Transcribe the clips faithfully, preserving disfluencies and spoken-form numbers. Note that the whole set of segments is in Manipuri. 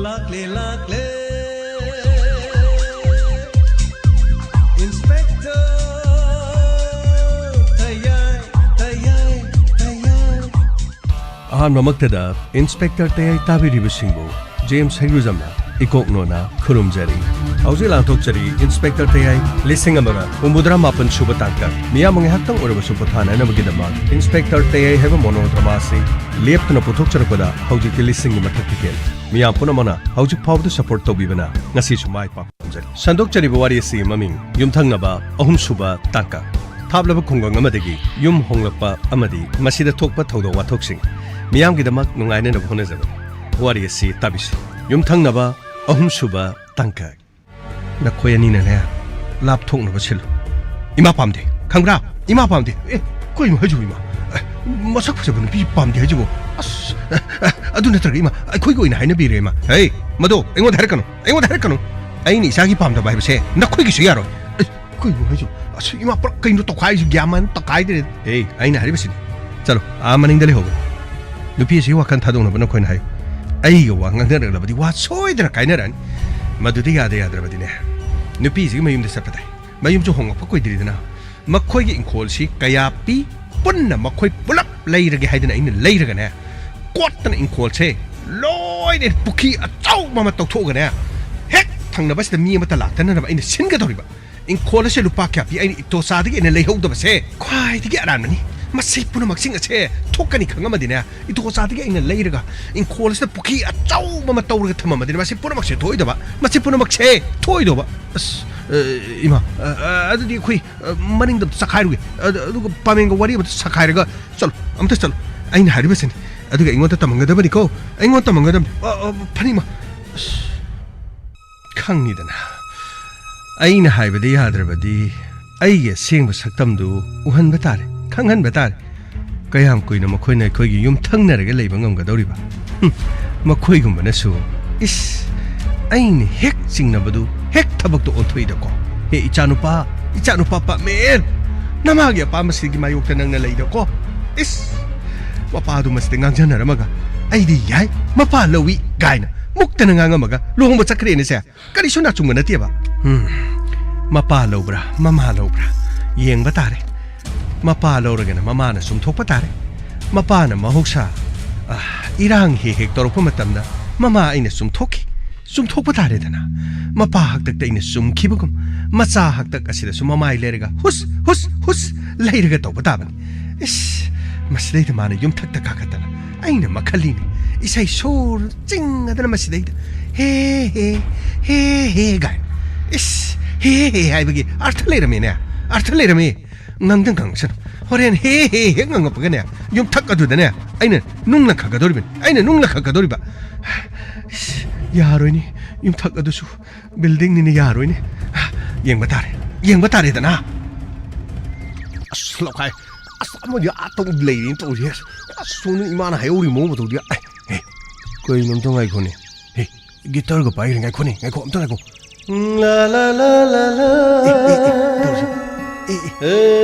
ꯂꯥꯛꯂꯦ, ꯂꯥꯛꯂꯦ꯫ Inspector ꯇꯌꯥꯏ, ꯇꯌꯥꯏ, ꯇꯌꯥꯏ꯫ ꯑꯍꯥꯟꯕꯃꯛꯇꯗ ꯏꯟꯁꯄꯦꯛꯇꯔ ꯇꯌꯥꯏ ꯇꯥꯕꯤꯔꯤꯕꯁꯤꯡꯕꯨ ꯖꯦꯝꯁ ꯍꯩꯒ꯭ꯔꯨꯖꯝꯅ ꯏꯀꯣꯛ ꯅꯣꯟꯅ ꯈꯨꯔꯨꯝꯖꯔꯤ꯫ ꯍꯧꯖꯤꯛ ꯂꯥꯟꯊꯣꯛꯆꯔꯤ ꯏꯟꯁꯄꯦꯛꯇꯔ ꯇꯌꯥꯏ ꯂꯤꯁꯤꯡ ꯑꯃꯒ ꯍꯨꯝꯐꯨꯇꯔꯥ ꯃꯥꯄꯟ ꯁꯨꯕ ꯇꯥꯡꯀꯛ꯫ ꯃꯤꯌꯥꯝꯕꯨ ꯉꯥꯏꯍꯥꯛꯇꯪ ꯑꯣꯏꯔꯕꯁꯨ ꯄꯣꯊꯥꯅꯅꯕꯒꯤꯗꯃꯛ ꯏꯟꯁꯄꯦꯛꯇꯔ ꯇꯌꯥꯏ ꯍꯥꯏꯕ ꯃꯣꯅꯣꯗ꯭ꯔꯃꯥ ꯑꯁꯤ ꯂꯦꯞꯇꯅ ꯄꯨꯊꯣꯛꯆꯔꯛꯄꯗ ꯍꯧꯖꯤꯛꯇꯤ ꯂꯤꯁꯤꯡꯒꯤ ꯃꯊꯛꯇ ꯍꯦꯜꯂꯦ꯫ ꯃꯤꯌꯥꯝ ꯄꯨꯝꯅꯃꯛꯅ ꯍꯧꯖꯤꯛ ꯐꯥꯎꯕꯗ ꯁꯄꯣꯔꯠ ꯇꯧꯕꯤꯕꯅ ꯉꯁꯤꯁꯨ ꯃꯥꯏ ꯄꯥꯛꯄ ꯉꯝꯖꯔꯤ꯫ ꯁꯟꯗꯣꯛꯆꯔꯤꯕ ꯋꯥꯔꯤ ꯑꯁꯤꯒꯤ ꯃꯃꯤꯡ ꯌꯨꯝꯊꯪꯅꯕ ꯑꯍꯨꯝꯁꯨꯕ ꯇꯥꯡꯀꯛ꯫ ꯊꯥꯞꯂꯕ ꯈꯨꯡꯒꯪ ꯑꯃꯗꯒꯤ ꯌꯨꯝ ꯍꯣꯡꯂꯛꯄ ꯑꯃꯗꯤ ꯃꯁꯤꯗ ꯊꯣꯛꯄ ꯊꯧꯗꯣꯛ ꯋꯥꯊꯣꯛꯁꯤꯡ ꯃꯤꯌꯥꯝꯒꯤꯗꯃꯛ ꯅꯨꯡꯉꯥꯏꯅꯅꯕ ꯍꯣꯠꯅꯖꯕꯅꯤ꯫ ꯋꯥꯔꯤ ꯑꯁꯤ ꯇꯥꯕꯤꯁꯤ꯫ ꯌꯨꯝꯊꯪꯅꯕ ꯑꯍꯨꯝꯁꯨꯕ ꯇꯥꯡꯀꯛ꯫ ꯅꯈꯣꯏ ꯑꯅꯤꯅꯅꯦ, ꯂꯥꯞꯊꯣꯛꯅꯕ ꯁꯤꯜꯂꯨ꯫ ꯏꯃꯥ ꯄꯥꯝꯗꯦ, ꯈꯪꯕ꯭ꯔꯥ? ꯏꯃꯥ ꯄꯥꯝꯗꯦ꯫ ꯑꯦ, ꯀꯩꯅꯣ ꯍꯥꯏꯁꯤꯕꯨ, ꯏꯃꯥ? ꯑꯦ, ꯃꯁꯛ ꯐꯖꯕ ꯅꯨꯄꯤ ꯄꯥꯝꯗꯦ ꯍꯥꯏꯁꯤꯕꯨ? ꯑꯁ, ꯑꯦ, ꯑꯦ, ꯑꯗꯨ ꯅꯠꯇ꯭ꯔꯒ, ꯏꯃꯥ, ꯑꯩꯈꯣꯏꯒꯤ ꯑꯣꯏꯅ ꯍꯥꯏꯅꯕꯤꯔꯦ, ꯏꯃꯥ꯫ ꯍꯦ, ꯃꯗꯣ ꯑꯩꯉꯣꯟꯗ ꯍꯥꯏꯔꯛꯀꯅꯨ, ꯑꯩꯉꯣꯟꯗ ꯍꯥꯏꯔꯛꯀꯅꯨ꯫ ꯑꯩꯅ ꯏꯆꯥꯒꯤ ꯄꯥꯝꯗꯕ ꯍꯥꯏꯕꯁꯦ ꯅꯈꯣꯏꯒꯤꯁꯨ ꯌꯥꯔꯣꯏ꯫ ꯑꯦ, ꯀꯩꯅꯣ ꯍꯥꯏꯁꯤꯕꯨ? ꯑꯁ, ꯏꯃꯥ, ꯄꯨꯔꯥ ꯀꯩꯅꯣ ꯇꯧꯈꯥꯏꯔꯤꯁꯤ? ꯒ꯭ꯌꯥꯟ ꯃꯥꯟ ꯇꯧꯈꯥꯏꯗ꯭ꯔꯦ꯫ ꯑꯦ, ꯑꯩꯅ ꯍꯥꯏꯔꯤꯕꯁꯤꯅꯤ꯫ ꯆꯠꯂꯣ, ꯑꯥ ꯃꯅꯤꯡꯗ ꯂꯩꯍꯧꯕ ꯅꯨꯄꯤ ꯑꯁꯤꯒꯤ ꯋꯥꯈꯜ ꯊꯥꯗꯣꯛꯅꯕ ꯅꯈꯣꯏꯅ ꯍꯥꯏꯌꯨ꯫ ꯑꯩꯒ ꯋꯥ ꯉꯥꯡꯅꯔꯛꯂꯕꯗꯤ ꯋꯥ ꯁꯣꯏꯗꯅ ꯀꯥꯏꯅꯔꯛꯑꯅꯤ꯫ ꯃꯗꯨꯗꯤ ꯌꯥꯗ ꯌꯥꯗ꯭ꯔꯕꯗꯤꯅꯦ, ꯅꯨꯄꯤꯁꯤꯒꯤ ꯃꯌꯨꯝꯗ ꯆꯠꯄ ꯇꯥꯏ꯫ ꯃꯌꯨꯝꯁꯨ ꯍꯣꯡꯉꯛꯄ ꯀꯨꯏꯗ꯭ꯔꯤꯗꯅ꯫ ꯃꯈꯣꯏꯒꯤ ꯏꯪꯈꯣꯜꯁꯤ ꯀꯌꯥ ꯄꯤ? ꯄꯨꯟꯅ ꯃꯈꯣꯏ ꯄꯨꯂꯞ ꯂꯩꯔꯒꯦ ꯍꯥꯏꯗꯅ ꯑꯩꯅ ꯂꯩꯔꯒꯅꯦ, ꯀꯣꯠꯇꯅ ꯏꯪꯈꯣꯜꯁꯦ ꯂꯣꯏꯅ ꯄꯨꯈ꯭ꯔꯤ ꯑꯆꯧꯕ ꯑꯃ ꯇꯧꯊꯣꯛꯑꯒꯅꯦ, ꯍꯦꯛ ꯊꯪꯅꯕꯁꯤꯗ ꯃꯤ ꯑꯃꯠꯇ ꯂꯥꯛꯇꯅꯅꯕ ꯑꯩꯅ ꯁꯤꯟꯒꯗꯧꯔꯤꯕ꯫ ꯏꯪꯈꯣꯜ ꯑꯁꯦ ꯂꯨꯄꯥ ꯀꯌꯥ ꯄꯤ? ꯑꯩꯅ ꯏꯇꯣꯆꯥꯗꯒꯤ ꯑꯩꯅ ꯂꯩꯍꯧꯗꯕꯁꯦ ꯈ꯭ꯋꯥꯏꯗꯒꯤ ꯑꯔꯥꯟꯕꯅꯤ꯫ ꯃꯁꯤ ꯄꯨꯝꯅꯃꯛꯁꯤꯡ ꯑꯁꯦ ꯊꯣꯛꯀꯅꯤ ꯈꯪꯉꯝꯃꯗꯤꯅꯦ, ꯏꯇꯣꯆꯥꯗꯒꯤ ꯑꯩꯅ ꯂꯩꯔꯒ ꯏꯪꯈꯣꯜ ꯑꯁꯤꯗ ꯄꯨꯈ꯭ꯔꯤ ꯑꯆꯧꯕ ꯑꯃ ꯇꯧꯔꯒ ꯊꯝꯃꯝꯃꯗꯤꯅꯦ, ꯃꯁꯤ ꯄꯨꯝꯅꯃꯛꯁꯦ ꯊꯣꯛꯑꯣꯏꯗꯕ꯫ ꯃꯁꯤ ꯄꯨꯝꯅꯃꯛꯁꯦ ꯊꯣꯛꯑꯣꯏꯗꯧꯕ꯫ ꯑꯁ, ꯑ, ꯏꯃꯥ, ꯑ, ꯑ, ꯑꯗꯨꯗꯤ ꯑꯩꯈꯣꯏ, ꯑ, ꯃꯅꯤꯡꯗ ꯑꯝꯇ ꯆꯈꯥꯏꯔꯨꯒꯦ꯫ ꯑꯗ-, ꯑꯗꯨꯒ ꯄꯥꯃꯦꯟꯒ ꯋꯥꯔꯤ ꯑꯃꯇ ꯁꯥꯈꯥꯏꯔꯒ ꯆꯠꯂꯣ, ꯑꯝꯇ ꯆꯠꯂꯣ꯫ ꯑꯩꯅ ꯍꯥꯏꯔꯤꯕꯁꯤꯅꯤ꯫ ꯑꯗꯨꯒ ꯑꯩꯉꯣꯟꯗ ꯇꯝꯃꯝꯒꯗꯕꯅꯤꯀꯣ, ꯑꯩꯉꯣꯟꯗ ꯇꯝꯃꯝꯒꯗꯕꯅꯤ꯫ ꯑ, ꯑ, ꯐꯅꯤ, ꯏꯃꯥ꯫ ꯑꯁ꯫ ꯈꯪꯉꯤꯗꯅ, ꯑꯩꯅ ꯍꯥꯏꯕꯗ ꯌꯥꯗ꯭ꯔꯕꯗꯤ ꯑꯩꯒꯤ ꯑꯁꯦꯡꯕ ꯁꯛꯇꯝꯗꯨ ꯎꯍꯟꯕ ꯇꯥꯔꯦ, ꯈꯪꯍꯟꯕ ꯇꯥꯔꯦ꯫ ꯀꯌꯥꯝ ꯀꯨꯏꯅ ꯃꯈꯣꯏꯅ ꯑꯩꯈꯣꯏꯒꯤ ꯌꯨꯝ ꯊꯪꯅꯔꯒ ꯂꯩꯕ ꯉꯝꯒꯗꯧꯔꯤꯕ? ꯍꯨꯝ, ꯃꯈꯣꯏꯒꯨꯝꯕꯅꯁꯨ, ꯏꯁ, ꯑꯩꯅ ꯍꯦꯛ ꯆꯤꯡꯅꯕꯗꯨ ꯍꯦꯛ ꯊꯕꯛꯇꯣ ꯑꯣꯟꯊꯣꯛꯏꯗꯀꯣ꯫ ꯍꯦ ꯏꯆꯥꯅꯨꯄꯥ, ꯏꯆꯥꯅꯨꯄꯥ ꯄꯥꯃꯦꯟ, ꯅꯃꯥꯒꯤ ꯑꯄꯥꯝꯕꯁꯤꯒꯤ ꯃꯥꯌꯣꯛꯇ ꯅꯪꯅ ꯂꯩꯗꯀꯣ꯫ ꯏꯁ, ꯃꯄꯥꯗꯨ ꯃꯁꯤꯗ ꯉꯥꯡꯖꯅꯔꯝꯃꯒ, "ꯑꯩꯗꯤ ꯌꯥꯏ, ꯃꯄꯥ ꯂꯧꯏ" ꯀꯥꯏꯅ꯫ ꯃꯨꯛꯇꯅ ꯉꯥꯡꯉꯝꯃꯒ ꯂꯨꯍꯣꯡꯕ ꯆꯠꯈ꯭ꯔꯦꯅꯦ ꯁꯦ꯫ ꯀꯔꯤꯁꯨ ꯅꯥꯆꯨꯡꯕ ꯅꯠꯇꯦꯕ꯫ ꯎꯝ, ꯃꯄꯥ ꯂꯧꯕ꯭ꯔꯥ ꯃꯃꯥ ꯂꯧꯕ꯭ꯔꯥ ꯌꯦꯡꯕ ꯇꯥꯔꯦ꯫ ꯃꯄꯥ ꯂꯧꯔꯒꯅ ꯃꯃꯥꯅ ꯆꯨꯝꯊꯣꯛꯄ ꯇꯥꯔꯦ꯫ ꯃꯄꯥꯅ ꯃꯍꯧꯁꯥ, ꯑ, ꯏꯔꯥꯡ ꯍꯦꯛ ꯍꯦꯛ ꯇꯧꯔꯛꯄ ꯃꯇꯝꯗ ꯃꯃꯥ ꯑꯩꯅ ꯆꯨꯝꯊꯣꯛꯈꯤ꯫ ꯆꯨꯝꯊꯣꯛꯄ ꯇꯥꯔꯦꯗꯅ꯫ ꯃꯄꯥ ꯍꯥꯛꯇꯛꯇ ꯑꯩꯅ ꯆꯨꯝꯈꯤꯕꯒꯨꯝ, ꯃꯆꯥ ꯍꯥꯛꯇꯛ ꯑꯁꯤꯗꯁꯨ ꯃꯃꯥꯏ ꯂꯩꯔꯒ ꯍꯨꯁ, ꯍꯨꯁ, ꯍꯨꯁ ꯂꯩꯔꯒ ꯇꯧꯕ ꯇꯥꯕꯅꯤ꯫ ꯏꯁ, ꯃꯁꯤꯗꯩꯗ ꯃꯥꯅ ꯌꯨꯝꯊꯛꯇ ꯀꯥꯈꯠꯇꯅ ꯑꯩꯅ ꯃꯈꯜꯂꯤꯅꯤ꯫ ꯏꯁꯩ ꯁꯨꯔ ꯆꯤꯡꯉꯗꯅ ꯃꯁꯤꯗꯩꯗ ꯍꯦ, ꯍꯦ, ꯍꯦ, ꯍꯦ ꯒꯥꯏꯅ꯫ ꯏꯁ, ꯍꯦ, ꯍꯦ ꯍꯥꯏꯕꯒꯤ ꯑꯔꯊ ꯂꯩꯔꯝꯃꯦꯅꯦ, ꯑꯔꯊ ꯂꯩꯔꯝꯃꯦ꯫ ꯉꯪꯗ ꯉꯪꯁꯅꯨ꯫ ꯍꯣꯔꯦꯟ ꯍꯦ, ꯍꯦ ꯍꯦꯛ ꯉꯪꯉꯛꯄꯒꯅꯦ, ꯌꯨꯝꯊꯛ ꯑꯗꯨꯗꯅꯦ ꯑꯩꯅ ꯅꯨꯡ ꯂꯪꯈꯠꯀꯗꯧꯔꯤꯕꯅꯤ, ꯑꯩꯅ ꯅꯨꯡ ꯂꯪꯈꯠꯀꯗꯧꯔꯤꯕ꯫ ꯏꯁ, ꯌꯥꯔꯣꯏꯅꯦ, ꯌꯨꯝꯊꯛ ꯑꯗꯨꯁꯨ buildingꯅꯤꯅ ꯌꯥꯔꯣꯏꯅꯦ꯫ ꯌꯦꯡꯕ ꯇꯥꯔꯦ, ꯌꯦꯡꯕ ꯇꯥꯔꯦꯗꯅ꯫ ꯑꯁ, ꯂꯧꯈꯥꯏ꯫ ꯑꯁ, ꯑꯃꯗꯤ ꯑꯥ ꯇꯧ ꯂꯩꯔꯦꯅ ꯇꯧꯔꯤꯁꯦ꯫ ꯑꯁ, ꯁꯣꯝꯗ ꯏꯃꯥꯅ ꯍꯥꯏꯍꯧꯔꯤ ꯃꯑꯣꯡ ꯃꯇꯧꯗꯤ꯫ ꯑꯦ, ꯑꯦ, ꯀꯩꯅꯣ ꯑꯝꯇ ꯉꯥꯏꯈꯣꯅꯦ꯫ ꯑꯦ, guitarꯒ ꯄꯥꯏꯈ꯭ꯔꯦ꯫ ꯉꯥꯏꯈꯣꯅꯦ, ꯉꯥꯏꯈꯣ, ꯑꯝꯇ ꯉꯥꯏꯈꯣ꯫ ꯂꯥ, ꯂꯥ, ꯂꯥ, ꯂꯥ, ꯂꯥ꯫ ꯑꯦ, ꯑꯦ, ꯑꯦ, ꯇꯧꯔꯤꯁꯦ꯫ ꯑꯦ, ꯑꯦ꯫ ꯍꯦ,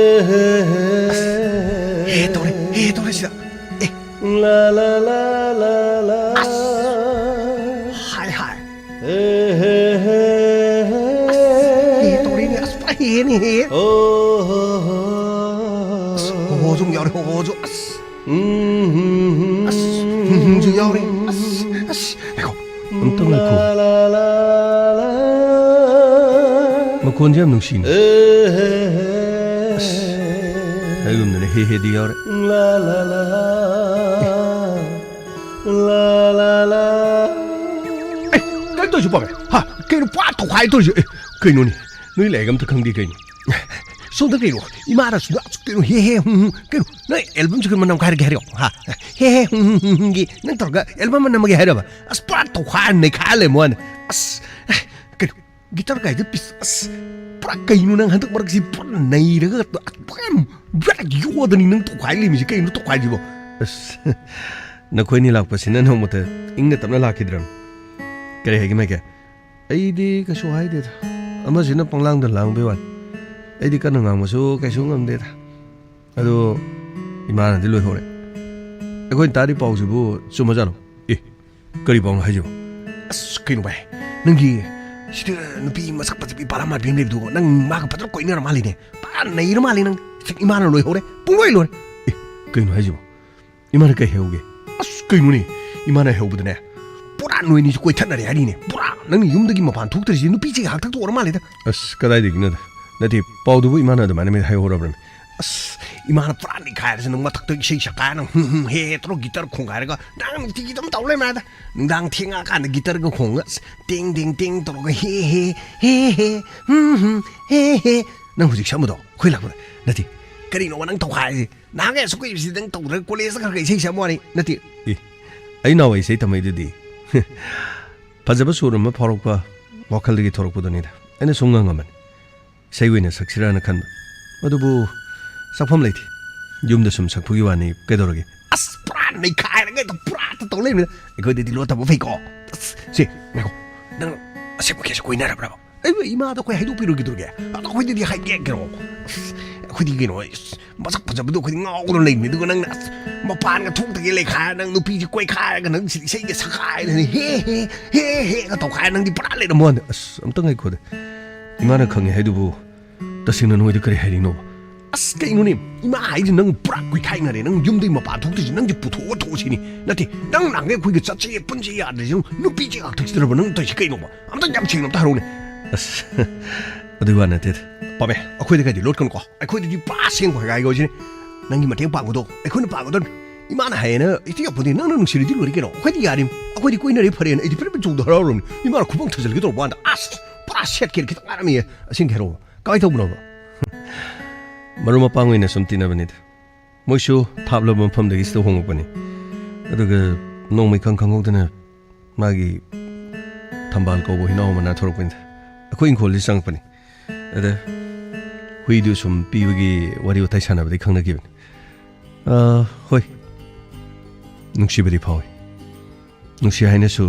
ꯍꯦ, ꯍꯦ꯫ ꯑꯁ, ꯍꯦ ꯇꯧꯔꯦ, ꯍꯦ ꯇꯧꯔꯦ ꯁꯤꯗ꯫ ꯑꯦ꯫ ꯂꯥ, ꯂꯥ, ꯂꯥ, ꯂꯥ, ꯂꯥ꯫ ꯑꯁ꯫ ꯍꯥꯏ, ꯍꯥꯏ꯫ ꯍꯦ, ꯍꯦ, ꯍꯦ, ꯍꯦ꯫ ꯑꯁ, ꯍꯦ ꯇꯧꯔꯦꯅꯦ꯫ ꯑꯁ, ꯄꯨꯔꯥ ꯍꯦꯅꯦ, ꯍꯦ꯫ ꯑꯣ, ꯍꯣ, ꯍꯣ, ꯍꯣ꯫ ꯑꯁ, ꯍꯣ, ꯍꯣꯁꯨ ꯑꯃꯨꯛ ꯌꯥꯎꯔꯦ, ꯍꯣ, ꯍꯣꯁꯨ꯫ ꯑꯁ꯫ ꯎꯝ, ꯍꯨꯝ, ꯍꯨꯝ, ꯍꯨꯝ꯫ ꯑꯁ, ꯍꯨꯝ, ꯍꯨꯝꯁꯨ ꯌꯥꯎꯔꯦ꯫ ꯑꯁ, ꯑꯁ, ꯉꯥꯏꯈꯣ꯫ ꯑꯝꯇ ꯉꯥꯏꯈꯣ꯫ ꯂꯥ, ꯂꯥ, ꯂꯥ, ꯂꯥ꯫ ꯃꯈꯣꯟꯁꯦ ꯌꯥꯝ ꯅꯨꯡꯁꯤꯅꯦ꯫ ꯑꯦ, ꯍꯦ, ꯍꯦ, ꯑꯁ, ꯍꯦ꯫ ꯍꯥꯏꯒꯨꯝꯗꯅ ꯍꯦ ꯍꯦꯗꯤ ꯌꯥꯎꯔꯦ꯫ ꯂꯥ, ꯂꯥ, ꯂꯥ꯫ ꯂꯥ, ꯂꯥ, ꯂꯥ꯫ ꯑꯦ, ꯀꯩꯅꯣ ꯇꯧꯔꯤꯁꯤ ꯄꯥꯝꯃꯦ? ꯍꯥ? ꯀꯩꯅꯣ ꯄꯨꯔꯥ ꯇꯧꯈꯥꯏ ꯇꯧꯔꯤꯁꯤ? ꯑꯦ, ꯀꯩꯅꯣꯅꯦ? ꯅꯣꯏ ꯂꯥꯏꯔꯤꯛ ꯑꯝꯇ ꯈꯪꯗꯦ ꯀꯩꯅꯣ? ꯁꯣꯝꯗ ꯀꯩꯅꯣ? ꯏꯃꯥꯅ ꯁꯣꯝꯗ ꯑꯁ ꯀꯩꯅꯣ ꯍꯦ ꯍꯦ ꯍꯨꯝ ꯍꯨꯝ꯫ ꯀꯩꯅꯣ? ꯅꯣꯏ album ꯁꯦ ꯀꯩꯅꯣ ꯅꯝꯒꯥꯏꯔꯒꯦ ꯍꯥꯏꯔꯣ? ꯍꯥ? ꯍꯦ ꯍꯦ ꯍꯨꯝ ꯍꯨꯝ ꯍꯨꯝ ꯍꯨꯝꯒꯤ ꯅꯪ ꯇꯧꯔꯒ album ꯑꯃ ꯅꯝꯃꯒꯦ ꯍꯥꯏꯔꯕ? ꯑꯁ ꯄꯨꯔꯥ ꯇꯧꯈꯥꯏ ꯅꯩꯈꯥꯏ ꯂꯩꯔꯝꯕ ꯋꯥꯅꯤ꯫ ꯑꯁ, ꯑꯦ, ꯀꯩꯅꯣ? Guitar ꯒꯥꯏꯗꯨ ꯄꯤꯁ-, ꯑꯁ, ꯄꯨꯔꯥ ꯀꯩꯅꯣ ꯅꯪ ꯍꯟꯗꯛ ꯃꯔꯛꯁꯤ ꯄꯨꯔꯥ ꯅꯩꯔꯒ ꯄꯨꯔꯥ ꯌꯥꯝ ꯕꯦꯔꯥ ꯌꯣꯗꯅꯤ ꯅꯪ ꯇꯧꯈꯥꯏ ꯂꯩꯔꯝꯃꯤꯁꯤ ꯀꯩꯅꯣ ꯇꯧꯈꯥꯏꯁꯤꯕꯣ? ꯑꯁ, ꯅꯈꯣꯏꯅꯤ ꯂꯥꯛꯄꯁꯤꯅ ꯅꯣꯡꯃꯇ ꯏꯪꯅ ꯇꯞꯅ ꯂꯥꯛꯈꯤꯗ꯭ꯔꯕꯅꯤ꯫ ꯀꯔꯤ ꯍꯥꯏꯒꯦ ꯃꯥꯏꯀꯦꯜ? ꯑꯩꯗꯤ ꯀꯩꯁꯨ ꯍꯥꯏꯗꯦꯗ꯫ ꯑꯃꯁꯤꯅ ꯄꯪꯂꯥꯡꯗ ꯂꯥꯡꯕꯩ ꯋꯥꯅꯤ꯫ ꯑꯩꯗꯤ ꯀꯟꯅ ꯉꯥꯡꯕꯁꯨ ꯀꯩꯁꯨ ꯉꯝꯗꯦꯗ꯫ ꯑꯗꯣ ꯏꯃꯥꯅꯗꯤ ꯂꯣꯏꯍꯧꯔꯦ꯫ ꯑꯩꯈꯣꯏꯅ ꯇꯥꯔꯤ ꯄꯥꯎꯁꯤꯕꯨ ꯆꯨꯝꯃꯖꯥꯠꯂꯣ? ꯑꯦ, ꯀꯔꯤ ꯄꯥꯎꯅꯣ ꯍꯥꯏꯁꯤꯕꯣ? ꯑꯁ, ꯀꯩꯅꯣ ꯚꯥꯏ, ꯅꯪꯒꯤ ꯁꯤꯗ ꯅꯨꯄꯤ ꯃꯁꯛ ꯐꯖꯕꯤ ꯄꯥꯂꯥ ꯃꯥꯟꯕꯤ ꯑꯃ ꯂꯩꯕꯗꯨ ꯅꯪ ꯃꯥꯒ ꯐꯖꯅ ꯀꯣꯏꯅꯔ ꯃꯥꯜꯂꯤꯅꯦ꯫ ꯄꯨꯔꯥ ꯅꯩꯔ ꯃꯥꯜꯂꯤ ꯅꯪ꯫ ꯏꯃꯥꯅ ꯂꯣꯏꯍꯧꯔꯦ, ꯄꯨꯡꯂꯣꯏ ꯂꯣꯏꯔꯦ꯫ ꯑꯦ, ꯀꯩꯅꯣ ꯍꯥꯏꯁꯤꯕꯣ? ꯏꯃꯥꯅ ꯀꯩ ꯍꯥꯏꯍꯧꯒꯦ? ꯑꯁ, ꯀꯩꯅꯣꯅꯦ, ꯏꯃꯥꯅ ꯍꯥꯏꯍꯧꯕꯗꯅꯦ, ꯄꯨꯔꯥ ꯅꯣꯏꯅꯤꯁꯦ ꯀꯣꯏꯊꯠꯅꯔꯦ ꯍꯥꯏꯔꯤꯅꯦ꯫ ꯄꯨꯔꯥ ꯅꯪꯅ ꯌꯨꯝꯗꯒꯤ ꯃꯄꯥꯟ ꯊꯣꯛꯇ꯭ꯔꯤꯁꯦ ꯅꯨꯄꯤꯁꯤꯒ ꯍꯥꯛꯊꯛꯇ ꯑꯣꯏꯔ ꯃꯥꯜꯂꯦꯗ꯫ ꯑꯁ, ꯀꯗꯥꯏꯗꯒꯤꯅꯣꯗ? ꯅꯠꯇꯦ, ꯄꯥꯎꯗꯨꯕꯨ ꯏꯃꯥꯅ ꯑꯗꯨꯃꯥꯏꯅ ꯍꯥꯏꯍꯧꯔꯕ꯭ꯔꯅꯦ? ꯑꯁ, ꯏꯃꯥꯅ ꯄꯨꯔꯥ ꯅꯩꯈꯥꯏꯔꯁꯦ, ꯅꯪ ꯃꯊꯛꯇ ꯏꯁꯩ ꯁꯛꯀꯥꯏ, ꯅꯪ ꯍꯨꯝ ꯍꯨꯝ ꯍꯦ ꯍꯦ ꯇꯧꯔ ꯒꯤꯇꯔ ꯈꯣꯡꯒꯥꯏꯔꯒ ꯅꯪ ꯅꯨꯡꯇꯤꯒꯤ ꯑꯗꯨꯝ ꯇꯧ ꯂꯩꯔꯝꯃꯦ ꯍꯥꯏꯗ꯫ ꯅꯨꯡꯗꯥꯡ ꯊꯦꯡꯉꯛꯑꯀꯥꯟꯗ ꯒꯤꯇꯔꯒ ꯈꯣꯡꯉꯒ, ꯑꯁ, ꯇꯦꯡ ꯇꯦꯡ ꯇꯦꯡ ꯇꯧꯔꯒ ꯍꯦ ꯍꯦ ꯍꯦ ꯍꯦ ꯍꯨꯝ ꯍꯨꯝ ꯍꯦ ꯍꯦ꯫ ꯅꯪ ꯍꯧꯖꯤꯛ ꯁꯛꯑꯝꯕꯗꯣ ꯑꯩꯈꯣꯏ ꯂꯥꯛꯄꯗ ꯅꯠꯇꯦ꯫ ꯀꯔꯤꯅꯣꯕ ꯅꯪ ꯇꯧꯈꯥꯏꯔꯤꯁꯦ? ꯅꯍꯥꯟꯒꯩ ꯑꯁꯨꯛ ꯀꯨꯏꯕꯁꯤꯗꯤ ꯅꯪ ꯇꯧꯗ꯭ꯔꯒ ꯀꯣꯂꯦꯖꯇ ꯈꯔ ꯈꯔ ꯏꯁꯩ ꯁꯛꯑꯝꯕ ꯋꯥꯅꯤ, ꯅꯠꯇꯦ? ꯑꯦ, ꯑꯩ ꯅꯍꯥꯟꯋꯥꯏ ꯏꯁꯩ ꯇꯝꯃꯛꯏꯗꯨꯗꯤ꯫ ꯐꯖꯕ ꯁꯨꯔ ꯑꯃ ꯐꯥꯎꯔꯛꯄ ꯋꯥꯈꯜꯗꯒꯤ ꯊꯣꯔꯛꯄꯗꯨꯅꯤꯗ꯫ ꯑꯩꯅ ꯁꯨꯝ ꯉꯪꯉꯝꯕꯅꯤ꯫ ꯏꯁꯩ ꯑꯣꯏꯅ ꯁꯛꯁꯤꯔꯥꯅ ꯈꯟꯕ꯫ ꯑꯗꯨꯕꯨ ꯁꯛꯐꯝ ꯂꯩꯇꯦ꯫ ꯌꯨꯝꯗ ꯁꯨꯝ ꯁꯛꯄꯒꯤ ꯋꯥꯅꯤ, ꯀꯩꯗꯧꯔꯒꯦ? ꯑꯁ, ꯄꯨꯔꯥ ꯅꯩꯈꯥꯏꯔꯒ ꯍꯦꯛꯇ ꯄꯨꯔꯥ ꯇꯧ ꯂꯩꯕꯅꯤꯅ꯫ ꯑꯩꯈꯣꯏꯗꯗꯤ ꯂꯣꯟ ꯇꯝꯕ ꯐꯩꯀꯣ꯫ ꯑꯁ, ꯁꯤ, ꯉꯥꯏꯈꯣ꯫ ꯅꯪ ꯑꯁꯦꯡꯕ ꯀꯦꯁ ꯀꯣꯏꯅꯔꯕ꯭ꯔꯕ? ꯑꯩ ꯏꯃꯥꯗ ꯑꯩꯈꯣꯏ ꯍꯥꯏꯗꯣꯛꯄꯤꯔꯣꯏꯒꯗꯧꯔꯒꯦ? ꯑꯗꯣ ꯑꯩꯈꯣꯏꯗꯗꯤ ꯍꯥꯏꯒꯦ ꯀꯩꯅꯣ? ꯑꯁ, ꯑꯩꯈꯣꯏꯗꯤ ꯀꯩꯅꯣ, ꯑꯁ, ꯃꯁꯛ ꯐꯖꯕꯗꯣ ꯑꯩꯈꯣꯏꯗꯤ ꯉꯥꯎꯗꯅ ꯂꯩꯕꯅꯤ꯫ ꯑꯗꯨꯒ ꯅꯪꯅ, ꯑꯁ, ꯃꯄꯥꯟꯒ ꯊꯣꯛꯇꯒꯩ ꯂꯩꯈꯥꯏꯔ, ꯅꯪ ꯅꯨꯄꯤꯁꯤ ꯀꯣꯏꯈꯥꯏꯔꯒ, ꯅꯪ ꯁꯤꯗ ꯏꯁꯩꯒ ꯁꯛꯈꯥꯏꯗꯅ ꯍꯦ, ꯍꯦ, ꯍꯦ, ꯍꯦꯒ ꯇꯧꯈꯥꯏꯔ, ꯅꯪꯗꯤ ꯄꯨꯔꯥ ꯂꯩꯔꯝꯕ ꯋꯥꯅꯤ꯫ ꯑꯁ, ꯑꯝꯇ ꯉꯥꯏꯈꯣꯗ꯫ ꯏꯃꯥꯅ ꯈꯪꯉꯦ ꯍꯥꯏꯗꯨꯕꯨ ꯇꯁꯦꯡꯅ ꯅꯣꯏꯗ ꯀꯔꯤ ꯍꯥꯏꯔꯤꯅꯣꯕ? ꯑꯁ, ꯀꯩꯅꯣꯅꯦ? ꯏꯃꯥ ꯍꯥꯏꯁꯦ ꯅꯪ ꯄꯨꯔꯥ ꯀꯨꯏꯈꯥꯏꯅꯔꯦ꯫ ꯅꯪ ꯌꯨꯝꯗꯩ ꯃꯄꯥꯟ ꯊꯣꯛꯇ꯭ꯔꯤꯁꯦ ꯅꯪꯁꯦ ꯄꯨꯊꯣꯛꯑ ꯊꯣꯛꯑꯣ ꯁꯤꯅꯤ꯫ ꯅꯠꯇꯦ, ꯅꯪ ꯅꯍꯥꯟꯒꯩ ꯑꯩꯈꯣꯏꯒ ꯆꯠꯁꯦ ꯄꯨꯟꯁꯦ ꯌꯥꯗ꯭ꯔꯤꯁꯦ ꯌꯦꯡꯉꯨ, ꯅꯨꯄꯤꯁꯦ ꯉꯥꯛꯇ ꯁꯤꯗ꯭ꯔꯕ ꯅꯪ ꯇꯧꯔꯤꯁꯦ ꯀꯩꯅꯣꯕ? ꯑꯝꯇ ꯌꯥꯝ ꯁꯦꯡꯅ ꯑꯝꯇ ꯍꯥꯏꯔꯛꯎꯅꯦ꯫ ꯑꯁ, ꯑꯗꯨꯒꯤ ꯋꯥ ꯅꯠꯇꯦꯗ꯫ ꯄꯥꯝꯃꯦ, ꯑꯩꯈꯣꯏꯗ ꯀꯩꯗꯤ ꯂꯣꯠꯀꯅꯨꯀꯣ꯫ ꯑꯩꯈꯣꯏꯗꯗꯤ ꯄꯨꯔꯥ ꯁꯦꯡꯕ ꯍꯥꯏꯒꯥꯏꯒꯣ ꯁꯤꯅꯤ꯫ ꯅꯪꯒꯤ ꯃꯇꯦꯡ ꯄꯥꯡꯕꯗꯣ ꯑꯩꯈꯣꯏꯅ ꯄꯥꯡꯒꯗꯕꯅꯤ꯫ ꯏꯃꯥꯅ ꯍꯥꯏꯌꯦꯅ ꯏꯇꯤ ꯌꯥꯄꯣꯟꯇꯦ, ꯅꯪꯅ ꯅꯨꯡꯁꯤꯔꯗꯤ ꯂꯣꯏꯔꯦ ꯀꯩꯅꯣ꯫ ꯑꯩꯈꯣꯏꯗꯤ ꯌꯥꯔꯤꯝ, ꯑꯩꯈꯣꯏꯗꯤ ꯀꯣꯏꯅꯔꯦ ꯐꯔꯦꯅ ꯑꯩꯗꯤ ꯄꯤꯔꯤꯠ ꯄꯤꯠ ꯆꯣꯡꯗ ꯍꯔꯥꯎꯔꯕꯅꯤ꯫ ꯏꯃꯥꯅ ꯈꯨꯕꯥꯛ ꯊꯥꯖꯤꯜꯒꯦ ꯇꯧꯔꯛꯄ ꯀꯥꯟꯗ, ꯑꯁ, ꯄꯨꯔꯥ ꯁꯦꯠꯀꯦꯅ ꯈꯤꯇꯪ ꯉꯥꯏꯔꯝꯃꯤꯌꯦ꯫ ꯑꯁꯦꯡꯀꯤ ꯍꯥꯏꯔꯛꯑꯣꯕ, ꯀꯃꯥꯏꯅ ꯇꯧꯕꯅꯣꯕ? ꯃꯔꯨꯞ ꯃꯄꯥꯡ ꯑꯣꯏꯅ ꯁꯨꯝ ꯇꯤꯟꯅꯕꯅꯤꯗ꯫ ꯃꯣꯏꯁꯨ ꯊꯥꯞꯂꯕ ꯃꯐꯝꯗꯒꯤ ꯁꯤꯗ ꯍꯣꯡꯉꯛꯄꯅꯤ꯫ ꯑꯗꯨꯒ ꯅꯣꯡꯃ ꯏꯈꯪ ꯈꯪꯍꯧꯗꯅ ꯃꯥꯒꯤ ꯊꯝꯕꯥꯜ ꯀꯧꯕ ꯍꯨꯏꯅꯥꯎ ꯑꯃ ꯅꯥꯟꯊꯣꯔꯛꯄꯅꯤꯗ꯫ ꯑꯩꯈꯣꯏ ꯏꯪꯈꯣꯜꯗ ꯆꯪꯉꯛꯄꯅꯤ꯫ ꯑꯗ ꯍꯨꯏꯗꯨ ꯁꯨꯝ ꯄꯤꯕꯒꯤ ꯋꯥꯔꯤ ꯋꯥꯇꯥꯏ ꯁꯥꯟꯅꯕꯗꯒꯤ ꯈꯪꯅꯈꯤꯕꯅꯤ꯫ ꯑꯥ, ꯍꯣꯏ, ꯅꯨꯡꯁꯤꯕꯗꯤ ꯐꯥꯎꯏ꯫ ꯅꯨꯡꯁꯤ ꯍꯥꯏꯅꯁꯨ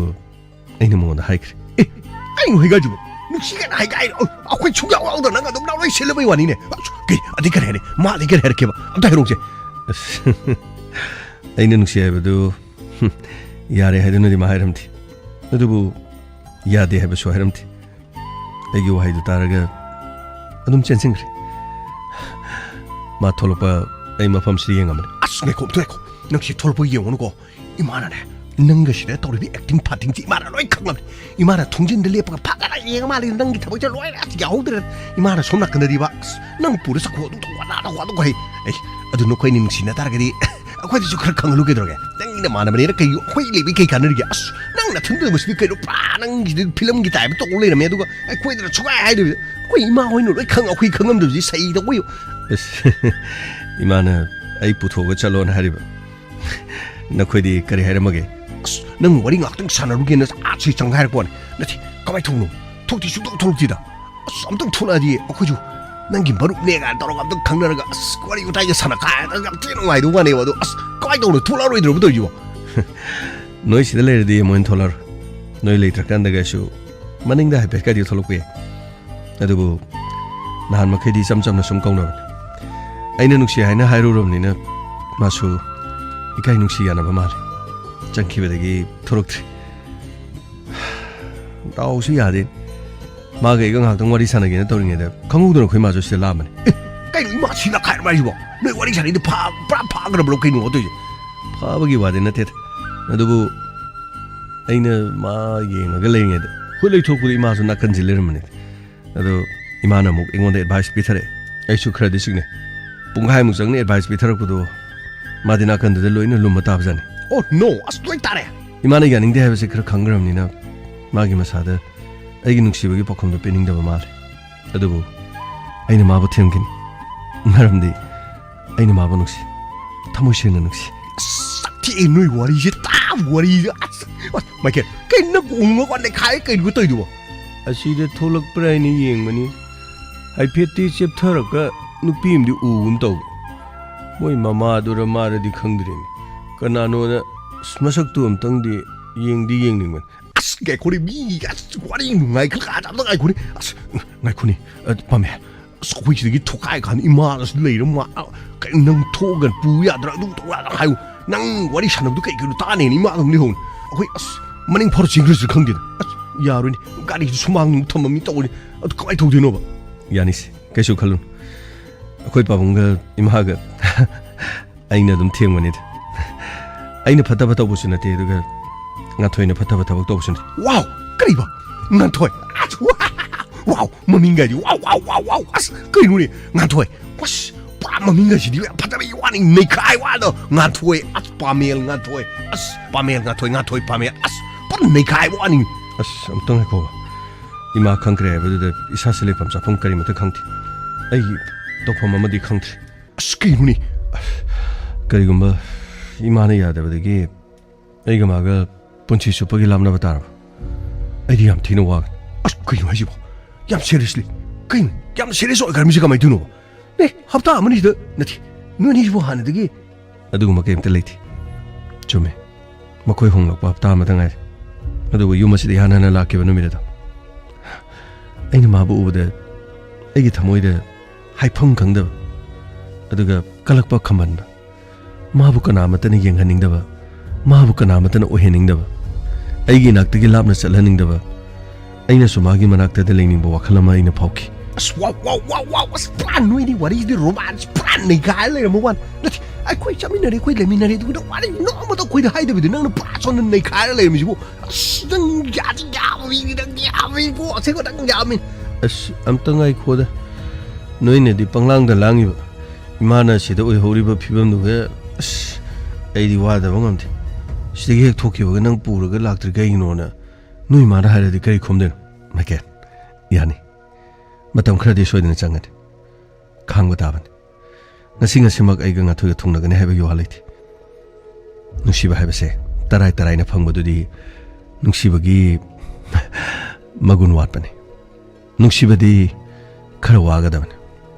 ꯑꯩꯅ ꯃꯉꯣꯟꯗ ꯍꯥꯏꯈ꯭ꯔꯦ꯫ ꯑꯦ, ꯀꯩꯅꯣ ꯍꯥꯏꯒꯥꯏꯁꯤꯕꯣ? ꯅꯨꯡꯁꯤ ꯀꯥꯏꯅ ꯍꯥꯏꯒꯥꯏꯔꯣ? ꯑꯩꯈꯣꯏ ꯁꯨꯡꯌꯥꯎ ꯌꯥꯎꯗ ꯅꯪ ꯑꯗꯨꯝ ꯂꯥꯎ ꯂꯣꯏ ꯁꯤꯜꯂꯕꯩ ꯋꯥꯅꯤꯅꯦ꯫ ꯑꯁ, ꯀꯩ, ꯑꯗꯩ ꯀꯔꯤ ꯍꯥꯏꯔꯦ? ꯃꯥ ꯑꯗꯩ ꯀꯔꯤ ꯍꯥꯏꯔꯛꯀꯦꯕ? ꯑꯝꯇ ꯍꯥꯏꯔꯛꯎꯁꯦ꯫ ꯑꯁ, ꯑꯩꯅ ꯅꯨꯡꯁꯤ ꯍꯥꯏꯕꯗꯨ, ꯍꯨꯝ, ꯌꯥꯔꯦ ꯍꯥꯏꯗꯨꯅꯗꯤ ꯃꯥ ꯍꯥꯏꯔꯝꯗꯦ꯫ ꯑꯗꯨꯕꯨ ꯌꯥꯗꯦ ꯍꯥꯏꯕꯁꯨ ꯍꯥꯏꯔꯝꯗꯦ꯫ ꯑꯩꯒꯤ ꯋꯥꯍꯩꯗꯨ ꯇꯥꯔꯒ ꯑꯗꯨꯝ ꯆꯦꯟꯁꯤꯟꯈ꯭ꯔꯦ꯫ ꯃꯥ ꯊꯣꯛꯂꯛꯄ ꯑꯩ ꯃꯐꯝꯁꯤꯗ ꯌꯦꯡꯉꯝꯕꯅꯤ꯫ "ꯑꯁ, ꯉꯥꯏꯈꯣ, ꯑꯝꯇ ꯉꯥꯏꯈꯣ꯫ ꯅꯪ ꯁꯤ ꯊꯣꯛꯂꯛꯄ ꯌꯦꯡꯉꯨꯅꯨꯀꯣ꯫ ꯏꯃꯥꯅꯅꯦ, ꯅꯪꯒ ꯁꯤꯗ ꯇꯧꯔꯤꯕ acting ꯐꯥꯛꯇꯤꯡꯁꯤ ꯏꯃꯥꯅ ꯂꯣꯏ ꯈꯪꯂꯕꯅꯤ꯫ ꯏꯃꯥꯅ ꯊꯣꯡꯖꯤꯟꯗ ꯂꯦꯞꯄꯒ ꯐꯥꯒꯠꯂ ꯌꯦꯡꯉ ꯃꯥꯜꯂꯦ, ꯅꯪꯒꯤ ꯊꯕꯛꯁꯦ ꯂꯣꯏꯔꯦ, ꯑꯁ, ꯌꯥꯍꯧꯗ꯭ꯔꯦ꯫ ꯏꯃꯥꯅ ꯁꯣꯝ ꯅꯥꯀꯟꯗꯗꯤꯕ, ꯑꯁ, ꯅꯪ ꯄꯨꯔ ꯆꯠꯈꯣ, ꯑꯗꯨ ꯇꯧ, ꯑꯗꯥ ꯇꯧ, ꯑꯗꯨ ꯇꯧ ꯍꯥꯏ꯫ ꯑꯩ, ꯑꯗꯨ ꯅꯈꯣꯏꯅꯤ ꯅꯨꯡꯁꯤꯅ ꯇꯥꯔꯒꯗꯤ ꯑꯩꯈꯣꯏꯗꯁꯨ ꯈꯔ ꯈꯪꯍꯜꯂꯨ ꯀꯩꯗꯧꯔꯒꯦ? ꯅꯪꯒꯤ ꯅꯃꯥꯟꯅꯕꯅꯦꯅ ꯀꯩ, ꯑꯩꯈꯣꯏ ꯂꯩꯕꯩ ꯀꯩ ꯀꯥꯟꯅꯔꯤꯒꯦ? ꯑꯁ, ꯅꯪ ꯅꯊꯟꯗ ꯃꯁꯤꯗꯤ ꯀꯩꯅꯣ, ꯄꯨꯔꯥ ꯅꯪꯒꯤꯗꯤ ꯐꯤꯂꯝꯒꯤ ꯇꯥꯏꯞꯇ ꯇꯧ ꯂꯩꯔꯝꯃꯦ, ꯑꯗꯨꯒ ꯑꯩꯈꯣꯏꯗꯅ ꯁꯨꯡꯍꯥꯏ ꯍꯥꯏꯗꯕꯤꯗ꯫ ꯑꯩꯈꯣꯏ ꯏꯃꯥ ꯍꯣꯏꯅ ꯂꯣꯏ ꯈꯪ-, ꯑꯩꯈꯣꯏ ꯈꯪꯉꯝꯗꯕꯁꯤ ꯁꯩꯗ ꯑꯩꯈꯣꯏ꯫ ꯑꯁ, ꯏꯃꯥꯅ ꯑꯩ ꯄꯨꯊꯣꯛꯑꯒ ꯆꯠꯂꯣꯅ ꯍꯥꯏꯔꯤꯕ꯫ ꯅꯈꯣꯏꯗꯤ ꯀꯔꯤ ꯍꯥꯏꯔꯝꯃꯒꯦ? "ꯑꯁ, ꯅꯪ ꯋꯥꯔꯤ ꯉꯥꯛꯇꯪ ꯁꯥꯟꯅꯔꯨꯒꯦꯅ ꯑꯥ ꯁꯤ ꯆꯪꯒꯥꯏꯔꯛꯄ ꯋꯥꯅꯤ꯫ ꯅꯠꯇꯦ, ꯀꯃꯥꯏꯅ ꯇꯧꯕꯅꯣ? ꯊꯣꯛꯇꯤ ꯁꯨꯡꯊꯣꯛ ꯊꯣꯛꯂꯛꯇꯦꯗ꯫ ꯑꯁ, ꯑꯝꯇꯪ ꯊꯣꯛꯂꯛꯑꯗꯤ ꯑꯩꯈꯣꯏꯁꯨ ꯅꯪꯒꯤ ꯃꯔꯨꯞꯅꯦ" ꯀꯥꯏꯅ ꯇꯧꯔꯒ ꯑꯝꯇꯪ ꯈꯪꯅꯔꯒ, ꯑꯁ, ꯋꯥꯔꯤ ꯋꯥꯇꯥꯏꯒ ꯁꯥꯟꯅ ꯀꯥꯏꯅ ꯌꯥꯝ ꯊꯤꯅ ꯅꯨꯡꯉꯥꯏꯗꯧꯕ ꯋꯥꯅꯦꯕ꯫ ꯑꯗꯣ, ꯑꯁ, ꯀꯃꯥꯏꯅ ꯇꯧꯕꯅꯣ? ꯊꯣꯛꯂꯛꯑꯔꯣꯏꯗ꯭ꯔꯕ ꯇꯧꯔꯤꯁꯤꯕꯣ? ꯅꯣꯏ ꯁꯤꯗ ꯂꯩꯔꯗꯤ ꯃꯣꯏꯅ ꯊꯣꯛꯂꯛꯑꯔꯣꯏ꯫ ꯅꯣꯏ ꯂꯩꯇ꯭ꯔꯀꯥꯟꯗꯒꯁꯨ ꯃꯅꯤꯡꯗ ꯍꯥꯏꯐꯦꯠꯀꯗꯤ ꯊꯣꯛꯂꯛꯄ ꯌꯥꯏ꯫ ꯑꯗꯨꯕꯨ ꯅꯍꯥꯟ ꯃꯈꯩꯗꯤ ꯏꯆꯝ ꯆꯝꯅ ꯁꯨꯝ ꯀꯧꯅꯕꯅꯤ꯫ ꯑꯩꯅ ꯅꯨꯡꯁꯤ ꯍꯥꯏꯅ ꯍꯥꯏꯔꯨꯔꯕꯅꯤꯅ ꯃꯥꯁꯨ ꯏꯀꯥꯏ ꯅꯨꯡꯁꯤ ꯌꯥꯅꯕ ꯃꯥꯜꯂꯦ꯫ ꯆꯪꯈꯤꯕꯗꯒꯤ ꯊꯣꯔꯛꯇ꯭ꯔꯤ꯫ ꯗꯥꯎꯁꯨ ꯌꯥꯗꯦ꯫ ꯃꯥꯒ ꯑꯩꯒ ꯉꯥꯏꯍꯥꯛꯇꯪ ꯋꯥꯔꯤ ꯁꯥꯟꯅꯒꯦꯅ ꯇꯧꯔꯤꯉꯩꯗ ꯈꯪꯍꯧꯗꯅ ꯑꯩꯈꯣꯏ ꯃꯥꯁꯨ ꯁꯤꯗ ꯂꯥꯛꯑꯝꯕꯅꯤ꯫ "ꯑꯦ, ꯀꯩꯅꯣ ꯏꯃꯥ ꯁꯤ ꯂꯥꯛꯈꯥꯏꯔꯝꯃ ꯍꯥꯏꯁꯤꯕꯣ? ꯅꯣꯏ ꯋꯥꯔꯤ ꯁꯥꯟꯅꯩꯗꯣ ꯐꯥ-, ꯄꯨꯔꯥ ꯐꯥꯈ꯭ꯔꯕ꯭ꯔꯣ ꯀꯩꯅꯣ ꯇꯧꯔꯤꯁꯦ?" ꯐꯥꯕꯒꯤ ꯋꯥꯗꯤ ꯅꯠꯇꯦꯗ꯫ ꯑꯗꯨꯕꯨ ꯑꯩꯅ ꯃꯥ ꯌꯦꯡꯉꯒ ꯂꯩꯔꯤꯉꯩꯗ ꯍꯨꯠ ꯂꯩꯊꯣꯛꯄꯗ ꯏꯃꯥꯁꯨ ꯅꯥꯀꯟꯁꯤ ꯂꯩꯔꯝꯕꯅꯤ꯫ ꯑꯗꯣ ꯏꯃꯥꯅ ꯑꯃꯨꯛ ꯑꯩꯉꯣꯟꯗ advice ꯄꯤꯊꯔꯛꯑꯦ꯫ ꯑꯩꯁꯨ ꯈꯔꯗꯤ ꯆꯤꯡꯅꯩ꯫ ꯄꯨꯡꯈꯥꯏꯃꯨꯛ ꯆꯪꯅ advice ꯄꯤꯊꯔꯛꯄꯗꯣ ꯃꯥꯗꯤ ꯅꯥꯀꯟꯗꯨꯗ ꯂꯣꯏꯅ ꯂꯨꯝꯃ ꯇꯥꯕꯖꯥꯠꯅꯤ꯫ "Oh no! ꯑꯁ, ꯂꯣꯏ ꯇꯥꯔꯦ!" ꯏꯃꯥꯅ ꯌꯥꯅꯤꯡꯗꯦ ꯍꯥꯏꯕꯁꯦ ꯈꯔ ꯈꯪꯈ꯭ꯔꯕꯅꯤꯅ ꯃꯥꯒꯤ ꯃꯁꯥꯗ ꯑꯩꯒꯤ ꯅꯨꯡꯁꯤꯕꯒꯤ ꯄꯥꯎꯈꯨꯝꯗꯣ ꯄꯤꯅꯤꯡꯗꯕ ꯃꯥꯜꯂꯦ꯫ ꯑꯗꯨꯕꯨ ꯑꯩꯅ ꯃꯥꯕꯨ ꯊꯦꯝꯈꯤꯅꯤ, ꯃꯔꯝꯗꯤ ꯑꯩꯅ ꯃꯥꯕꯨ ꯅꯨꯡꯁꯤ, ꯊꯃꯣꯏ ꯁꯦꯡꯅ ꯅꯨꯡꯁꯤ꯫ ꯑꯁ, ꯁꯛꯊꯤꯑꯦ ꯅꯣꯏ ꯋꯥꯔꯤꯁꯦ, ꯇꯥ ꯋꯥꯔꯤꯁꯦ꯫ ꯑꯁ, ꯑꯁ, ꯃꯥꯏꯀꯦꯜ, ꯀꯩꯅꯣ ꯅꯪ ꯎꯪꯉꯒ ꯅꯩꯈꯥꯏ ꯀꯩꯅꯣ ꯇꯧꯔꯤꯗꯨꯕꯣ? ꯑꯁꯤꯗ ꯊꯣꯛꯂꯛꯄ꯭ꯔꯥ ꯍꯥꯏꯅ ꯌꯦꯡꯕꯅꯤ꯫ ꯍꯥꯏꯐꯦꯠꯇꯤ ꯆꯦꯞꯊꯔꯒ ꯅꯨꯄꯤ ꯑꯃꯗꯤ ꯎꯒꯨꯝ ꯇꯧꯕ꯫ ꯃꯣꯏ ꯃꯃꯥꯗꯨꯔ ꯃꯥꯔꯗꯤ ꯈꯪꯗ꯭ꯔꯦꯅꯦ꯫ ꯀꯅꯥꯅꯣꯅ, ꯑꯁ, ꯃꯁꯛꯇꯨ ꯑꯝꯇꯪꯗꯤ ꯌꯦꯡꯗꯤ ꯌꯦꯡꯅꯤꯡꯕꯅꯤ꯫ ꯑꯁ, ꯉꯥꯏꯈꯣꯅꯦ, ꯃꯤ, ꯑꯁ, ꯋꯥꯔꯤ ꯅꯨꯡꯉꯥꯏꯈꯠꯂꯀꯥꯟꯗ ꯑꯝꯇ ꯉꯥꯏꯈꯣꯅꯦ꯫ ꯑꯁ, ꯉꯥꯏꯈꯣꯅꯦ, ꯑ, ꯄꯥꯝꯃꯦ꯫ ꯑꯁ, ꯑꯩꯈꯣꯏ ꯁꯤꯗꯒꯤ ꯊꯣꯛꯈꯥꯏ ꯀꯥꯟꯗ ꯏꯃꯥꯒꯁꯨ ꯂꯩꯔ ꯃꯥ-, ꯑ, ꯀꯩꯅꯣ ꯅꯪ ꯊꯣꯛꯑꯒ ꯄꯨ ꯌꯥꯗ꯭ꯔꯥ, ꯑꯗꯨ ꯇꯧ ꯌꯥꯗ꯭ꯔꯥ ꯍꯥꯏꯌꯨ꯫ ꯅꯪ ꯋꯥꯔꯤ ꯁꯥꯟꯅꯕꯗꯨ ꯀꯩ ꯀꯩꯅꯣ ꯇꯥꯅꯦꯅ ꯏꯃꯥꯒ ꯑꯃꯨꯛ ꯂꯩꯍꯧꯅꯤ꯫ ꯑꯩꯈꯣꯏ, ꯑꯁ, ꯃꯅꯤꯡ ꯐꯥꯎꯔ ꯆꯦꯟꯈ꯭ꯔꯁꯤꯔ ꯈꯪꯗꯦꯅꯦ꯫ ꯑꯁ, ꯌꯥꯔꯣꯏꯅꯦ, ꯒꯥꯔꯤꯁꯨ ꯁꯨꯃꯥꯡ ꯊꯝꯃꯝꯃꯤ ꯇꯧꯕꯅꯤ꯫ ꯑꯗꯨ ꯀꯃꯥꯏꯅ ꯇꯧꯗꯣꯏꯅꯣꯕ? ꯌꯥꯅꯤꯁꯦ, ꯀꯩꯁꯨ ꯈꯜꯂꯨꯅꯨ꯫ ꯑꯩꯈꯣꯏ ꯄꯥꯕꯨꯡꯒ ꯏꯃꯥꯒ ꯑꯩꯅ ꯑꯗꯨꯝ ꯊꯦꯡꯕꯅꯤꯗ꯫ ꯑꯩꯅ ꯐꯠꯇꯕ ꯇꯧꯕꯁꯨ ꯅꯠꯇꯦ, ꯑꯗꯨꯒ ꯉꯥꯟꯊꯣꯏꯅ ꯐꯠꯇꯕ ꯊꯕꯛ ꯇꯧꯕꯁꯨ ꯅꯠꯇꯦ꯫ ꯋꯥꯎ! ꯀꯔꯤꯕ? ꯉꯥꯟꯊꯣꯏ! ꯑꯁ, ꯋꯥꯎ! ꯋꯥꯎ! ꯃꯃꯤꯡꯒꯥꯏꯗꯤ ꯋꯥꯎ, ꯋꯥꯎ, ꯋꯥꯎ, ꯋꯥꯎ! ꯑꯁ, ꯀꯩꯅꯣꯅꯦ? ꯉꯥꯟꯊꯣꯏ! ꯑꯁ, ꯄꯨꯔꯥ ꯃꯃꯤꯡꯒꯥꯏꯁꯤꯗꯤ ꯌꯥꯝ ꯐꯖꯕ ꯋꯥꯅꯤ, ꯅꯩꯈꯥꯏ ꯋꯥꯗꯣ! ꯉꯥꯟꯊꯣꯏ! ꯑꯁ, ꯄꯥꯃꯦꯜ ꯉꯥꯟꯊꯣꯏ! ꯑꯁ, ꯄꯥꯃꯦꯜ ꯉꯥꯟꯊꯣꯏ, ꯉꯥꯟꯊꯣꯏ ꯄꯥꯃꯦꯜ! ꯑꯁ, ꯄꯨꯔꯥ ꯅꯩꯈꯥꯏꯕ ꯋꯥꯅꯤ! ꯑꯁ, ꯑꯝꯇꯪ ꯉꯥꯏꯈꯣꯕ꯫ ꯏꯃꯥ ꯈꯪꯈ꯭ꯔꯦ ꯍꯥꯏꯕꯗꯨꯗ ꯏꯁꯥꯁꯦ ꯂꯩꯐꯝ ꯆꯥꯐꯝ ꯀꯔꯤꯃꯠꯇ ꯈꯪꯗꯦ꯫ ꯑꯩ ꯇꯧꯐꯝ ꯑꯃꯗꯤ ꯈꯪꯗ꯭ꯔꯦ꯫ ꯑꯁ, ꯀꯩꯅꯣꯅꯦ? ꯀꯔꯤꯒꯨꯝꯕ ꯏꯃꯥꯅ ꯌꯥꯗꯕꯗꯒꯤ ꯑꯩꯒ ꯃꯥꯒ ꯄꯨꯟꯁꯤ ꯆꯨꯞꯄꯒꯤ ꯂꯥꯞꯅꯕ ꯇꯥꯔꯕ? ꯑꯩꯗꯤ ꯌꯥꯝ ꯊꯤꯅ ꯋꯥꯒꯅꯤ꯫ ꯑꯁ, ꯀꯩꯅꯣ ꯍꯥꯏꯁꯤꯕꯣ? ꯌꯥꯝ seriously? ꯀꯩꯅꯣ? ꯌꯥꯝ serious ꯑꯣꯏꯈ꯭ꯔꯃꯤꯁꯤ ꯀꯃꯥꯏꯅ ꯇꯧꯔꯤꯅꯣꯕ? ꯑꯦ, ꯍꯞꯇꯥ ꯑꯃꯅꯤꯗ ꯅꯠꯇꯦ, ꯅꯣꯏ ꯑꯅꯤꯁꯤꯕꯨ ꯍꯥꯟꯅꯗꯒꯤ ꯑꯗꯨꯒꯨꯝꯕ ꯀꯩꯝꯇ ꯂꯩꯇꯦ꯫ ꯆꯨꯝꯃꯦ, ꯃꯈꯣꯏ ꯍꯣꯡꯂꯛꯄ ꯍꯞꯇꯥ ꯑꯃꯇ ꯉꯥꯏꯔꯦ꯫ ꯑꯗꯨꯕꯨ ꯌꯨꯝ ꯑꯁꯤꯗ ꯏꯍꯥꯟ ꯍꯥꯟꯅ ꯂꯥꯛꯈꯤꯕ ꯅꯨꯃꯤꯠ ꯑꯗꯣ, ꯑꯩꯅ ꯃꯥꯕꯨ ꯎꯕꯗ ꯑꯩꯒꯤ ꯊꯃꯣꯏꯗ ꯍꯥꯏꯐꯝ ꯈꯪꯗꯕ, ꯑꯗꯨꯒ ꯀꯜꯂꯛꯄ ꯈꯝꯕꯟꯕ, ꯃꯥꯕꯨ ꯀꯅꯥꯃꯠꯇꯅ ꯌꯦꯡꯍꯟꯅꯤꯡꯗꯕ, ꯃꯥꯕꯨ ꯀꯅꯥꯃꯠꯇꯅ ꯑꯣꯏꯍꯟꯅꯤꯡꯗꯕ, ꯑꯩꯒꯤ ꯏꯅꯥꯛꯇꯒꯤ ꯂꯥꯞꯅ ꯆꯠꯍꯟꯅꯤꯡꯗꯕ, ꯑꯩꯅꯁꯨ ꯃꯥꯒꯤ ꯃꯅꯥꯛꯇꯗ ꯂꯩꯅꯤꯡꯕ ꯋꯥꯈꯜ ꯑꯃ ꯑꯩꯅ ꯐꯥꯎꯈꯤ꯫ ꯑꯁ, ꯋꯥꯎ, ꯋꯥꯎ, ꯋꯥꯎ, ꯋꯥꯎ, ꯑꯁ, ꯄꯨꯔꯥ ꯅꯣꯏꯗꯤ ꯋꯥꯔꯤꯁꯤꯗꯤ romance ꯄꯨꯔꯥ ꯅꯩꯈꯥꯏꯔ ꯂꯩꯔꯝꯕ ꯋꯥꯅꯤ꯫ ꯅꯠꯇꯦ, ꯑꯩꯈꯣꯏ ꯆꯠꯃꯤꯟꯅꯔꯦ, ꯑꯩꯈꯣꯏ ꯂꯩꯃꯤꯟꯅꯔꯦ, ꯑꯗꯨꯒ ꯋꯥꯔꯤ ꯅꯣꯡꯃꯇ ꯑꯩꯈꯣꯏꯗ ꯍꯥꯏꯗꯕꯤꯗ ꯅꯪꯅ ꯄꯨꯔꯥ ꯁꯣꯝꯗ ꯅꯩꯈꯥꯏꯔ ꯂꯩꯔꯝꯃꯤꯁꯤꯕꯨ꯫ ꯑꯁ, ꯅꯪ ꯌꯥꯗꯤ ꯌꯥꯕ ꯃꯤꯅꯤ, ꯅꯪ ꯌꯥꯕ ꯃꯤꯕꯨ, ꯑꯁꯦꯡꯕ ꯅꯪ ꯌꯥꯕ ꯃꯤꯅꯤ꯫ ꯑꯁ, ꯑꯝꯇ ꯉꯥꯏꯈꯣꯗ꯫ ꯅꯣꯏꯅꯗꯤ ꯄꯪꯂꯥꯡꯗ ꯂꯥꯡꯉꯤꯕ, ꯏꯃꯥꯅ ꯁꯤꯗ ꯑꯣꯏꯍꯧꯔꯤꯕ ꯐꯤꯕꯝꯗꯨꯒ, ꯑꯁ, ꯑꯩꯗꯤ ꯋꯥꯗꯕ ꯉꯝꯗꯦ꯫ ꯁꯤꯗꯒꯤ ꯍꯦꯛ ꯊꯣꯛꯈꯤꯕꯒ ꯅꯪ ꯄꯨꯔꯒ ꯂꯥꯛꯇ꯭ꯔꯤ ꯀꯩꯒꯤꯅꯣꯅ ꯅꯣꯏ ꯏꯃꯥꯅ ꯍꯥꯏꯔꯗꯤ ꯀꯔꯤ ꯈꯨꯝꯗꯣꯏꯅꯣ? ꯃꯥꯏꯀꯦꯜ, ꯌꯥꯅꯤ꯫ ꯃꯇꯝ ꯈꯔꯗꯤ ꯁꯣꯏꯗꯅ ꯆꯪꯒꯅꯤ꯫ ꯈꯥꯡꯕ ꯇꯥꯕꯅꯤ꯫ ꯉꯁꯤ ꯉꯁꯤꯃꯛ ꯑꯩꯒ ꯉꯥꯟꯊꯣꯏꯒ ꯊꯨꯡꯅꯒꯅꯤ ꯍꯥꯏꯕꯒꯤ ꯋꯥ ꯂꯩꯇꯦ꯫ ꯅꯨꯡꯁꯤꯕ ꯍꯥꯏꯕꯁꯦ ꯇꯔꯥꯏ ꯇꯔꯥꯏꯅ ꯐꯪꯕꯗꯨꯗꯤ ꯅꯨꯡꯁꯤꯕꯒꯤ ꯃꯒꯨꯟ ꯋꯥꯠꯄꯅꯤ꯫ ꯅꯨꯡꯁꯤꯕꯗꯤ ꯈꯔ ꯋꯥꯒꯗꯕꯅꯤ꯫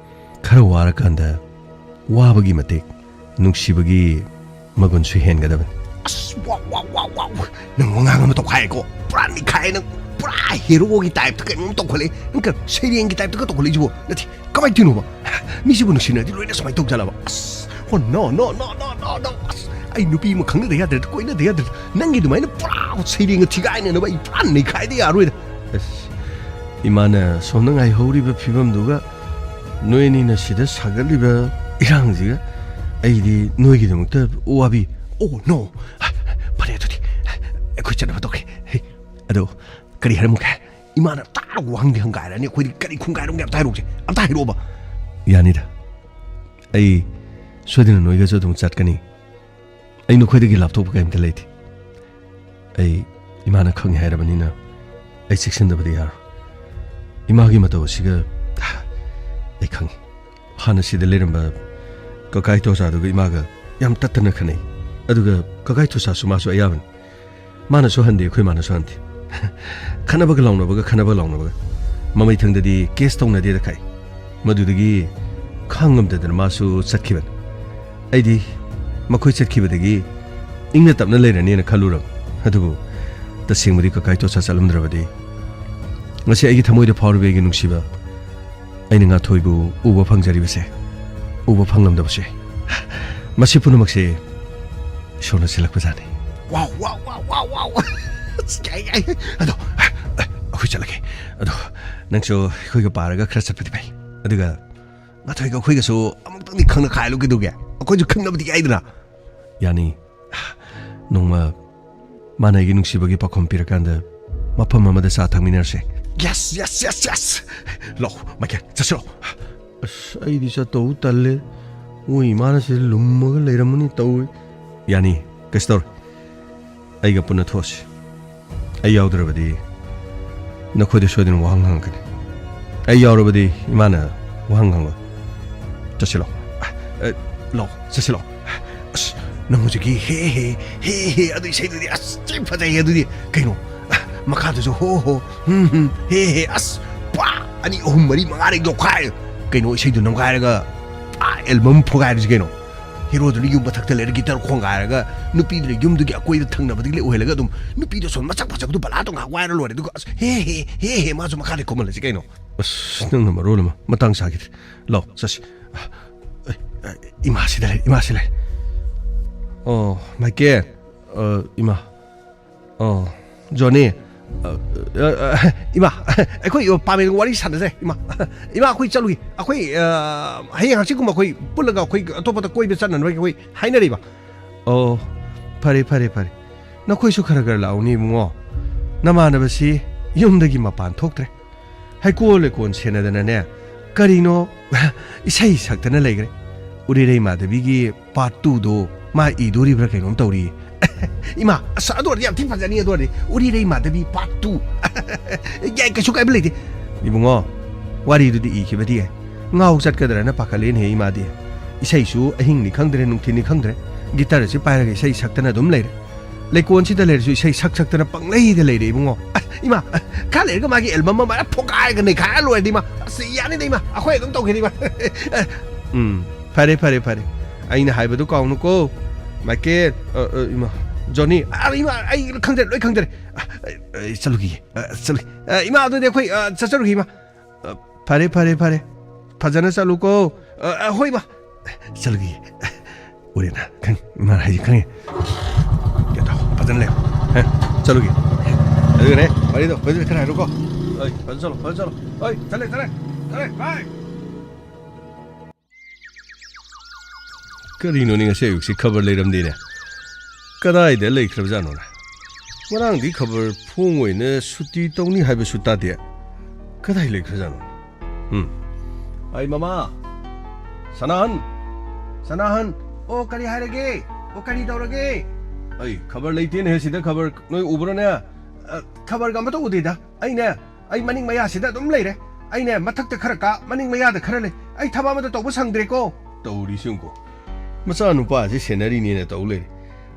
ꯈꯔ ꯋꯥꯔꯀꯥꯟꯗ ꯋꯥꯕꯒꯤ ꯃꯇꯤꯛ ꯅꯨꯡꯁꯤꯕꯒꯤ ꯃꯒꯨꯟꯁꯨ ꯍꯦꯟꯒꯗꯕꯅꯤ꯫ ꯑꯁ, ꯋꯥꯎ, ꯋꯥꯎ, ꯋꯥꯎ, ꯋꯥꯎ! ꯅꯪ ꯋꯥꯉꯥꯡ ꯑꯃ ꯇꯧꯈꯥꯏꯀꯣ꯫ ꯄꯨꯔꯥ ꯅꯤꯈꯥꯏ ꯅꯪ꯫ ꯄꯨꯔꯥ heroꯒꯤ typeꯇ ꯀꯩꯅꯣꯝ ꯇꯧꯈꯠꯂꯛꯑꯦ꯫ ꯅꯪ ꯀꯩꯅꯣ ꯁꯩꯔꯦꯡꯒꯤ typeꯇꯒ ꯇꯧꯈꯠꯂꯛꯏꯁꯤꯕꯣ? ꯅꯠꯇꯦ, ꯀꯃꯥꯏꯅ ꯇꯧꯔꯤꯅꯣꯕ? ꯃꯤꯁꯤꯕꯨ ꯅꯨꯡꯁꯤꯅꯔꯗꯤ ꯂꯣꯏꯅ ꯁꯨꯃꯥꯏꯅ ꯇꯧꯖꯥꯠꯂꯕ? ꯑꯁ, oh, no, no, no, no, no, no. ꯑꯁ, ꯑꯩ ꯅꯨꯄꯤ ꯑꯃ ꯈꯪꯅꯗ ꯌꯥꯗ꯭ꯔꯦ, ꯀꯣꯏꯅꯗ ꯌꯥꯗ꯭ꯔꯦ꯫ ꯅꯪꯒꯤ ꯑꯗꯨꯃꯥꯏꯅ ꯄꯨꯔꯥ ꯁꯩꯔꯦꯡꯒ ꯊꯤꯒꯥꯏꯅꯅꯕ ꯑꯩ ꯄꯨꯔꯥ ꯅꯩꯈꯥꯏꯗ ꯌꯥꯔꯣꯏꯗ꯫ ꯑꯁ, ꯏꯃꯥꯅ ꯁꯣꯝꯗ ꯉꯥꯏꯍꯧꯔꯤꯕ ꯐꯤꯕꯝꯗꯨꯒ ꯅꯣꯏ ꯑꯅꯤꯅ ꯁꯤꯗ ꯁꯥꯒꯠꯂꯤꯕ ꯏꯔꯥꯡꯁꯤꯒ ꯑꯩꯗꯤ ꯅꯣꯏꯒꯤꯗꯃꯛꯇ ꯋꯥꯕꯤ꯫ ꯑꯣ, ꯅꯣ꯫ ꯐꯔꯦ, ꯑꯗꯨꯗꯤ ꯑꯩꯈꯣꯏ ꯆꯠꯅꯕ ꯇꯧꯒꯦ꯫ ꯍꯦ, ꯑꯗꯣ ꯀꯔꯤ ꯍꯥꯏꯔꯝꯃꯨꯒꯦ? ꯏꯃꯥꯅ ꯇꯥꯔꯒ ꯋꯥꯍꯪꯗꯤ ꯍꯪꯒꯥꯏꯔꯅꯤ, ꯑꯩꯈꯣꯏꯗꯤ ꯀꯔꯤ ꯈꯨꯝꯒꯥꯏꯔꯝꯒꯦ? ꯑꯝꯇ ꯍꯥꯏꯔꯛꯎꯁꯦ, ꯑꯝꯇ ꯍꯥꯏꯔꯛꯑꯣꯕ꯫ ꯌꯥꯅꯤꯗ, ꯑꯩ ꯁꯣꯏꯗꯅ ꯅꯣꯏꯒꯁꯨ ꯑꯗꯨꯝ ꯆꯠꯀꯅꯤ꯫ ꯑꯩ ꯅꯈꯣꯏꯗꯒꯤ ꯂꯥꯞꯊꯣꯛꯄ ꯀꯔꯤꯝꯇ ꯂꯩꯇꯦ꯫ ꯑꯩ ꯏꯃꯥꯅ ꯈꯪꯉꯦ ꯍꯥꯏꯔꯕꯅꯤꯅ ꯑꯩ ꯆꯦꯛꯁꯤꯟꯗꯕꯗꯤ ꯌꯥꯔꯣꯏ꯫ ꯏꯃꯥꯒꯤ ꯃꯇꯧ ꯑꯁꯤꯒ ꯑꯩ ꯈꯪꯉꯤ꯫ ꯍꯥꯟꯅ ꯁꯤꯗ ꯂꯩꯔꯝꯕ ꯀꯀꯥꯏ ꯇꯣꯆꯥꯗꯨꯒ ꯏꯃꯥꯒ ꯌꯥꯝ ꯇꯠꯇꯅ ꯈꯠꯅꯩ꯫ ꯑꯗꯨꯒ ꯀꯀꯥꯏ ꯇꯣꯆꯥꯁꯨ ꯃꯥꯁꯨ ꯑꯌꯥꯕꯅꯤ꯫ ꯃꯥꯅꯁꯨ ꯍꯟꯗꯦ, ꯑꯩꯈꯣꯏ ꯃꯥꯅꯁꯨ ꯍꯟꯗꯦ꯫ ꯈꯠꯅꯕꯒ ꯂꯥꯎꯅꯕꯒ, ꯈꯠꯅꯕ ꯂꯥꯎꯅꯕꯒ꯫ ꯃꯃꯩꯊꯪꯗꯗꯤ ꯀꯦꯁ ꯇꯧꯅꯗꯦꯗ ꯈꯥꯏ꯫ ꯃꯗꯨꯗꯒꯤ ꯈꯥꯡꯉꯝꯗꯗꯅ ꯃꯥꯁꯨ ꯆꯠꯈꯤꯕꯅꯤ꯫ ꯑꯩꯗꯤ ꯃꯈꯣꯏ ꯆꯠꯈꯤꯕꯗꯒꯤ ꯏꯪꯅ ꯇꯞꯅ ꯂꯩꯔꯅꯦꯅ ꯈꯜꯂꯨꯔꯕ꯫ ꯑꯗꯨꯕꯨ ꯇꯁꯦꯡꯕꯗꯤ ꯀꯀꯥꯏ ꯇꯣꯆꯥ ꯆꯠꯂꯝꯗ꯭ꯔꯕꯗꯤ ꯉꯁꯤ ꯑꯩꯒꯤ ꯊꯃꯣꯏꯗ ꯐꯥꯎꯔꯤꯕ ꯑꯩꯒꯤ ꯅꯨꯡꯁꯤꯕ, ꯑꯩꯅ ꯉꯥꯊꯣꯏꯕꯨ ꯎꯕ ꯐꯪꯖꯔꯤꯕꯁꯦ, ꯎꯕ ꯐꯪꯂꯝꯗꯕꯁꯦ ꯃꯁꯤ ꯄꯨꯝꯅꯃꯛꯁꯦ ꯏꯁꯣꯔꯅ ꯁꯤꯜꯂꯛꯄꯖꯥꯠꯅꯤ꯫ ꯋꯥꯎ, ꯋꯥꯎ, ꯋꯥꯎ, ꯋꯥꯎ, ꯋꯥꯎ꯫ ꯑꯁ, ꯌꯥꯏ, ꯌꯥꯏ꯫ ꯑꯗꯣ, ꯑꯩꯈꯣꯏ ꯆꯠꯂꯒꯦ꯫ ꯑꯗꯣ, ꯅꯪꯁꯨ ꯑꯩꯈꯣꯏꯒ ꯄꯥꯔꯒ ꯈꯔ ꯆꯠꯄꯗꯤ ꯐꯩ꯫ ꯑꯗꯨꯒ ꯉꯥꯊꯣꯏꯒ ꯑꯩꯈꯣꯏꯒꯁꯨ ꯑꯃꯨꯛꯇꯪꯗꯤ ꯈꯪꯅ ꯈꯥꯏꯍꯜꯂꯨ ꯀꯩꯗꯧꯒꯦ? ꯑꯩꯈꯣꯏꯁꯨ ꯈꯪꯅꯕꯗꯤ ꯌꯥꯏꯗꯅ꯫ ꯌꯥꯅꯤ꯫ ꯅꯣꯡꯃ ꯃꯥꯅ ꯑꯩꯒꯤ ꯅꯨꯡꯁꯤꯕꯒꯤ ꯄꯥꯎꯈꯨꯝ ꯄꯤꯔꯀꯥꯟꯗ ꯃꯐꯝ ꯑꯃꯗ ꯆꯥ ꯊꯛꯃꯤꯟꯅꯔꯁꯦ꯫ Yes, yes, yes, yes. ꯂꯥꯛꯑꯣ, ꯃꯥꯏꯀꯦꯜ, ꯆꯠꯁꯤꯔꯣ꯫ ꯑꯁ, ꯑꯩꯗꯤ ꯆꯠꯇꯧ ꯇꯜꯂꯦ꯫ ꯃꯣꯏ ꯏꯃꯥꯅ ꯁꯤꯗ ꯂꯨꯝꯃꯒ ꯂꯩꯔꯝꯃꯅꯤ ꯇꯧꯔꯤ꯫ ꯌꯥꯅꯤ, ꯀꯩꯁꯨ ꯇꯧꯔꯣꯏ꯫ ꯑꯩꯒ ꯄꯨꯟꯅ ꯊꯣꯛꯑꯁꯤ꯫ ꯑꯩ ꯌꯥꯎꯗ꯭ꯔꯕꯗꯤ ꯅꯈꯣꯏꯗ ꯁꯣꯏꯗꯅ ꯋꯥꯍꯪ ꯍꯪꯉꯛꯀꯅꯤ꯫ ꯑꯩ ꯌꯥꯎꯔꯕꯗꯤ ꯏꯃꯥꯅ ꯋꯥꯍꯪ ꯍꯪꯉꯣꯏ꯫ ꯆꯠꯁꯤꯂꯣ꯫ ꯑ, ꯂꯥꯛꯑꯣ, ꯆꯠꯁꯤꯂꯣ꯫ ꯑꯁ, ꯅꯪ ꯍꯧꯖꯤꯛꯀꯤ ꯍꯦ ꯍꯦ, ꯍꯦ ꯍꯦ ꯑꯗꯨ ꯏꯁꯩꯗꯨꯗꯤ ꯑꯁ ꯊꯤ ꯐꯖꯩꯌꯦ ꯑꯗꯨꯗꯤ꯫ ꯀꯩꯅꯣ? ꯑ, ꯃꯈꯥꯗꯨꯁꯨ ꯍꯣ ꯍꯣ, ꯍꯨꯝ ꯍꯨꯝ, ꯍꯦ ꯍꯦ, ꯑꯁ, ꯄꯨꯔꯥ ꯑꯅꯤ, ꯑꯍꯨꯝ, ꯃꯔꯤ, ꯃꯉꯥꯗꯩ ꯂꯧꯈꯥꯏ꯫ ꯀꯩꯅꯣ, ꯏꯁꯩꯗꯨ ꯅꯝꯈꯥꯏꯔꯒ ꯄꯨꯔꯥ ꯑꯦꯜꯕꯝ ꯐꯨꯒꯥꯏꯔꯁꯤ ꯀꯩꯅꯣ꯫ ꯍꯤꯔꯣꯗꯨꯅ ꯌꯨꯝ ꯃꯊꯛꯇ ꯂꯩꯔ ꯒꯤꯇꯔ ꯈꯣꯡꯒꯥꯏꯔꯒ ꯅꯨꯄꯤꯗꯨꯅ ꯌꯨꯝꯗꯨꯒꯤ ꯑꯀꯣꯏꯗ ꯊꯪꯅꯕꯗꯒꯤ ꯂꯩ ꯑꯣꯏꯍꯜꯂꯒ ꯑꯗꯨꯝ ꯅꯨꯄꯤꯗꯣ ꯁꯣꯝ ꯃꯁꯛ ꯐꯖꯕꯗꯨ ꯕꯂꯥꯗꯣ ꯉꯥꯏꯍꯥꯛ ꯋꯥꯏꯔ ꯂꯣꯏꯔꯦ꯫ ꯑꯗꯨꯒ ꯑꯁ, ꯍꯦ ꯍꯦ, ꯍꯦ ꯍꯦ, ꯃꯥꯁꯨ ꯃꯈꯥꯗꯩ ꯀꯨꯝꯍꯜꯂꯁꯤ ꯀꯩꯅꯣ꯫ ꯑꯁ, ꯅꯪꯅ ꯃꯔꯣꯜ ꯑꯃ ꯃꯇꯥꯡ ꯆꯥꯈꯤꯗ꯭ꯔꯦ꯫ ꯂꯥꯛꯑꯣ, ꯆꯠꯁꯤ꯫ ꯑ, ꯑ, ꯏꯃꯥꯁꯤꯗ ꯂꯩ, ꯏꯃꯥꯁꯤ ꯂꯩ꯫ ꯑꯣ, ꯃꯥꯏꯀꯦꯜ꯫ ꯑ, ꯏꯃꯥ꯫ ꯑꯣ, ꯖꯣꯅꯤ꯫ ꯑ, ꯑ, ꯑ, ꯏꯃꯥ, ꯑꯩꯈꯣꯏ ꯄꯥꯃꯦꯟꯒ ꯋꯥꯔꯤ ꯁꯥꯟꯅꯖꯩ, ꯏꯃꯥ꯫ ꯏꯃꯥ, ꯑꯩꯈꯣꯏ ꯆꯠꯂꯨꯒꯦ꯫ ꯑꯩꯈꯣꯏ, ꯑ, ꯍꯌꯦꯡ ꯍꯪꯆꯤꯠꯀꯨꯝꯕ ꯑꯩꯈꯣꯏ ꯄꯨꯜꯂꯒ ꯑꯩꯈꯣꯏ ꯑꯇꯣꯞꯄꯗ ꯀꯣꯏꯕ ꯆꯠꯅꯅꯕꯒꯤ ꯑꯩꯈꯣꯏ ꯍꯥꯏꯅꯔꯤꯕ꯫ ꯑꯣ, ꯐꯔꯦ, ꯐꯔꯦ, ꯐꯔꯦ꯫ ꯅꯈꯣꯏꯁꯨ ꯈꯔ ꯈꯔ ꯂꯥꯛꯎꯅꯦ, ꯏꯕꯨꯡꯉꯣ꯫ ꯅꯃꯥꯟꯅꯕꯁꯤ ꯌꯨꯝꯗꯒꯤ ꯃꯄꯥꯟ ꯊꯣꯛꯇ꯭ꯔꯦ꯫ ꯍꯩꯀꯣꯜ ꯂꯩꯀꯣꯜ ꯁꯦꯟꯅꯗꯅꯅꯦ, ꯀꯔꯤꯅꯣ ꯏꯁꯩ ꯁꯛꯇꯅ ꯂꯩꯈ꯭ꯔꯦ꯫ ꯎꯔꯤꯔꯩ ꯃꯥꯙꯕꯤꯒꯤ part two ꯗꯣ ꯃꯥ ꯏꯗꯣꯔꯤꯕ꯭ꯔꯥ ꯀꯩꯅꯣꯝ ꯇꯧꯔꯤ꯫ ꯏꯃꯥ, ꯑꯁ, ꯑꯗꯨ ꯑꯣꯏꯔꯗꯤ ꯌꯥꯝ ꯊꯤ ꯐꯖꯅꯤ꯫ ꯑꯗꯨ ꯑꯣꯏꯔꯗꯤ ꯎꯔꯤꯔꯩ ꯃꯥꯙꯕꯤ part two꯫ ꯌꯥꯏ, ꯀꯩꯁꯨ ꯀꯥꯏꯕ ꯂꯩꯇꯦ꯫ ꯏꯕꯨꯡꯉꯣ, ꯋꯥꯔꯤꯗꯨꯗꯤ ꯏꯈꯤꯕꯗꯤ ꯌꯥꯏ꯫ ꯉꯥꯎ ꯆꯠꯀꯗ꯭ꯔꯅ ꯄꯥꯈꯠꯂꯦꯅꯦꯍꯦ ꯏꯃꯥꯗꯤ꯫ ꯏꯁꯩꯁꯨ ꯑꯍꯤꯡꯅꯤ ꯈꯪꯗ꯭ꯔꯦ, ꯅꯨꯡꯊꯤꯟꯅꯤ ꯈꯪꯗ꯭ꯔꯦ, ꯒꯤꯇꯔꯁꯤ ꯄꯥꯏꯔꯒ ꯏꯁꯩ ꯁꯛꯇꯅ ꯑꯗꯨꯝ ꯂꯩꯔꯦ꯫ ꯂꯩꯀꯣꯟꯁꯤꯗ ꯂꯩꯔꯁꯨ ꯏꯁꯩ ꯁꯛ ꯁꯛꯇꯅ ꯄꯪꯂꯩꯗ ꯂꯩꯔꯦ, ꯏꯕꯨꯡꯉꯣ꯫ ꯑꯁ, ꯏꯃꯥ, ꯈꯔ ꯂꯩꯔꯒ ꯃꯥꯒꯤ album ꯑꯃ ꯐꯣꯒꯥꯏꯔꯒ ꯅꯩꯈꯥꯏꯔ ꯂꯣꯏꯔꯗꯤ, ꯏꯃꯥ꯫ ꯑꯁ, ꯌꯥꯅꯤꯗ, ꯏꯃꯥ, ꯑꯩꯈꯣꯏ ꯑꯗꯨꯝ ꯇꯧꯒꯦꯗ, ꯏꯃꯥ꯫ ꯎꯝ, ꯐꯔꯦ, ꯐꯔꯦ, ꯐꯔꯦ꯫ ꯑꯩꯅ ꯍꯥꯏꯕꯗꯨ ꯀꯥꯎꯅꯨꯀꯣ, ꯃꯥꯏꯀꯦꯜ꯫ ꯑ, ꯑ, ꯏꯃꯥ, ꯖꯣꯅꯤ꯫ ꯑ, ꯏꯃꯥ, ꯑꯩ ꯈꯪꯖꯔꯦ, ꯂꯣꯏ ꯈꯪꯖꯔꯦ꯫ ꯑ, ꯑ, ꯑꯩ ꯆꯠꯂꯨꯈꯤꯒꯦ꯫ ꯑ, ꯆꯠꯂꯨꯒꯦ꯫ ꯑ, ꯏꯃꯥ, ꯑꯗꯨꯗꯤ ꯑꯩꯈꯣꯏ, ꯑ, ꯆꯠꯆꯔꯨꯒꯦ, ꯏꯃꯥ꯫ ꯑ, ꯐꯔꯦ, ꯐꯔꯦ, ꯐꯔꯦ꯫ ꯐꯖꯅ ꯆꯠꯂꯨꯀꯣ꯫ ꯑ, ꯑ, ꯍꯣꯏ, ꯏꯃꯥ꯫ ꯆꯠꯂꯨꯈꯤꯒꯦ꯫ ꯎꯔꯦꯅ ꯈꯪꯉꯤ, ꯏꯃꯥꯅ ꯍꯥꯏꯁꯦ ꯈꯪꯉꯤ꯫ ꯒ꯭ꯌꯥꯟ ꯇꯥꯎ, ꯐꯖꯅ ꯂꯩꯌꯨ꯫ ꯍꯦ, ꯆꯠꯂꯨꯈꯤꯒꯦ꯫ ꯑꯗꯨꯒꯅꯦ, ꯋꯥꯔꯤꯗꯣ ꯐꯖꯅ ꯈꯔ ꯍꯥꯏꯔꯨꯀꯣ꯫ ꯑꯩ, ꯐꯖꯅ ꯆꯠꯂꯣ, ꯐꯖꯅ ꯆꯠꯂꯣ꯫ ꯑꯩ, ꯆꯠꯂꯦ, ꯆꯠꯂꯦ, ꯆꯠꯂꯦ, bye꯫ ꯀꯔꯤꯅꯣꯅꯦ, ꯉꯁꯤ ꯑꯌꯨꯛꯁꯤ ꯈꯕꯔ ꯂꯩꯔꯝꯗꯦꯅꯦ? ꯀꯗꯥꯏꯗ ꯂꯩꯈ꯭ꯔꯕꯖꯥꯠꯅꯣꯅꯦ? ꯉꯔꯥꯡꯗꯤ ꯈꯕꯔ ꯐꯣꯡ ꯑꯣꯏꯅ ꯁꯨꯇꯤ ꯇꯧꯅꯤ ꯍꯥꯏꯕꯁꯨ ꯇꯥꯗꯦ꯫ ꯀꯗꯥꯏ ꯂꯩꯈ꯭ꯔꯖꯥꯠꯅꯣ? ꯎꯝ꯫ ꯑꯩ ꯃꯃꯥ! ꯁꯅꯥꯍꯟ! ꯁꯅꯥꯍꯟ! ꯑꯣ, ꯀꯔꯤ ꯍꯥꯏꯔꯒꯦ? ꯑꯣ, ꯀꯔꯤ ꯇꯧꯔꯒꯦ? ꯑꯩ ꯈꯕꯔ ꯂꯩꯇꯦꯅꯦ ꯁꯤꯗ, ꯈꯕꯔ ꯅꯣꯏ ꯎꯕ꯭ꯔꯣꯅꯦ? ꯑ, ꯈꯕꯔꯒ ꯑꯝꯇ ꯎꯗꯦꯗ꯫ ꯑꯩꯅꯦ, ꯑꯩ ꯃꯅꯤꯡ ꯃꯌꯥꯁꯤꯗ ꯑꯗꯨꯝ ꯂꯩꯔꯦ꯫ ꯑꯩꯅꯦ, ꯃꯊꯛꯇ ꯈꯔ ꯀꯥ, ꯃꯅꯤꯡ ꯃꯌꯥꯗ ꯈꯔ ꯂꯩ꯫ ꯑꯩ ꯊꯕꯛ ꯑꯃꯇ ꯇꯧꯕ ꯁꯪꯗ꯭ꯔꯦꯀꯣ꯫ ꯇꯧꯔꯤꯁꯤ ꯌꯦꯡꯉꯨꯀꯣ꯫ ꯃꯆꯥꯅꯨꯄꯥꯁꯤ ꯁꯦꯟꯅꯔꯤꯅꯦꯅ ꯇꯧ ꯂꯩꯔꯦ꯫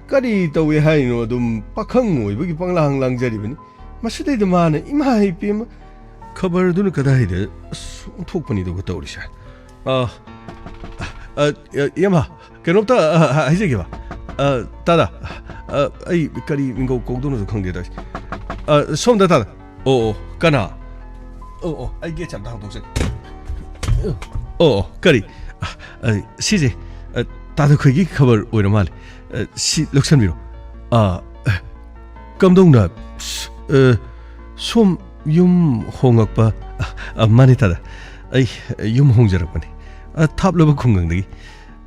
ꯀꯔꯤ ꯇꯧꯏ ꯍꯥꯏꯔꯤꯅꯣ? ꯑꯗꯨꯝ ꯄꯥꯈꯪ ꯑꯣꯏꯕꯒꯤ ꯄꯪꯂꯥꯡ ꯂꯥꯡꯖꯔꯤꯕꯅꯤ꯫ ꯃꯁꯤꯗꯩꯗ ꯃꯥꯅ, "ꯏꯃꯥ ꯏꯄꯦꯝꯃ, ꯈꯕꯔꯗꯨꯅ ꯀꯗꯥꯏꯗ?" ꯑꯁ, ꯑꯣꯟꯊꯣꯛꯄꯅꯤꯗꯨꯒ ꯇꯧꯔꯤꯁꯦ꯫ ꯑ, ꯑ, ꯑ, ꯏꯌꯥꯝꯕ, ꯀꯩꯅꯣꯝꯇ, ꯑ, ꯑ, ꯍꯥꯏꯖꯒꯦꯕ꯫ ꯑ, ꯇꯥꯗ, ꯑ, ꯑꯩ ꯀꯔꯤ ꯃꯤꯡꯒꯧ ꯀꯧꯗꯧꯅꯣꯁꯨ ꯈꯪꯗꯦ ꯇꯧꯔꯤꯁꯦ꯫ ꯑ, ꯁꯣꯝꯗ ꯇꯥꯗ꯫ ꯑꯣ, ꯑꯣ, ꯀꯅꯥ? ꯑꯣ, ꯑꯣ, ꯑꯩ ꯒꯦꯠꯁꯦ ꯑꯝꯇ ꯍꯥꯡꯗꯣꯛꯆꯒꯦ꯫ ꯑꯣ, ꯑꯣ, ꯀꯔꯤ? ꯑ, ꯑ, ꯁꯤꯁꯦ, ꯑ, ꯇꯥꯗ ꯈꯣꯏꯒꯤ ꯈꯕꯔ ꯑꯣꯏꯔ ꯃꯥꯜꯂꯦ꯫ ꯑ, ꯁꯤ ꯂꯧꯁꯟꯕꯤꯔꯣ꯫ ꯑ, ꯑ, ꯀꯝꯗꯧꯅ? ꯁ-, ꯑ, ꯁꯣꯝ ꯌꯨꯝ ꯍꯣꯡꯉꯛꯄ? ꯑ, ꯑ, ꯃꯥꯅꯤ ꯇꯥꯗ, ꯑꯩ ꯌꯨꯝ ꯍꯣꯡꯖꯔꯛꯄꯅꯤ꯫ ꯑ, ꯊꯥꯞꯂꯕ ꯈꯨꯡꯒꯪꯗꯒꯤ꯫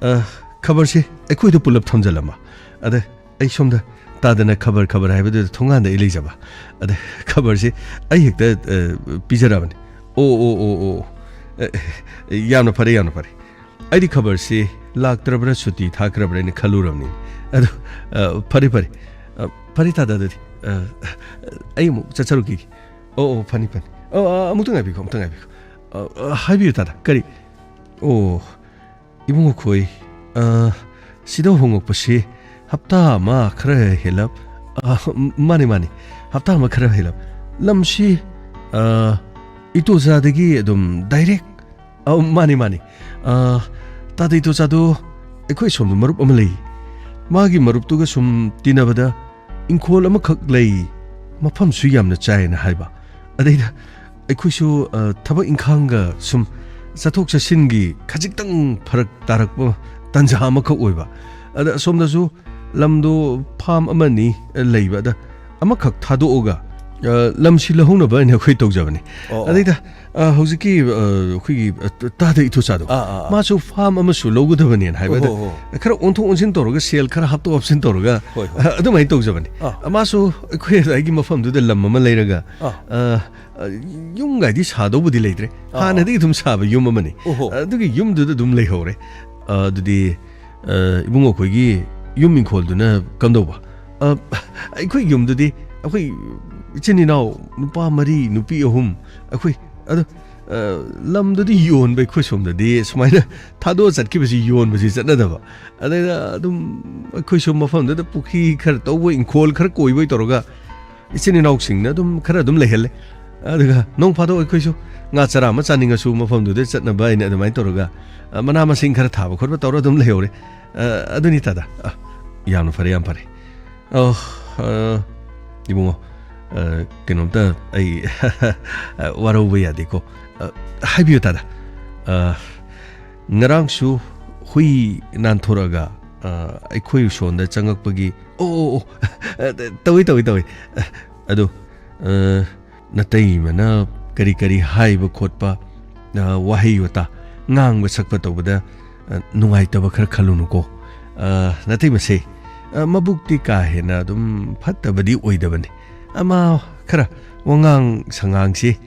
ꯑ, ꯈꯕꯔꯁꯤ ꯑꯩꯈꯣꯏꯗ ꯄꯨꯂꯞ ꯊꯝꯖꯜꯂꯝꯕ꯫ ꯑꯗ ꯑꯩ ꯁꯣꯝꯗ ꯇꯥꯗꯅ ꯈꯕꯔ, ꯈꯕꯔ ꯍꯥꯏꯕꯗꯨꯗ ꯊꯣꯡꯒꯥꯟꯗ ꯑꯩ ꯂꯩꯖꯕ꯫ ꯑꯗ ꯈꯕꯔꯁꯤ ꯑꯩ ꯍꯦꯛꯇ, ꯑ, ꯄꯤꯖꯔꯛꯑꯕꯅꯤ꯫ ꯑꯣ, ꯑꯣ, ꯑꯣ, ꯑꯣ꯫ ꯑ, ꯌꯥꯝꯅ ꯐꯔꯦ, ꯌꯥꯝꯅ ꯐꯔꯦ꯫ ꯑꯩꯗꯤ ꯈꯕꯔꯁꯤ ꯂꯥꯛꯇ꯭ꯔꯕ꯭ꯔꯥ, ꯁꯨꯇꯤ ꯊꯥꯈ꯭ꯔꯕ꯭ꯔꯥ ꯍꯥꯏꯅ ꯈꯜꯂꯨꯔꯕꯅꯤ꯫ ꯑꯗꯣ, ꯑ, ꯐꯔꯦ, ꯐꯔꯦ꯫ ꯑ, ꯐꯔꯦ ꯇꯥꯗ, ꯑꯗꯨꯗꯤ, ꯑ, ꯑꯩ ꯑꯃꯨꯛ ꯆꯠꯆꯔꯨꯈꯤꯒꯦ꯫ ꯑꯣ, ꯑꯣ, ꯐꯅꯤ, ꯐꯅꯤ꯫ ꯑꯣ, ꯑ, ꯑꯃꯨꯛꯇ ꯉꯥꯏꯕꯤꯈꯣ, ꯑꯃꯨꯛꯇ ꯉꯥꯏꯕꯤꯈꯣ꯫ ꯑ, ꯑ, ꯍꯥꯏꯕꯤꯌꯨ ꯇꯥꯗ, ꯀꯔꯤ? ꯑꯣ, ꯏꯕꯨꯡꯉꯣ ꯈꯣꯏ, ꯑ, ꯁꯤꯗ ꯍꯣꯡꯉꯛꯄꯁꯤ ꯍꯞꯇꯥ ꯑꯃ ꯈꯔ ꯍꯦꯜꯂꯞ-, ꯑ, ꯃꯥꯅꯤ, ꯃꯥꯅꯤ, ꯍꯞꯇꯥ ꯑꯃ ꯈꯔ ꯍꯦꯜꯂꯞ-, ꯂꯝꯁꯤ, ꯑ, ꯏꯇꯣꯆꯥꯗꯒꯤ ꯑꯗꯨꯝ direct ꯑꯧ, ꯃꯥꯅꯤ, ꯃꯥꯅꯤ꯫ ꯑ, ꯇꯥꯗ ꯏꯇꯣꯆꯥꯗꯣ ꯑꯩꯈꯣꯏ ꯁꯣꯝꯗ ꯃꯔꯨꯞ ꯑꯃ ꯂꯩ꯫ ꯃꯥꯒꯤ ꯃꯔꯨꯞꯇꯨꯒ ꯁꯨꯝ ꯇꯤꯟꯅꯕꯗ ꯏꯪꯈꯣꯜ ꯑꯃꯈꯛ ꯂꯩ, ꯃꯐꯝꯁꯨ ꯌꯥꯝꯅ ꯆꯥꯏꯅ ꯍꯥꯏꯕ꯫ ꯑꯗꯩꯗ ꯑꯩꯈꯣꯏꯁꯨ, ꯑ, ꯊꯕꯛ ꯏꯪꯈꯥꯡꯒ ꯁꯨꯝ ꯆꯠꯊꯣꯛ ꯆꯠꯁꯤꯟꯒꯤ ꯈꯖꯤꯛꯇꯪ ꯐꯔꯛ ꯇꯥꯔꯛꯄ ꯇꯥꯟꯖꯥ ꯑꯃꯈꯛ ꯑꯣꯏꯕ꯫ ꯑꯗ ꯑꯁꯣꯝꯗꯁꯨ ꯂꯝꯗꯣ farm ꯑꯃꯅꯤ ꯂꯩꯕ, ꯑꯗ ꯑꯃꯈꯛ ꯊꯥꯗꯣꯛꯑꯒ, ꯑ, ꯂꯝꯁꯤ ꯂꯧꯍꯧꯅꯕ ꯍꯥꯏꯅ ꯑꯩꯈꯣꯏ ꯇꯧꯖꯕꯅꯤ꯫ ꯑꯣ, ꯑꯣ꯫ ꯑꯗꯩꯗ, ꯑ, ꯍꯧꯖꯤꯛꯀꯤ, ꯑ, ꯑꯩꯈꯣꯏꯒꯤ, ꯑ, ꯇꯥꯗ ꯏꯇꯣꯆꯥꯗꯣ, ꯑꯥ, ꯑꯥ, ꯑꯥ꯫ ꯃꯥꯁꯨ farm ꯑꯃꯁꯨ ꯂꯧꯒꯗꯕꯅꯦꯅ ꯍꯥꯏꯕꯗ, ꯑꯣ, ꯍꯣ, ꯍꯣ꯫ ꯈꯔ ꯑꯣꯟꯊꯣꯛ ꯑꯣꯟꯁꯤꯟ ꯇꯧꯔꯒ, ꯁꯦꯜ ꯈꯔ ꯍꯥꯞꯇꯣꯛ ꯍꯥꯞꯆꯤꯟ ꯇꯧꯔꯒ, ꯍꯣꯏ, ꯍꯣꯏ꯫ ꯑ, ꯑꯗꯨꯃꯥꯏꯅ ꯇꯧꯖꯕꯅꯤ꯫ ꯑꯥ꯫ ꯑ, ꯃꯥꯁꯨ ꯑꯩꯈꯣꯏ ꯑꯗꯨꯋꯥꯏꯒꯤ ꯃꯐꯝꯗꯨꯗ ꯂꯝ ꯑꯃ ꯂꯩꯔꯒ, ꯑꯥ꯫ ꯑ, ꯑ, ꯌꯨꯝꯒꯥꯏꯗꯤ ꯁꯥꯗꯧꯕꯨꯗꯤ ꯂꯩꯇ꯭ꯔꯦ꯫ ꯑꯥ, ꯑꯥ꯫ ꯍꯥꯟꯅꯗꯒꯤ ꯑꯗꯨꯝ ꯁꯥꯕ ꯌꯨꯝ ꯑꯃꯅꯤ꯫ ꯑꯣꯍꯣ꯫ ꯑꯗꯨꯒꯤ ꯌꯨꯝꯗꯨꯗ ꯑꯗꯨꯝ ꯂꯩꯍꯧꯔꯦ꯫ ꯑ, ꯑꯗꯨꯗꯤ ꯑ, ꯏꯕꯨꯡꯉꯣ ꯑꯩꯈꯣꯏꯒꯤ ꯌꯨꯝ ꯏꯪꯈꯣꯜꯗꯨꯅ ꯀꯝꯗꯧꯕ? ꯑ, ꯑꯩꯈꯣꯏ ꯌꯨꯝꯗꯨꯗꯤ ꯑꯩꯈꯣꯏ ꯏꯆꯤꯟ ꯏꯅꯥꯎ ꯅꯨꯄꯥ ꯃꯔꯤ, ꯅꯨꯄꯤ ꯑꯍꯨꯝ, ꯑꯩꯈꯣꯏ, ꯑꯗꯣ, ꯑ, ꯂꯝꯗꯨꯗꯤ ꯌꯣꯟꯕ, ꯑꯩꯈꯣꯏ ꯁꯣꯝꯗꯗꯤ ꯁꯨꯃꯥꯏꯅ ꯊꯥꯗꯣꯛꯑ ꯆꯠꯈꯤꯕꯁꯤ, ꯌꯣꯟꯕꯁꯤ ꯆꯠꯅꯗꯕ꯫ ꯑꯗꯩꯗ ꯑꯗꯨꯝ ꯑꯩꯈꯣꯏꯁꯨ ꯃꯐꯝꯗꯨꯗ ꯄꯨꯈ꯭ꯔꯤ ꯈꯔ ꯇꯧꯕꯣꯏ, ꯏꯪꯈꯣꯜ ꯈꯔ ꯀꯣꯏꯕꯣꯏ ꯇꯧꯔꯒ ꯏꯆꯤꯟ ꯏꯅꯥꯎꯁꯤꯡꯅ ꯑꯗꯨꯝ ꯈꯔ ꯑꯗꯨꯝ ꯂꯩꯍꯜꯂꯦ꯫ ꯑꯗꯨꯒ ꯅꯣꯡ ꯐꯥꯗꯣꯛ ꯑꯩꯈꯣꯏꯁꯨ ꯉꯥ ꯆꯔꯥ ꯑꯃ ꯆꯥꯅꯤꯡꯉꯁꯨ ꯃꯐꯝꯗꯨꯗ ꯆꯠꯅꯕ ꯍꯥꯏꯅ ꯑꯗꯨꯃꯥꯏꯅ ꯇꯧꯔꯒ, ꯑ, ꯃꯅꯥ ꯃꯁꯤꯡ ꯈꯔ ꯊꯥꯕ ꯈꯣꯠꯄ ꯇꯧꯔ ꯑꯗꯨꯝ ꯂꯩꯍꯧꯔꯦ꯫ ꯑ, ꯑꯗꯨꯅꯤ ꯇꯥꯗ꯫ ꯑ, ꯌꯥꯝꯅ ꯐꯔꯦ, ꯌꯥꯝ ꯐꯔꯦ꯫ ꯑ, ꯑ, ꯏꯕꯨꯡꯉꯣ, ꯑ, ꯀꯩꯅꯣꯝꯇ ꯑꯩ ꯋꯥꯔꯧꯕ ꯌꯥꯗꯦꯀꯣ꯫ ꯑ, ꯍꯥꯏꯕꯤꯌꯨ ꯇꯥꯗ꯫ ꯑ, ꯉꯔꯥꯡꯁꯨ ꯍꯨꯏ ꯅꯥꯟꯊꯣꯔꯛꯑꯒ, ꯑ, ꯑꯩꯈꯣꯏ ꯁꯣꯝꯗ ꯆꯪꯉꯛꯄꯒꯤ, "ꯑꯣ, ꯑꯣ, ꯑꯣ, ꯑ, ꯇꯧꯏ, ꯇꯧꯏ, ꯇꯧꯏ꯫ ꯑ, ꯑꯗꯨ, ꯑ, ꯅꯇꯩꯃꯅ ꯀꯔꯤ ꯀꯔꯤ ꯍꯥꯏꯕ ꯈꯣꯠꯄ, ꯑ, ꯋꯥꯍꯩ ꯋꯥꯇꯥ ꯉꯥꯡꯕ ꯁꯛꯄ ꯇꯧꯕꯗ, ꯑ, ꯅꯨꯡꯉꯥꯏꯇꯕ ꯈꯔ ꯈꯜꯂꯨꯅꯨꯀꯣ꯫ ꯑ, ꯅꯇꯩꯃꯁꯦ, ꯑ, ꯃꯕꯨꯛꯇꯤ ꯀꯥ ꯍꯦꯟꯅ ꯑꯗꯨꯝ ꯐꯠꯇꯕꯗꯤ ꯑꯣꯏꯗꯕꯅꯤ꯫ ꯑꯃ ꯈꯔ ꯋꯥꯉꯥꯡ ꯁꯉꯥꯡꯁꯤ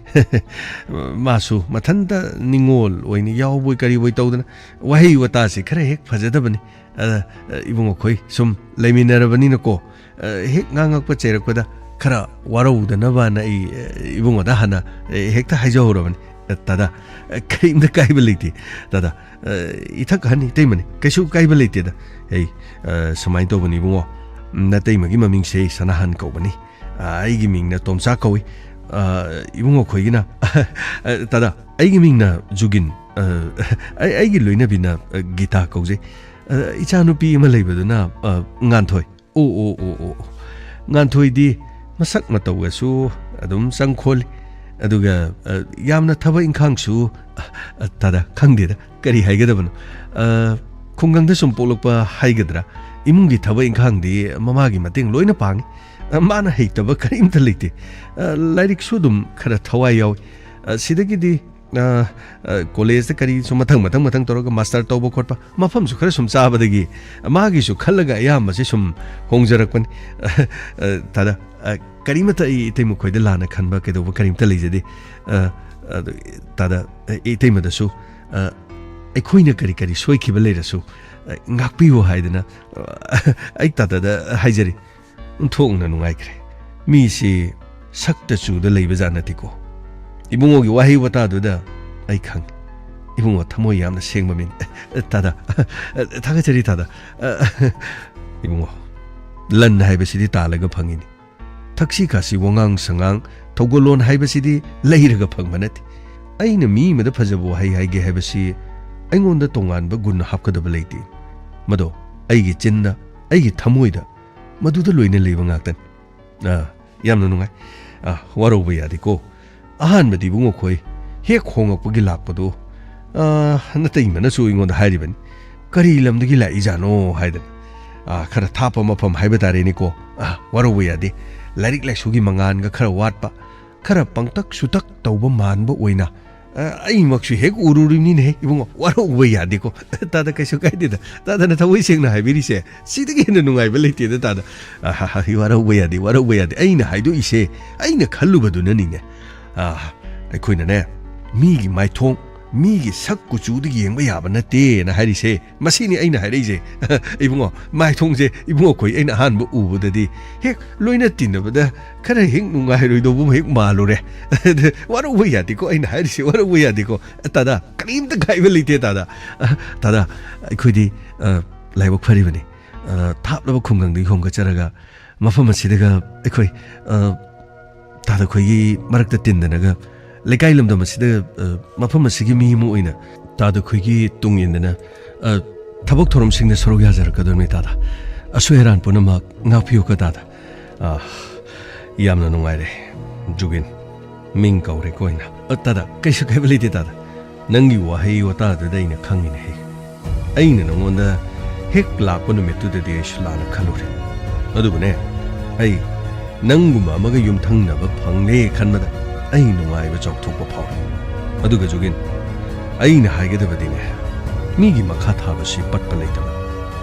ꯃꯥꯁꯨ ꯃꯊꯟꯇ ꯅꯤꯡꯉꯣꯜ ꯑꯣꯏꯅ ꯌꯥꯎꯕꯣꯏ ꯀꯔꯤꯕꯣꯏ ꯇꯧꯗꯅ ꯋꯥꯍꯩ ꯋꯥꯇꯥꯁꯤ ꯈꯔ ꯍꯦꯛ ꯐꯖꯗꯕꯅꯤ꯫ ꯑ, ꯑ, ꯏꯕꯨꯡꯉꯣ ꯑꯩꯈꯣꯏ ꯁꯨꯝ ꯂꯩꯃꯤꯟꯅꯔꯕꯅꯤꯅꯀꯣ, ꯑ, ꯍꯦꯛ ꯉꯥꯡꯉꯛꯄ ꯆꯩꯔꯛꯄꯗ ꯈꯔ ꯋꯥꯔꯧꯗꯅꯕꯅ ꯑꯩ, ꯑ, ꯏꯕꯨꯡꯉꯣꯗ ꯍꯥꯟꯅ, ꯑ, ꯍꯦꯛꯇ ꯍꯥꯏꯖꯍꯧꯔꯕꯅꯤ꯫ ꯑ, ꯇꯥꯗ, ꯑ, ꯀꯔꯤꯝꯇ ꯀꯥꯏꯕ ꯂꯩꯇꯦ꯫ ꯇꯥꯗ, ꯑ, ꯏꯊꯛ ꯑꯍꯟ ꯏꯇꯩꯃꯅꯤ, ꯀꯩꯁꯨ ꯀꯥꯏꯕ ꯂꯩꯇꯦꯗ꯫ ꯑꯩ, ꯑ, ꯁꯨꯃꯥꯏꯅ ꯇꯧꯕꯅꯤ ꯏꯕꯨꯡꯉꯣ, ꯅꯇꯩꯃꯒꯤ ꯃꯃꯤꯡꯁꯦ ꯑꯩ ꯁꯅꯥꯍꯟ ꯀꯧꯕꯅꯤ꯫ ꯑ, ꯑꯩꯒꯤ ꯃꯤꯡꯅ ꯇꯣꯝꯆꯥ ꯀꯧꯏ꯫ ꯑ, ꯏꯕꯨꯡꯉꯣ ꯑꯩꯈꯣꯏꯒꯤꯅ, ꯑ, ꯇꯥꯗ, ꯑꯩꯒꯤ ꯃꯤꯡꯅ ꯖꯨꯒꯤꯟ꯫ ꯑ, ꯑꯩ, ꯑꯩꯒꯤ ꯂꯣꯏꯅꯕꯤꯅ, ꯑ, ꯒꯤꯇꯥ ꯀꯧꯖꯩ꯫ ꯑ, ꯏꯆꯥꯅꯨꯄꯤ ꯑꯃ ꯂꯩꯕꯗꯨꯅ, ꯑ, ꯉꯥꯟꯊꯣꯏ꯫ ꯑꯣ, ꯑꯣ, ꯑꯣ, ꯑꯣ, ꯑꯣ꯫ ꯉꯥꯟꯊꯣꯏꯗꯤ ꯃꯁꯛ ꯃꯇꯧꯒꯁꯨ ꯑꯗꯨꯝ ꯆꯪꯈꯣꯜꯂꯤ꯫ ꯑꯗꯨꯒ, ꯑ, ꯌꯥꯝꯅ ꯊꯕꯛ ꯏꯪꯈꯥꯡꯁꯨ, ꯑ, ꯇꯥꯗ, ꯈꯪꯗꯦꯗ, ꯀꯔꯤ ꯍꯥꯏꯒꯗꯕꯅꯣ? ꯑ, ꯈꯨꯡꯒꯪꯗ ꯁꯨꯝ ꯄꯣꯛꯂꯛꯄ ꯍꯥꯏꯒꯗ꯭ꯔꯥ? ꯏꯃꯨꯡꯒꯤ ꯊꯕꯛ ꯏꯪꯈꯥꯡꯗꯤ ꯃꯃꯥꯒꯤ ꯃꯇꯦꯡ ꯂꯣꯏꯅ ꯄꯥꯡꯉꯤ꯫ ꯑ, ꯃꯥꯅ ꯍꯩꯇꯕ ꯀꯔꯤꯝꯇ ꯂꯩꯇꯦ꯫ ꯑ, ꯂꯥꯏꯔꯤꯛꯁꯨ ꯑꯗꯨꯝ ꯈꯔ ꯊꯋꯥꯏ ꯌꯥꯎꯏ꯫ ꯑ, ꯁꯤꯗꯒꯤꯗꯤ, ꯑ, ꯑ, ꯀꯣꯂꯦꯖꯇ ꯀꯔꯤ ꯁꯨꯝ ꯃꯊꯪ, ꯃꯊꯪ, ꯃꯊꯪ ꯇꯧꯔꯒ ꯃꯥꯁꯇꯔ ꯇꯧꯕ ꯈꯣꯠꯄ ꯃꯐꯝꯁꯨ ꯈꯔ ꯁꯨꯝ ꯆꯥꯕꯗꯒꯤ ꯃꯥꯒꯤꯁꯨ ꯈꯜꯂꯒ ꯑꯌꯥꯝꯕꯁꯦ ꯁꯨꯝ ꯍꯣꯡꯖꯔꯛꯄꯅꯤ꯫ ꯑ, ꯇꯥꯗ, ꯑ, ꯀꯔꯤꯃꯠꯇ ꯑꯩ ꯏꯇꯩꯃ ꯈꯣꯏꯗ ꯂꯥꯟꯅ ꯈꯟꯕ ꯀꯩꯗꯧꯕ ꯀꯔꯤꯝꯇ ꯂꯩꯖꯗꯦ꯫ ꯑ, ꯑꯗꯨ, ꯇꯥꯗ, ꯑ, ꯏꯇꯩꯃꯗꯁꯨ, ꯑ, ꯑꯩꯈꯣꯏꯅ ꯀꯔꯤ ꯀꯔꯤ ꯁꯣꯏꯈꯤꯕ ꯂꯩꯔꯁꯨ, ꯑ, ꯉꯥꯛꯄꯤꯌꯨ ꯍꯥꯏꯗꯅ, ꯑ, ꯑꯩ ꯇꯥꯗꯗ ꯍꯥꯏꯖꯔꯤ꯫ ꯑꯣꯟꯊꯣꯛꯅ ꯅꯨꯡꯉꯥꯏꯈ꯭ꯔꯦ꯫ ꯃꯤꯁꯤ ꯁꯛꯇ ꯆꯨꯗ ꯂꯩꯕꯖꯥꯠ ꯅꯠꯇꯦꯀꯣ꯫ ꯏꯕꯨꯡꯉꯣꯒꯤ ꯋꯥꯍꯩ ꯋꯥꯇꯥꯗꯨꯗ ꯑꯩ ꯈꯪꯉꯤ꯫ ꯏꯕꯨꯡꯉꯣ ꯊꯃꯣꯏ ꯌꯥꯝꯅ ꯁꯦꯡꯕ ꯃꯤꯅꯤ꯫ ꯇꯥꯗ, ꯊꯥꯒꯠꯆꯔꯤ ꯇꯥꯗ꯫ ꯏꯕꯨꯡꯉꯣ, ꯂꯟ ꯍꯥꯏꯕꯁꯤꯗꯤ ꯇꯥꯜꯂꯒ ꯐꯪꯉꯤꯅꯤ꯫ ꯊꯛꯁꯤ ꯈꯥꯁꯤ ꯋꯥꯉꯥꯡ ꯁꯉꯥꯡ ꯊꯧꯒꯜꯂꯣꯟ ꯍꯥꯏꯕꯁꯤꯗꯤ ꯂꯩꯔꯒ ꯐꯪꯕ ꯅꯠꯇꯦ꯫ ꯑꯩꯅ ꯃꯤ ꯑꯃꯗ ꯐꯖꯕ ꯋꯥꯍꯩ ꯍꯥꯏꯒꯦ ꯍꯥꯏꯕꯁꯤ ꯑꯩꯉꯣꯟꯗ ꯇꯣꯉꯥꯟꯕ ꯒꯨꯟ ꯍꯥꯞꯀꯗꯕ ꯂꯩꯇꯦ꯫ ꯃꯗꯣ ꯑꯩꯒꯤ ꯆꯤꯟꯗ, ꯑꯩꯒꯤ ꯊꯃꯣꯏꯗ, ꯃꯗꯨꯗ ꯂꯣꯏꯅ ꯂꯩꯕ ꯉꯥꯛꯇꯅꯤ꯫ ꯑꯥ, ꯌꯥꯝꯅ ꯅꯨꯡꯉꯥꯏ꯫ ꯑꯥ, ꯋꯥꯔꯧꯕ ꯌꯥꯗꯦꯀꯣ꯫ ꯑꯍꯥꯟꯕꯗꯤ ꯏꯕꯨꯡꯉꯣ ꯈꯣꯏ ꯍꯦꯛ ꯍꯣꯡꯉꯛꯄꯒꯤ ꯂꯥꯛꯄꯗꯣ, ꯑꯥ, ꯅꯇꯩꯃꯅꯁꯨ ꯑꯩꯉꯣꯟꯗ ꯍꯥꯏꯔꯤꯕꯅꯤ꯫ ꯀꯔꯤ ꯂꯝꯗꯒꯤ ꯂꯥꯛꯏꯖꯥꯠꯅꯣ ꯍꯥꯏꯗꯅ꯫ ꯑꯥ, ꯈꯔ ꯊꯥꯞꯄ ꯃꯐꯝ ꯍꯥꯏꯕ ꯇꯥꯔꯦꯅꯦꯀꯣ꯫ ꯑꯥ, ꯋꯥꯔꯧꯕ ꯌꯥꯗꯦ꯫ ꯂꯥꯏꯔꯤꯛ ꯂꯥꯏꯁꯨꯒꯤ ꯃꯉꯥꯜꯒ ꯈꯔ ꯋꯥꯠꯄ, ꯈꯔ ꯄꯪꯇꯛ ꯁꯨꯇꯛ ꯇꯧꯕ ꯃꯥꯟꯕ ꯑꯣꯏꯅ, ꯑ, ꯑꯩꯃꯛꯁꯨ ꯍꯦꯛ ꯎꯔꯨꯔꯤꯕꯅꯤꯅꯦꯍꯦ, ꯏꯕꯨꯡꯉꯣ, ꯋꯥꯔꯧꯕ ꯌꯥꯗꯦꯀꯣ꯫ ꯇꯥꯗ, ꯀꯩꯁꯨ ꯀꯥꯏꯗꯦꯗ꯫ ꯇꯥꯗꯅ ꯊꯃꯣꯏ ꯁꯦꯡꯅ ꯍꯥꯏꯕꯤꯔꯤꯁꯦ, ꯁꯤꯗꯒꯤ ꯍꯦꯟꯅ ꯅꯨꯡꯉꯥꯏꯕ ꯂꯩꯇꯦꯗ, ꯇꯥꯗ꯫ ꯑ, ꯍ, ꯍ, ꯋꯥꯔꯧꯕ ꯌꯥꯗꯦ, ꯋꯥꯔꯧꯕ ꯌꯥꯗꯦ꯫ ꯑꯩꯅ ꯍꯥꯏꯗꯣꯛꯏꯁꯦ, ꯑꯩꯅ ꯈꯜꯂꯨꯕꯗꯨꯅꯅꯤꯅꯦ꯫ ꯑ, ꯑꯩꯈꯣꯏꯅꯅꯦ, ꯃꯤꯒꯤ ꯃꯥꯏꯊꯣꯡ, ꯃꯤꯒꯤ ꯁꯛ ꯀꯨꯆꯨꯗ ꯌꯦꯡꯕ ꯌꯥꯕ ꯅꯠꯇꯦꯅ ꯍꯥꯏꯔꯤꯁꯦ꯫ ꯃꯁꯤꯅꯤ ꯑꯩꯅ ꯍꯥꯏꯔꯛꯏꯁꯦ꯫ ꯏꯕꯨꯡꯉꯣ, ꯃꯥꯏꯊꯣꯡꯁꯦ, ꯏꯕꯨꯡꯉꯣ, ꯑꯩꯈꯣꯏ, ꯑꯩꯅ ꯑꯍꯥꯟꯕ ꯎꯕꯗꯗꯤ ꯍꯦꯛ ꯂꯣꯏꯅ ꯇꯤꯟꯅꯕꯗ ꯈꯔ ꯍꯦꯛ ꯅꯨꯡꯉꯥꯏꯔꯣꯏꯗꯧꯕ ꯑꯃ ꯍꯦꯛ ꯃꯥꯜꯂꯨꯔꯦ꯫ ꯋꯥꯔꯧꯕ ꯌꯥꯗꯦꯀꯣ, ꯑꯩꯅ ꯍꯥꯏꯔꯤꯁꯦ, ꯋꯥꯔꯧꯕ ꯌꯥꯗꯦꯀꯣ꯫ ꯇꯥꯗ, ꯀꯔꯤꯝꯇ ꯀꯥꯏꯕ ꯂꯩꯇꯦ, ꯇꯥꯗ꯫ ꯑ, ꯇꯥꯗ, ꯑꯩꯈꯣꯏꯗꯤ, ꯑ, ꯂꯥꯏꯕꯛ ꯐꯔꯤꯕꯅꯤ꯫ ꯑ, ꯊꯥꯞꯂꯕ ꯈꯨꯡꯒꯪꯗꯒꯤ ꯍꯣꯡꯒꯠꯆꯔꯒ ꯃꯐꯝ ꯑꯁꯤꯗꯒ ꯑꯩꯈꯣꯏ, ꯑ, ꯇꯥꯗ ꯈꯣꯏꯒꯤ ꯃꯔꯛꯇ ꯇꯤꯟꯗꯅꯒ ꯂꯩꯀꯥꯏ ꯂꯝꯗꯝ ꯑꯁꯤꯗ, ꯑ, ꯃꯐꯝ ꯑꯁꯤꯒꯤ ꯃꯤ ꯑꯃ ꯑꯣꯏꯅ ꯇꯥꯗ ꯈꯣꯏꯒꯤ ꯇꯨꯡ ꯏꯟꯗꯅ, ꯑ, ꯊꯕꯛ ꯊꯧꯔꯝꯁꯤꯡꯗ ꯁꯔꯨꯛ ꯌꯥꯖꯔꯛꯀꯗꯕꯅꯤ, ꯇꯥꯗ꯫ ꯑꯁꯣꯏ ꯑꯔꯥꯟ ꯄꯨꯝꯅꯃꯛ ꯉꯥꯛꯄꯤꯌꯨꯀꯣ, ꯇꯥꯗ꯫ ꯑ, ꯌꯥꯝꯅ ꯅꯨꯡꯉꯥꯏꯔꯦ, ꯖꯨꯒꯤꯟ꯫ ꯃꯤꯡ ꯀꯧꯔꯦꯀꯣ ꯑꯩꯅ꯫ ꯑ, ꯇꯥꯗ, ꯀꯩꯁꯨ ꯀꯥꯏꯕ ꯂꯩꯇꯦ, ꯇꯥꯗ꯫ ꯅꯪꯒꯤ ꯋꯥꯍꯩ ꯋꯥꯇꯥꯗꯨꯗ ꯑꯩꯅ ꯈꯪꯉꯤꯅꯦꯍꯦ꯫ ꯑꯩꯅ ꯅꯉꯣꯟꯗ ꯍꯦꯛ ꯂꯥꯛꯄ ꯅꯨꯃꯤꯠꯇꯨꯗꯗꯤ ꯑꯩꯁꯨ ꯂꯥꯟꯅ ꯈꯜꯂꯨꯔꯦ꯫ ꯑꯗꯨꯕꯨꯅꯦ, ꯑꯩ ꯅꯪꯒꯨꯝꯕ ꯑꯃꯒ ꯌꯨꯝꯊꯪꯅꯕ ꯐꯪꯂꯦ ꯈꯟꯕꯗ ꯑꯩ ꯅꯨꯡꯉꯥꯏꯕ ꯆꯥꯎꯊꯣꯛꯄ ꯐꯥꯎꯏ꯫ ꯑꯗꯨꯒ ꯖꯨꯒꯤꯟ, ꯑꯩꯅ ꯍꯥꯏꯒꯗꯕꯗꯤꯅꯦ, ꯃꯤꯒꯤ ꯃꯈꯥ ꯊꯥꯕꯁꯤ ꯄꯠꯄ ꯂꯩꯇꯕ꯫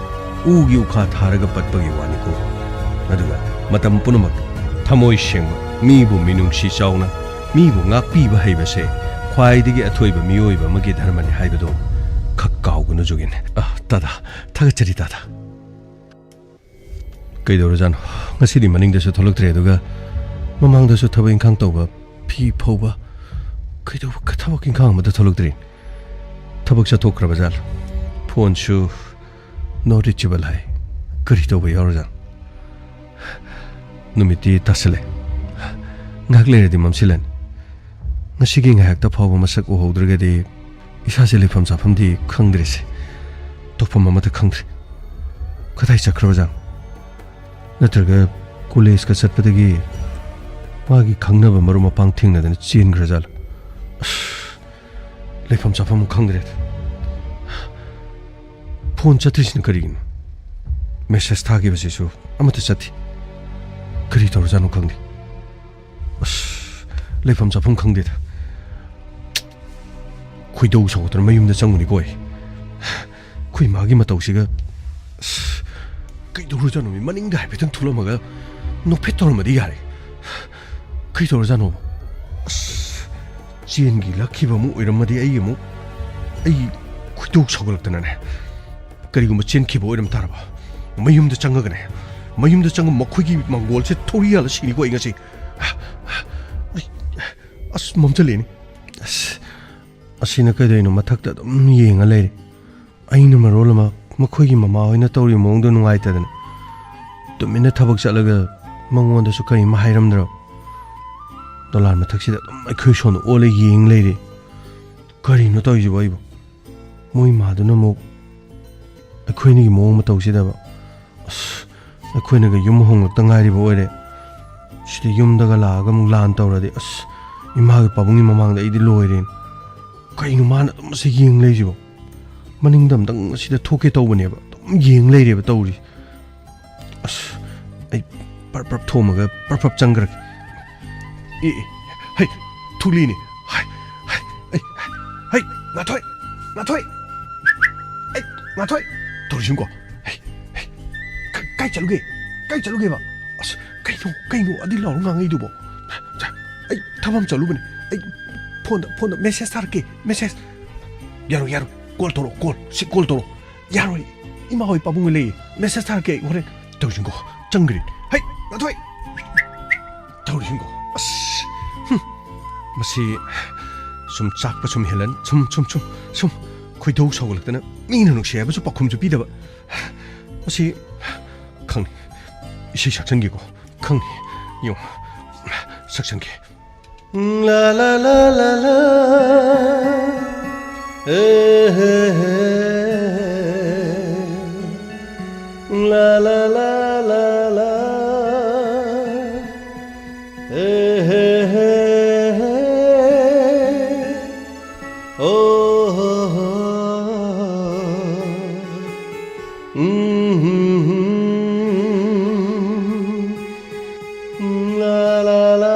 ꯎꯒꯤ ꯎꯈꯥ ꯊꯥꯔꯒ ꯄꯠꯄꯒꯤ ꯋꯥꯅꯤꯀꯣ꯫ ꯑꯗꯨꯒ ꯃꯇꯝ ꯄꯨꯝꯅꯃꯛ ꯊꯃꯣꯏ ꯁꯦꯡꯕ, ꯃꯤꯕꯨ ꯃꯤꯅꯨꯡꯁꯤ ꯆꯥꯎꯅ, ꯃꯤꯕꯨ ꯉꯥꯛꯄꯤꯕ ꯍꯩꯕꯁꯦ ꯈ꯭ꯋꯥꯏꯗꯒꯤ ꯑꯊꯣꯏꯕ ꯃꯤꯑꯣꯏꯕ ꯑꯃꯒꯤ ꯙꯔꯃꯅꯤ ꯍꯥꯏꯕꯗꯣ ꯈꯛ ꯀꯥꯎꯒꯅꯨ, ꯖꯨꯒꯤꯟ꯫ ꯑ, ꯇꯥꯗ, ꯊꯥꯒꯠꯆꯔꯤ, ꯇꯥꯗ꯫ ꯀꯩꯗꯧꯔꯖꯥꯠꯅꯣ? ꯉꯁꯤꯗꯤ ꯃꯅꯤꯡꯗꯁꯨ ꯊꯣꯛꯂꯛꯇ꯭ꯔꯦ, ꯑꯗꯨꯒ ꯃꯃꯥꯡꯗꯁꯨ ꯊꯕꯛ ꯏꯪꯈꯥꯡ ꯇꯧꯕ, ꯐꯤ ꯐꯧꯕ, ꯀꯩꯗꯧꯕ ꯊꯕꯛ ꯏꯪꯈꯥꯡ ꯑꯃꯗ ꯊꯣꯛꯂꯛꯇ꯭ꯔꯦ꯫ ꯊꯕꯛ ꯆꯠꯊꯣꯛꯈ꯭ꯔꯕ ꯖꯥꯠꯂꯣ? ꯐꯣꯟꯁꯨ not reachable ꯍꯥꯏ꯫ ꯀꯔꯤ ꯇꯧꯕ ꯌꯥꯎꯔꯖꯥꯠꯅꯣ? ꯅꯨꯃꯤꯠꯇꯤ ꯇꯥꯁꯜꯂꯦ꯫ ꯉꯥꯏꯍꯥꯛ ꯂꯩꯔꯗꯤ ꯃꯝꯁꯤꯜꯂꯅꯤ꯫ ꯉꯁꯤꯒꯤ ꯉꯥꯏꯍꯥꯛꯇ ꯐꯥꯎꯕ ꯃꯁꯛ ꯎꯍꯧꯗ꯭ꯔꯒꯗꯤ ꯏꯁꯥꯁꯦ ꯂꯩꯐꯝ ꯆꯥꯐꯝꯗꯤ ꯈꯪꯗ꯭ꯔꯤꯁꯦ꯫ ꯇꯧꯐꯝ ꯑꯃꯠꯇ ꯈꯪꯗ꯭ꯔꯦ꯫ ꯀꯗꯥꯏ ꯆꯠꯈ꯭ꯔꯕꯖꯥꯠꯅꯣ? ꯅꯠꯇ꯭ꯔꯒ ꯀꯣꯂꯦꯖꯀ ꯆꯠꯄꯗꯒꯤ ꯃꯥꯒꯤ ꯈꯪꯅꯕ ꯃꯔꯨꯞ ꯃꯄꯥꯡ ꯊꯦꯡꯅꯗꯅ ꯆꯦꯟꯈ꯭ꯔꯖꯥꯠꯂꯣ? ꯑꯁ, ꯂꯩꯐꯝ ꯆꯥꯐꯝ ꯈꯪꯗ꯭ꯔꯦꯗ꯫ ꯐꯣꯟ ꯆꯠꯇ꯭ꯔꯤꯁꯤꯅ ꯀꯔꯤꯒꯤꯅꯣ? ꯃꯦꯁꯦꯖ ꯊꯥꯈꯤꯕꯁꯤꯁꯨ ꯑꯃꯠꯇ ꯆꯠꯇꯦ꯫ ꯀꯔꯤ ꯇꯧꯔꯖꯥꯠꯅꯣ ꯈꯪꯗꯦ꯫ ꯑꯁ, ꯂꯩꯐꯝ ꯆꯥꯐꯝ ꯈꯪꯗꯦꯗ꯫ ꯈꯣꯏꯗꯧ ꯁꯥꯎꯒꯠꯇꯅ ꯃꯌꯨꯝꯗ ꯆꯪꯉꯨꯅꯤꯀꯣ ꯑꯩ꯫ ꯑꯩꯈꯣꯏ ꯃꯥꯒꯤ ꯃꯇꯧꯁꯤꯒ꯫ ꯑꯁ, ꯀꯩꯗꯧꯔꯖꯥꯠꯅꯣ? ꯃꯤ ꯃꯅꯤꯡꯗ ꯍꯥꯏꯐꯦꯠꯇꯪ ꯊꯣꯛꯂꯝꯃꯒ ꯅꯣꯛꯐꯦꯠ ꯇꯧꯔꯝꯃꯗꯤ ꯌꯥꯔꯦ꯫ ꯀꯩꯗꯧꯔꯖꯥꯠꯅꯣ? ꯑꯁ, ꯆꯦꯟꯒꯤ ꯂꯛꯈꯤꯕ ꯑꯃꯨꯛ ꯑꯣꯏꯔꯝꯃꯗꯤ ꯑꯩ ꯑꯃꯨꯛ, ꯑꯩ ꯈꯣꯏꯗꯧ ꯁꯥꯎꯒꯠꯂꯛꯇꯅꯅꯦ꯫ ꯀꯔꯤꯒꯨꯝꯕ ꯆꯦꯟꯈꯤꯕ ꯑꯣꯏꯔꯝ ꯇꯥꯔꯕ? ꯃꯌꯨꯝꯗ ꯆꯪꯉꯒꯅꯦ, ꯃꯌꯨꯝꯗ ꯆꯪꯉ ꯃꯈꯣꯏꯒꯤ ꯃꯪꯒꯣꯜꯁꯦ ꯊꯧꯔꯤ ꯌꯥꯜꯂ ꯁꯤꯅꯤꯀꯣ ꯑꯩ ꯉꯁꯤ꯫ ꯑꯩ, ꯑꯁ, ꯃꯝꯁꯤꯜꯂꯛꯑꯦꯅꯦ꯫ ꯑꯁ, ꯑꯁꯤꯅ ꯀꯩꯗꯧꯅꯣ ꯃꯊꯛꯇ ꯑꯗꯨꯝ ꯌꯦꯡꯉ ꯂꯩꯔꯦ꯫ ꯑꯩꯅ ꯃꯔꯣꯜ ꯑꯃ ꯃꯈꯣꯏꯒꯤ ꯃꯃꯥ ꯍꯣꯏꯅ ꯇꯧꯔꯤꯕ ꯃꯑꯣꯡꯗꯣ ꯅꯨꯡꯉꯥꯏꯇꯗꯅ ꯇꯨꯃꯤꯟꯅ ꯊꯕꯛ ꯆꯠꯂꯒ ꯃꯉꯣꯟꯗꯁꯨ ꯀꯔꯤꯝ ꯍꯥꯏꯔꯝꯗ꯭ꯔꯕ꯫ ꯗꯣꯂꯥꯟ ꯃꯊꯛꯁꯤꯗ ꯑꯗꯨꯝ ꯑꯩꯈꯣꯏ ꯁꯣꯝꯗ ꯑꯣꯜꯂ ꯌꯦꯡ ꯂꯩꯔꯦ꯫ ꯀꯔꯤꯅꯣ ꯇꯧꯔꯤꯁꯤꯕꯣ ꯑꯩꯕꯨ? ꯃꯣꯏ ꯃꯥꯗꯨꯅ ꯑꯃꯨꯛ ꯑꯩꯈꯣꯏꯅꯤꯒꯤ ꯃꯑꯣꯡ ꯃꯇꯧꯁꯤꯗꯕ꯫ ꯑꯁ, ꯑꯩꯈꯣꯏꯅꯒ ꯌꯨꯝ ꯍꯣꯡꯂꯛꯇ ꯉꯥꯏꯔꯤꯕ ꯑꯣꯏꯔꯦ꯫ ꯁꯤꯗ ꯌꯨꯝꯗꯒ ꯂꯥꯛꯑꯒ ꯑꯃꯨꯛ ꯂꯥꯟ ꯇꯧꯔꯗꯤ, ꯑꯁ, ꯏꯃꯥꯒꯤ ꯄꯥꯕꯨꯡꯒꯤ ꯃꯃꯥꯡꯗ ꯑꯩꯗꯤ ꯂꯣꯏꯔꯦꯅꯦ꯫ ꯀꯩꯅꯣ ꯃꯥꯅ ꯑꯗꯨꯝ ꯑꯁꯤ ꯌꯦꯡ ꯂꯩꯁꯤꯕꯣ? ꯃꯅꯤꯡꯗ ꯑꯝꯇꯪ ꯑꯁꯤꯗ ꯊꯣꯛꯀꯦ ꯇꯧꯕꯅꯦꯕ, ꯑꯗꯨꯝ ꯌꯦꯡ ꯂꯩꯔꯦꯕ ꯇꯧꯔꯤ꯫ ꯑꯁ, ꯑꯩ ꯄꯔꯞ ꯄꯔꯞ ꯊꯣꯝꯃꯒ ꯄꯔꯞ ꯄꯔꯞ ꯆꯪꯈ꯭ꯔꯒꯦ꯫ ꯑꯦ, ꯑꯦ, ꯍꯩ, ꯊꯣꯛꯂꯛꯏꯅꯦ꯫ ꯍꯩ, ꯍꯩ, ꯑꯩ, ꯍꯩ, ꯉꯥꯊꯣꯏ, ꯉꯥꯊꯣꯏ, ꯑꯩ, ꯉꯥꯊꯣꯏ, ꯇꯧꯔꯤꯁꯤꯡꯀꯣ꯫ ꯍꯩ, ꯍꯩ, ꯀ-, ꯀꯥꯏ ꯆꯠꯂꯨꯒꯦ? ꯀꯥꯏ ꯆꯠꯂꯨꯒꯦꯕ? ꯑꯁ, ꯀꯩꯅꯣ, ꯀꯩꯅꯣ ꯑꯗꯨ ꯂꯥꯎꯔ ꯉꯥꯡꯉꯛꯏꯗꯨꯕꯣ? ꯆꯥ, ꯑꯩ ꯊꯕꯛ ꯑꯃ ꯆꯠꯂꯨꯕꯅꯦ꯫ ꯑꯩ ꯐꯣꯟꯗ, ꯐꯣꯟꯗ ꯃꯦꯁꯦꯖ ꯊꯥꯔꯛꯀꯦ, ꯃꯦꯁꯦꯖ꯫ ꯌꯥꯔꯣꯏ, ꯌꯥꯔꯣꯏ, ꯀꯣꯜ ꯇꯧꯔꯣ, ꯀꯣꯜ, ꯁꯤ ꯀꯣꯜ ꯇꯧꯔꯣ꯫ ꯌꯥꯔꯣꯏ, ꯏꯃꯥ ꯍꯣꯏ ꯄꯥꯕꯨꯡ ꯍꯣꯏ ꯂꯩꯌꯦ, ꯃꯦꯁꯦꯖ ꯊꯥꯔꯛꯀꯦ ꯑꯩ ꯍꯣꯔꯦꯟ꯫ ꯇꯧꯔꯤꯁꯤꯡꯀꯣ, ꯆꯪꯈ꯭ꯔꯦ꯫ ꯍꯩ, ꯉꯥꯊꯣꯏ! ꯇꯧꯔꯤꯁꯤꯡꯀꯣ, ꯑꯁ, ꯍꯨꯝ, ꯃꯁꯤ ꯁꯨꯝ ꯆꯥꯛꯄ ꯁꯨꯝ ꯍꯦꯜꯂꯅꯤ꯫ ꯁꯨꯝ, ꯁꯨꯝ, ꯁꯨꯝ, ꯁꯨꯝ ꯈꯣꯏꯗꯧ ꯁꯥꯎꯒꯠꯂꯛꯇꯅ ꯃꯤꯅ ꯅꯨꯡꯁꯤ ꯍꯥꯏꯕꯁꯨ ꯄꯥꯎꯈꯨꯝꯁꯨ ꯄꯤꯗꯕ꯫ ꯃꯁꯤ ꯈꯪꯅꯤ, ꯏꯁꯩ ꯁꯛꯆꯟꯒꯦꯀꯣ꯫ ꯈꯪꯅꯤ, ꯌꯦꯡꯉꯣ, ꯁꯛꯆꯟꯒꯦ꯫ ꯂꯥ ꯂꯥ ꯂꯥ ꯂꯥ ꯂꯥ꯫ ꯑꯦ ꯍꯦ ꯍꯦ꯫ ꯂꯥ ꯂꯥ ꯂꯥ ꯂꯥ ꯂꯥ꯫ ꯑꯦ ꯍꯦ ꯍꯦ ꯍꯦ꯫ ꯑꯣ ꯍꯣ ꯍꯣ꯫ La la la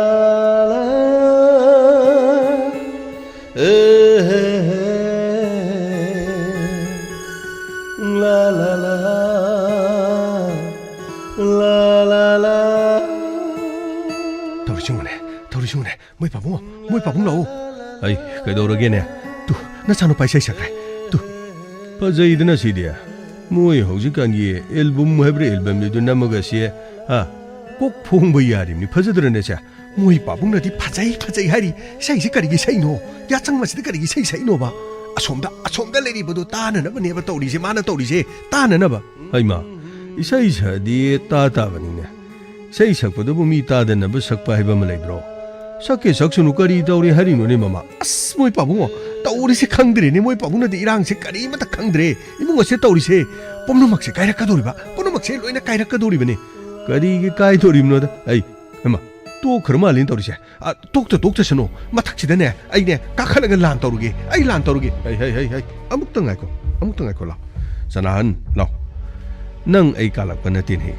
la. Eh, eh, eh. La la la. La la la. ꯇꯧꯔꯤꯁꯤ ꯌꯦꯡꯉꯨꯅꯦ, ꯇꯧꯔꯤꯁꯤ ꯌꯦꯡꯉꯨꯅꯦ꯫ ꯃꯣꯏ ꯄꯥꯕꯨꯡ, ꯃꯣꯏ ꯄꯥꯕꯨꯡ ꯂꯥꯛꯑꯣ꯫ ꯑꯩ ꯀꯩꯗꯧꯔꯒꯦꯅꯦ? ꯇꯨ, ꯅꯆꯥꯅꯨꯄꯥ ꯏꯁꯩ ꯁꯛꯈ꯭ꯔꯦ꯫ ꯇꯨ꯫ ꯐꯖꯩꯗꯅ ꯁꯤꯗꯤ꯫ ꯃꯣꯏ ꯍꯧꯖꯤꯛꯀꯥꯟꯒꯤ ꯑꯦꯜꯕꯝ ꯍꯥꯏꯕ꯭ꯔꯥ, ꯑꯦꯜꯕꯝꯅꯤꯗꯨ ꯅꯝꯃꯒ ꯁꯤ, ꯍꯥ? ꯀꯣꯛ ꯐꯣꯡꯕ ꯌꯥꯔꯤꯕꯅꯤ꯫ ꯐꯖꯗ꯭ꯔꯅꯦ ꯁꯦ? ꯃꯣꯏ ꯄꯥꯕꯨꯡꯅꯗꯤ ꯐꯖꯩ, ꯐꯖꯩ ꯍꯥꯏꯔꯤ꯫ ꯏꯁꯩꯁꯤ ꯀꯔꯤꯒꯤ ꯏꯁꯩꯅꯣ? ꯌꯥꯆꯪ ꯃꯁꯤꯗ ꯀꯔꯤꯒꯤ ꯏꯁꯩ ꯁꯛꯏꯅꯣꯕ? ꯑꯁꯣꯝꯗ, ꯑꯁꯣꯝꯗ ꯂꯩꯔꯤꯕꯗꯣ ꯇꯥꯅꯅꯕꯅꯦꯕ ꯇꯧꯔꯤꯁꯦ, ꯃꯥꯅ ꯇꯧꯔꯤꯁꯦ꯫ ꯇꯥꯅꯅꯕ꯫ ꯍꯩꯃꯥ, ꯏꯁꯩ ꯁꯛꯑꯗꯤ ꯇꯥ ꯇꯥꯕꯅꯤꯅꯦ꯫ ꯏꯁꯩ ꯁꯛꯄꯗꯨꯕꯨ ꯃꯤ ꯇꯥꯗꯅꯕ ꯁꯛꯄ ꯍꯥꯏꯕ ꯑꯃ ꯂꯩꯕ꯭ꯔꯣ? ꯁꯛꯀꯦ ꯁꯛꯁꯅꯨ, ꯀꯔꯤ ꯇꯧꯔꯤ ꯍꯥꯏꯔꯤꯅꯣꯅꯦ ꯃꯃꯥ? ꯑꯁ, ꯃꯣꯏ ꯄꯥꯕꯨꯡꯉꯣ, ꯇꯧꯔꯤꯁꯦ ꯈꯪꯗ꯭ꯔꯦꯅꯦ꯫ ꯃꯣꯏ ꯄꯥꯕꯨꯡꯅꯗꯤ ꯏꯔꯥꯡꯁꯦ ꯀꯔꯤꯃꯠꯇ ꯈꯪꯗ꯭ꯔꯦ꯫ ꯏꯃꯨꯡ ꯑꯁꯦ ꯇꯧꯔꯤꯁꯦ ꯄꯨꯝꯅꯃꯛꯁꯦ ꯀꯥꯏꯔꯛꯀꯗꯧꯔꯤꯕ, ꯄꯨꯝꯅꯃꯛꯁꯦ ꯂꯣꯏꯅ ꯀꯥꯏꯔꯛꯀꯗꯧꯔꯤꯕꯅꯦ꯫ ꯀꯔꯤꯒꯤ ꯀꯥꯏꯗꯧꯔꯤꯕꯅꯣꯗ? ꯑꯩ, ꯍꯩꯃꯥ, ꯇꯣꯛꯈ꯭ꯔ ꯃꯥꯜꯂꯦꯅ ꯇꯧꯔꯤꯁꯦ꯫ ꯑ, ꯇꯣꯛꯇ ꯇꯣꯛꯇꯁꯅꯨ꯫ ꯃꯊꯛꯁꯤꯗꯅꯦ, ꯑꯩꯅꯦ ꯀꯥꯈꯠꯂꯒ ꯂꯥꯟ ꯇꯧꯔꯨꯒꯦ꯫ ꯑꯩ ꯂꯥꯟ ꯇꯧꯔꯨꯒꯦ꯫ ꯍꯩ, ꯍꯩ, ꯍꯩ, ꯍꯩ꯫ ꯑꯃꯨꯛꯇ ꯉꯥꯏꯈꯣ꯫ ꯑꯃꯨꯛꯇ ꯉꯥꯏꯈꯣ, ꯂꯥꯎ꯫ ꯁꯅꯥꯍꯟ, ꯂꯥꯎ꯫ ꯅꯪ ꯑꯩ ꯀꯥꯜꯂꯛꯄ ꯅꯠꯇꯦꯅꯦ꯫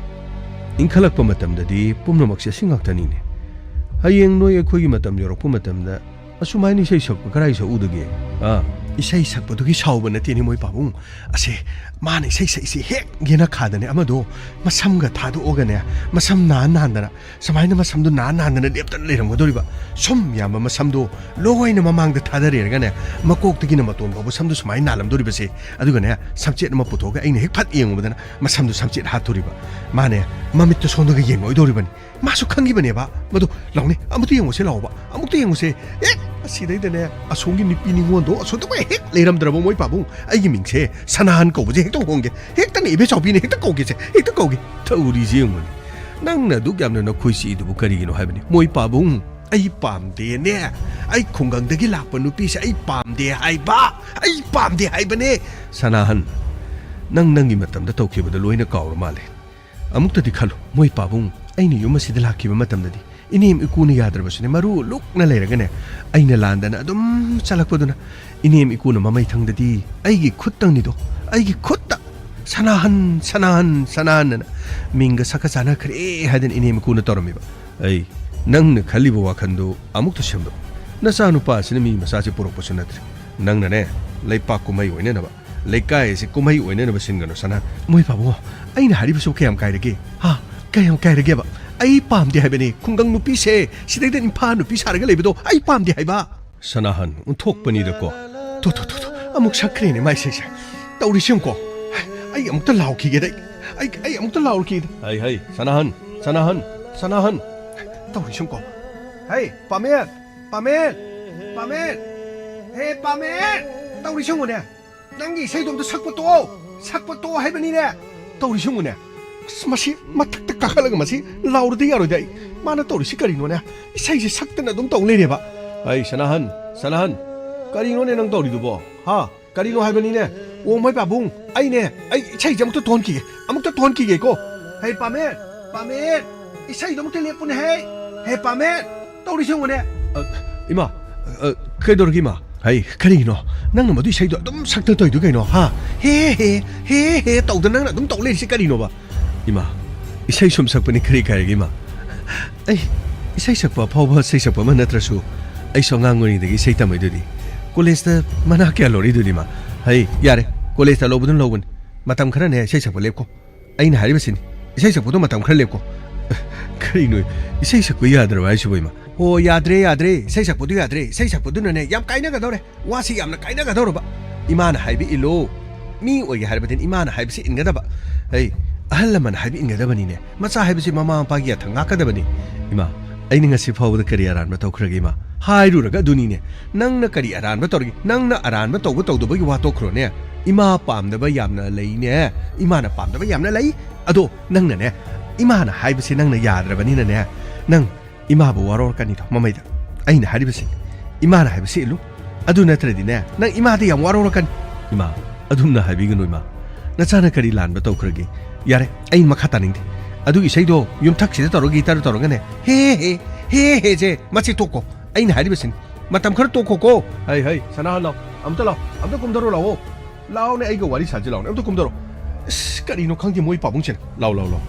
ꯏꯟꯈꯠꯂꯛꯄ ꯃꯇꯝꯗꯗꯤ ꯄꯨꯝꯅꯃꯛꯁꯦ ꯑꯁꯤ ꯉꯥꯛꯇꯅꯤꯅꯦ꯫ ꯍꯌꯦꯡ ꯅꯣꯏ ꯑꯩꯈꯣꯏꯒꯤ ꯃꯇꯝ ꯌꯧꯔꯛꯄ ꯃꯇꯝꯗ ꯑꯁꯨꯃꯥꯏꯅ ꯏꯁꯩ ꯁꯛꯄ ꯀꯔꯥꯏ ꯁꯛꯎꯗꯒꯦ? ꯑꯥ? ꯏꯁꯩ ꯁꯛꯄꯗꯨꯒꯤ ꯁꯥꯎꯕ ꯅꯠꯇꯦꯅꯦ ꯃꯣꯏ ꯄꯥꯕꯨꯡ꯫ ꯑꯁꯦ, ꯃꯥꯅ ꯏꯁꯩ ꯁꯛꯏꯁꯦ ꯍꯦꯛ ꯌꯦꯅꯈꯥꯗꯅꯦ ꯑꯃꯗꯣ ꯃꯁꯝꯒ ꯊꯥꯗꯣꯛꯑꯒꯅꯦ, ꯃꯁꯝ ꯅꯥꯟ ꯅꯥꯟꯗꯅ ꯁꯨꯃꯥꯏꯅ ꯃꯁꯝꯗꯣ ꯅꯥꯟ ꯅꯥꯟꯗꯅ ꯂꯦꯞꯇꯅ ꯂꯩꯔꯝꯒꯗꯧꯔꯤꯕ꯫ ꯁꯨꯝ ꯌꯥꯝꯕ ꯃꯁꯝꯗꯣ ꯂꯣꯏꯅ ꯃꯃꯥꯡꯗ ꯊꯥꯗꯔꯦꯔꯒꯅꯦ, ꯃꯀꯣꯛꯇꯒꯤꯅ ꯃꯇꯣꯟ ꯐꯥꯎꯕ ꯁꯝꯗꯣ ꯁꯨꯃꯥꯏꯅ ꯅꯥꯜꯂꯝꯗꯧꯔꯤꯕꯁꯦ꯫ ꯑꯗꯨꯒꯅꯦ, ꯁꯝꯆꯦꯠ ꯑꯃ ꯄꯨꯊꯣꯛꯑꯒ ꯑꯩꯅ ꯍꯦꯛ ꯐꯠ ꯌꯦꯡꯉꯨꯕꯗꯅ ꯃꯁꯝꯗꯣ ꯁꯝꯆꯦꯠ ꯍꯥꯠꯇꯣꯔꯤꯕ꯫ ꯃꯥꯅꯦ, ꯃꯃꯤꯠꯇ ꯁꯣꯝꯗꯒ ꯌꯦꯡꯉꯣꯏꯗꯧꯔꯤꯕꯅꯤ꯫ ꯃꯥꯁꯨ ꯈꯪꯈꯤꯕꯅꯦꯕ ꯃꯗꯨ꯫ ꯂꯥꯎꯅꯦ, ꯑꯃꯨꯛꯇ ꯌꯦꯡꯉꯨꯁꯦ ꯂꯥꯛꯑꯣꯕ, ꯑꯃꯨꯛꯇ ꯌꯦꯡꯉꯨꯁꯦ꯫ ꯑꯦ, ꯑꯁꯤꯗꯩꯗꯅꯦ, ꯑꯁꯣꯝꯒꯤ ꯅꯨꯄꯤ ꯅꯤꯉꯣꯟꯗꯣ ꯑꯁꯣꯝꯗ ꯍꯦꯛ ꯂꯩꯔꯝꯗ꯭ꯔꯕ ꯃꯣꯏ ꯄꯥꯕꯨꯡ? ꯑꯩꯒꯤ ꯃꯤꯡꯁꯦ ꯁꯅꯥꯍꯟ ꯀꯧꯕꯁꯦ ꯍꯦꯛꯇ ꯍꯣꯡꯒꯦ꯫ ꯍꯦꯛꯇꯅꯦ ꯏꯕꯦꯆꯥꯎꯕꯤꯅ ꯍꯦꯛꯇ ꯀꯧꯒꯦꯁꯦ, ꯍꯦꯛꯇ ꯀꯧꯒꯦ꯫ ꯇꯧꯔꯤꯁꯦ ꯌꯦꯡꯉꯨꯅꯦ꯫ ꯅꯪꯅ ꯑꯗꯨꯛ ꯌꯥꯝꯅ ꯅꯈꯣꯏ ꯆꯤꯛꯏꯗꯨꯕꯨ ꯀꯔꯤꯒꯤꯅꯣ ꯍꯥꯏꯕꯅꯤ? ꯃꯣꯏ ꯄꯥꯕꯨꯡ, ꯑꯩ ꯄꯥꯝꯗꯦꯅꯦ꯫ ꯑꯩ ꯈꯨꯡꯒꯪꯗꯒꯤ ꯂꯥꯛꯄ ꯅꯨꯄꯤꯁꯦ ꯑꯩ ꯄꯥꯝꯗꯦ ꯍꯥꯏꯕ꯫ ꯑꯩ ꯄꯥꯝꯗꯦ ꯍꯥꯏꯕꯅꯦ꯫ ꯁꯅꯥꯍꯟ, ꯅꯪ ꯅꯪꯒꯤ ꯃꯇꯝꯗ ꯇꯧꯈꯤꯕꯗ ꯂꯣꯏꯅ ꯀꯥꯎꯔ ꯃꯥꯜꯂꯦ꯫ ꯑꯃꯨꯛꯇꯗꯤ ꯈꯜꯂꯨ, ꯃꯣꯏ ꯄꯥꯕꯨꯡ, ꯑꯩꯅ ꯌꯨꯝ ꯑꯁꯤꯗ ꯂꯥꯛꯈꯤꯕ ꯃꯇꯝꯗꯗꯤ ꯏꯅꯦꯝ ꯏꯀꯨꯅ ꯌꯥꯗ꯭ꯔꯕꯁꯨꯅꯦ, ꯃꯔꯨ ꯂꯨꯛꯅ ꯂꯩꯔꯒꯅꯦ, ꯑꯩꯅ ꯂꯥꯟꯗꯅ ꯑꯗꯨꯝ ꯆꯠꯂꯛꯄꯗꯨꯅ ꯏꯅꯦꯝ ꯏꯀꯨꯅ ꯃꯃꯩꯊꯪꯗꯗꯤ ꯑꯩꯒꯤ ꯈꯨꯠꯇꯪꯅꯤꯗꯣ, ꯑꯩꯒꯤ ꯈꯨꯠꯇ "ꯁꯅꯥꯍꯟ, ꯁꯅꯥꯍꯟ, ꯁꯅꯥꯍꯟ" ꯑꯅ ꯃꯤꯡꯒ ꯁꯛꯀ ꯆꯥꯟꯅꯈ꯭ꯔꯦ ꯍꯥꯏꯗꯅ ꯏꯅꯦ ꯃꯀꯨꯅ ꯇꯧꯔꯝꯃꯤꯕ꯫ ꯑꯩ, "ꯅꯪꯅ ꯈꯜꯂꯤꯕ ꯋꯥꯈꯜꯗꯨ ꯑꯃꯨꯛꯇ ꯁꯦꯝꯗꯣꯛ꯫ ꯅꯆꯥꯅꯨꯄꯥꯁꯤꯅ ꯃꯤ ꯃꯆꯥꯁꯦ ꯄꯨꯔꯛꯄꯁꯨ ꯅꯠꯇ꯭ꯔꯦ꯫ ꯅꯪꯅꯅꯦ, ꯂꯩꯄꯥꯛ ꯀꯨꯝꯍꯩ ꯑꯣꯏꯅꯅꯕ, ꯂꯩꯀꯥꯏ ꯑꯁꯤ ꯀꯨꯝꯍꯩ ꯑꯣꯏꯅꯅꯕ ꯁꯤꯟꯒꯅꯨ, ꯁꯅꯥ꯫" "ꯃꯣꯏ ꯄꯥꯕꯨꯡ, ꯑꯩꯅ ꯍꯥꯏꯔꯤꯕꯁꯨ ꯀꯌꯥꯝ ꯀꯥꯏꯔꯒꯦ? ꯍꯥ? ꯀꯌꯥꯝ ꯀꯥꯏꯔꯒꯦꯕ? ꯑꯩ ꯄꯥꯝꯗꯦ ꯍꯥꯏꯕꯅꯤ꯫ ꯈꯨꯡꯒꯪ ꯅꯨꯄꯤꯁꯦ ꯁꯤꯗꯩꯗ ꯏꯝꯐꯥꯜ ꯅꯨꯄꯤ ꯁꯥꯔꯒ ꯂꯩꯕꯗꯣ ꯑꯩ ꯄꯥꯝꯗꯦ ꯍꯥꯏꯕ꯫" ꯁꯅꯥꯍꯟ ꯑꯣꯟꯊꯣꯛꯄꯅꯤꯗꯀꯣ꯫ ꯇꯣ, ꯇꯣ, ꯇꯣ, ꯇꯣ, ꯑꯃꯨꯛ ꯁꯛꯈ꯭ꯔꯦꯅꯦ ꯃꯥꯏ ꯏꯁꯩꯁꯦ꯫ ꯇꯧꯔꯤꯁꯤ ꯌꯦꯡꯉꯨꯀꯣ꯫ ꯑꯩ ꯑꯃꯨꯛꯇ ꯂꯥꯎꯈꯤꯒꯦꯗ꯫ ꯑꯩ, ꯑꯩ ꯑꯃꯨꯛꯇ ꯂꯥꯎꯈꯤꯒꯦꯗ꯫ "ꯍꯩ, ꯍꯩ, ꯁꯅꯥꯍꯟ, ꯁꯅꯥꯍꯟ, ꯁꯅꯥꯍꯟ꯫" ꯇꯧꯔꯤꯁꯤ ꯌꯦꯡꯉꯨꯀꯣ꯫ "ꯍꯩ, ꯄꯥꯃꯦꯟ, ꯄꯥꯃꯦꯟ, ꯄꯥꯃꯦꯟ꯫ ꯍꯦ, ꯄꯥꯃꯦꯟ!" ꯇꯧꯔꯤꯁꯤ ꯌꯦꯡꯉꯨꯅꯦ꯫ "ꯅꯪꯒꯤ ꯏꯁꯩꯗꯣ ꯑꯝꯇ ꯁꯛꯄ ꯇꯣꯛꯑꯣ꯫ ꯁꯛꯄ ꯇꯣꯛꯑꯣ ꯍꯥꯏꯕꯅꯤꯅꯦ꯫" ꯇꯧꯔꯤꯁꯤ ꯌꯦꯡꯉꯨꯅꯦ꯫ ꯑꯁ, ꯃꯁꯤ ꯃꯊꯛꯇ ꯀꯥꯈꯠꯂꯒ ꯃꯁꯤ ꯂꯥꯎꯔꯗꯤ ꯌꯥꯔꯣꯏꯗ ꯑꯩ꯫ ꯃꯥꯅ ꯇꯧꯔꯤꯁꯤ ꯀꯔꯤꯅꯣꯅꯦ? ꯏꯁꯩꯁꯦ ꯁꯛꯇꯅ ꯑꯗꯨꯝ ꯇꯧ ꯂꯩꯔꯦꯕ꯫ "ꯑꯩ ꯁꯅꯥꯍꯟ, ꯁꯅꯥꯍꯟ, ꯀꯔꯤꯅꯣꯅꯦ ꯅꯪ ꯇꯧꯔꯤꯗꯨꯕꯣ? ꯍꯥ? ꯀꯔꯤꯅꯣ ꯍꯥꯏꯕꯅꯤꯅꯦ? ꯑꯣ, ꯃꯣꯏ ꯄꯥꯕꯨꯡ, ꯑꯩꯅꯦ, ꯑꯩ ꯏꯁꯩꯁꯦ ꯑꯃꯨꯛꯇ ꯊꯣꯟꯈꯤꯒꯦ꯫ ꯑꯃꯨꯛꯇ ꯊꯣꯟꯈꯤꯒꯦꯀꯣ꯫ ꯍꯦ, ꯄꯥꯃꯦꯟ, ꯄꯥꯃꯦꯟ, ꯏꯁꯩꯗꯣ ꯑꯃꯨꯛꯇ ꯂꯦꯞꯄꯨꯅꯦ, ꯍꯦ꯫ ꯍꯦ, ꯄꯥꯃꯦꯟ, ꯇꯧꯔꯤꯁꯤ ꯌꯦꯡꯉꯨꯅꯦ꯫" "ꯑ, ꯏꯃꯥ, ꯑ, ꯀꯩꯗꯧꯔꯒꯦ, ꯏꯃꯥ?" "ꯍꯩ, ꯀꯔꯤꯒꯤꯅꯣ? ꯅꯪꯅ ꯃꯗꯨ ꯏꯁꯩꯗꯣ ꯑꯗꯨꯝ ꯁꯛꯇ ꯇꯧꯔꯤꯗꯨ ꯀꯩꯅꯣ, ꯍꯥ? ꯍꯦ, ꯍꯦ, ꯍꯦ, ꯍꯦ ꯇꯧꯗꯅ ꯅꯪꯅ ꯑꯗꯨꯝ ꯇꯧ ꯂꯩꯔꯤꯁꯤ ꯀꯔꯤꯅꯣꯕ?" "ꯏꯃꯥ, ꯏꯁꯩ ꯁꯨꯝ ꯁꯛꯄꯅꯤ, ꯀꯔꯤ ꯀꯥꯏꯔꯒꯦ, ꯏꯃꯥ? ꯑꯩ ꯏꯁꯩ ꯁꯛꯄ ꯑꯐꯥꯎꯕ ꯏꯁꯩ ꯁꯛꯄ ꯑꯃ ꯅꯠꯇ꯭ꯔꯁꯨ, ꯑꯩꯁꯨ ꯑꯉꯥꯡ ꯑꯣꯏꯔꯤꯉꯩꯗꯒꯤ ꯏꯁꯩ ꯇꯝꯃꯛꯏꯗꯨꯗꯤ꯫ ꯀꯣꯂꯦꯖꯇ ꯃꯅꯥ ꯀꯌꯥ ꯂꯧꯔꯛꯏꯗꯨꯗꯤ, ꯏꯃꯥ?" "ꯍꯩ, ꯌꯥꯔꯦ, ꯀꯣꯂꯦꯖꯇ ꯂꯧꯕꯗꯨꯅ ꯂꯧꯕꯅꯤ꯫ ꯃꯇꯝ ꯈꯔꯅꯦ ꯏꯁꯩ ꯁꯛꯄ ꯂꯦꯞꯀꯣ꯫ ꯑꯩꯅ ꯍꯥꯏꯔꯤꯕꯁꯤꯅꯤ, ꯏꯁꯩ ꯁꯛꯄꯗꯣ ꯃꯇꯝ ꯈꯔ ꯂꯦꯞꯀꯣ꯫" "ꯀꯔꯤꯅꯣ, ꯏꯁꯩ ꯁꯛꯄ ꯌꯥꯗ꯭ꯔꯕ ꯍꯥꯏꯁꯤꯕꯣ, ꯏꯃꯥ?" "ꯍꯣ, ꯌꯥꯗ꯭ꯔꯦ, ꯌꯥꯗ꯭ꯔꯦ, ꯏꯁꯩ ꯁꯛꯄꯗꯣ ꯌꯥꯗ꯭ꯔꯦ꯫ ꯏꯁꯩ ꯁꯛꯄꯗꯨꯅꯅꯦ ꯌꯥꯝ ꯀꯥꯏꯅꯒꯗꯧꯔꯦ꯫ ꯋꯥꯁꯤ ꯌꯥꯝꯅ ꯀꯥꯏꯅꯒꯗꯧꯔꯕ꯫ ꯏꯃꯥꯅ ꯍꯥꯏꯕ ꯏꯜꯂꯣ꯫ ꯃꯤ ꯑꯣꯏꯒꯦ ꯍꯥꯏꯔꯕꯗꯤ ꯏꯃꯥꯅ ꯍꯥꯏꯕꯁꯤ ꯏꯟꯒꯗꯕ꯫ ꯑꯩ, ꯑꯍꯜ ꯂꯃꯟ ꯍꯥꯏꯕ ꯏꯟꯒꯗꯕꯅꯤꯅꯦ꯫ ꯃꯆꯥ ꯍꯥꯏꯕꯁꯤ ꯃꯃꯥ ꯃꯄꯥꯒꯤ ꯌꯥꯊꯪ ꯉꯥꯛꯀꯗꯕꯅꯤ꯫" "ꯏꯃꯥ, ꯑꯩꯅ ꯉꯁꯤ ꯐꯥꯎꯕꯗ ꯀꯔꯤ ꯑꯔꯥꯟꯕ ꯇꯧꯈ꯭ꯔꯒꯦ, ꯏꯃꯥ?" "ꯍꯥꯏꯔꯨꯔꯒ ꯑꯗꯨꯅꯤꯅꯦ꯫ ꯅꯪꯅ ꯀꯔꯤ ꯑꯔꯥꯟꯕ ꯇꯧꯔꯒꯦ? ꯅꯪꯅ ꯑꯔꯥꯟꯕ ꯇꯧꯕ ꯇꯧꯗꯕꯒꯤ ꯋꯥ ꯇꯣꯛꯈ꯭ꯔꯣꯅꯦ꯫ ꯏꯃꯥ ꯄꯥꯝꯗꯕ ꯌꯥꯝꯅ ꯂꯩꯅꯦ꯫ ꯏꯃꯥꯅ ꯄꯥꯝꯗꯕ ꯌꯥꯝꯅ ꯂꯩ꯫ ꯑꯗꯣ ꯅꯪꯅꯅꯦ, ꯏꯃꯥꯅ ꯍꯥꯏꯕꯁꯤ ꯅꯪꯅ ꯌꯥꯗ꯭ꯔꯕꯅꯤꯅꯅꯦ, ꯅꯪ ꯏꯃꯥꯕꯨ ꯋꯥꯔꯧꯔꯛꯀꯅꯤꯗꯣ ꯃꯃꯩꯗ꯫ ꯑꯩꯅ ꯍꯥꯏꯔꯤꯕꯁꯤ, ꯏꯃꯥꯅ ꯍꯥꯏꯕꯁꯤ ꯏꯜꯂꯨ꯫ ꯑꯗꯨ ꯅꯠꯇ꯭ꯔꯗꯤꯅꯦ, ꯅꯪ ꯏꯃꯥꯗ ꯌꯥꯝ ꯋꯥꯔꯧꯔꯛꯀꯅꯤ꯫" "ꯏꯃꯥ, ꯑꯗꯨꯝꯅ ꯍꯥꯏꯕꯤꯒꯅꯨ, ꯏꯃꯥ꯫ ꯅꯆꯥꯅ ꯀꯔꯤ ꯂꯥꯟꯕ ꯇꯧꯈ꯭ꯔꯒꯦ? ꯌꯥꯔꯦ, ꯑꯩ ꯃꯈꯥ ꯇꯥꯅꯤꯡꯗꯦ꯫ ꯑꯗꯨꯒꯤ ꯏꯁꯩꯗꯣ ꯌꯨꯝꯊꯛꯁꯤꯗ ꯇꯧꯔꯒ ꯒꯤꯇꯔ ꯇꯧꯔꯒꯅꯦ, ꯍꯦ, ꯍꯦ, ꯍꯦ, ꯍꯦ, ꯁꯦ, ꯃꯁꯤ ꯇꯣꯛꯀꯣ꯫ ꯑꯩꯅ ꯍꯥꯏꯔꯤꯕꯁꯤꯅꯤ꯫ ꯃꯇꯝ ꯈꯔ ꯇꯣꯛꯈꯣꯀꯣ꯫ ꯍꯩ, ꯍꯩ, ꯁꯅꯥꯍꯟ ꯂꯥꯎ꯫ ꯑꯝꯇ ꯂꯥꯎ꯫ ꯑꯝꯇ ꯀꯨꯝꯊꯔꯣ ꯂꯥꯛꯑꯣ꯫ ꯂꯥꯎꯅꯦ, ꯑꯩꯒ ꯋꯥꯔꯤ ꯁꯥꯖꯤ ꯂꯥꯎꯅꯦ꯫ ꯑꯝꯇ ꯀꯨꯝꯊꯔꯣ꯫ ꯑꯁ, ꯀꯔꯤꯅꯣ ꯈꯪꯗꯦ ꯃꯣꯏ ꯄꯥꯕꯨꯡꯁꯤꯅ꯫ ꯂꯥꯎ, ꯂꯥꯎ, ꯂꯥꯎ꯫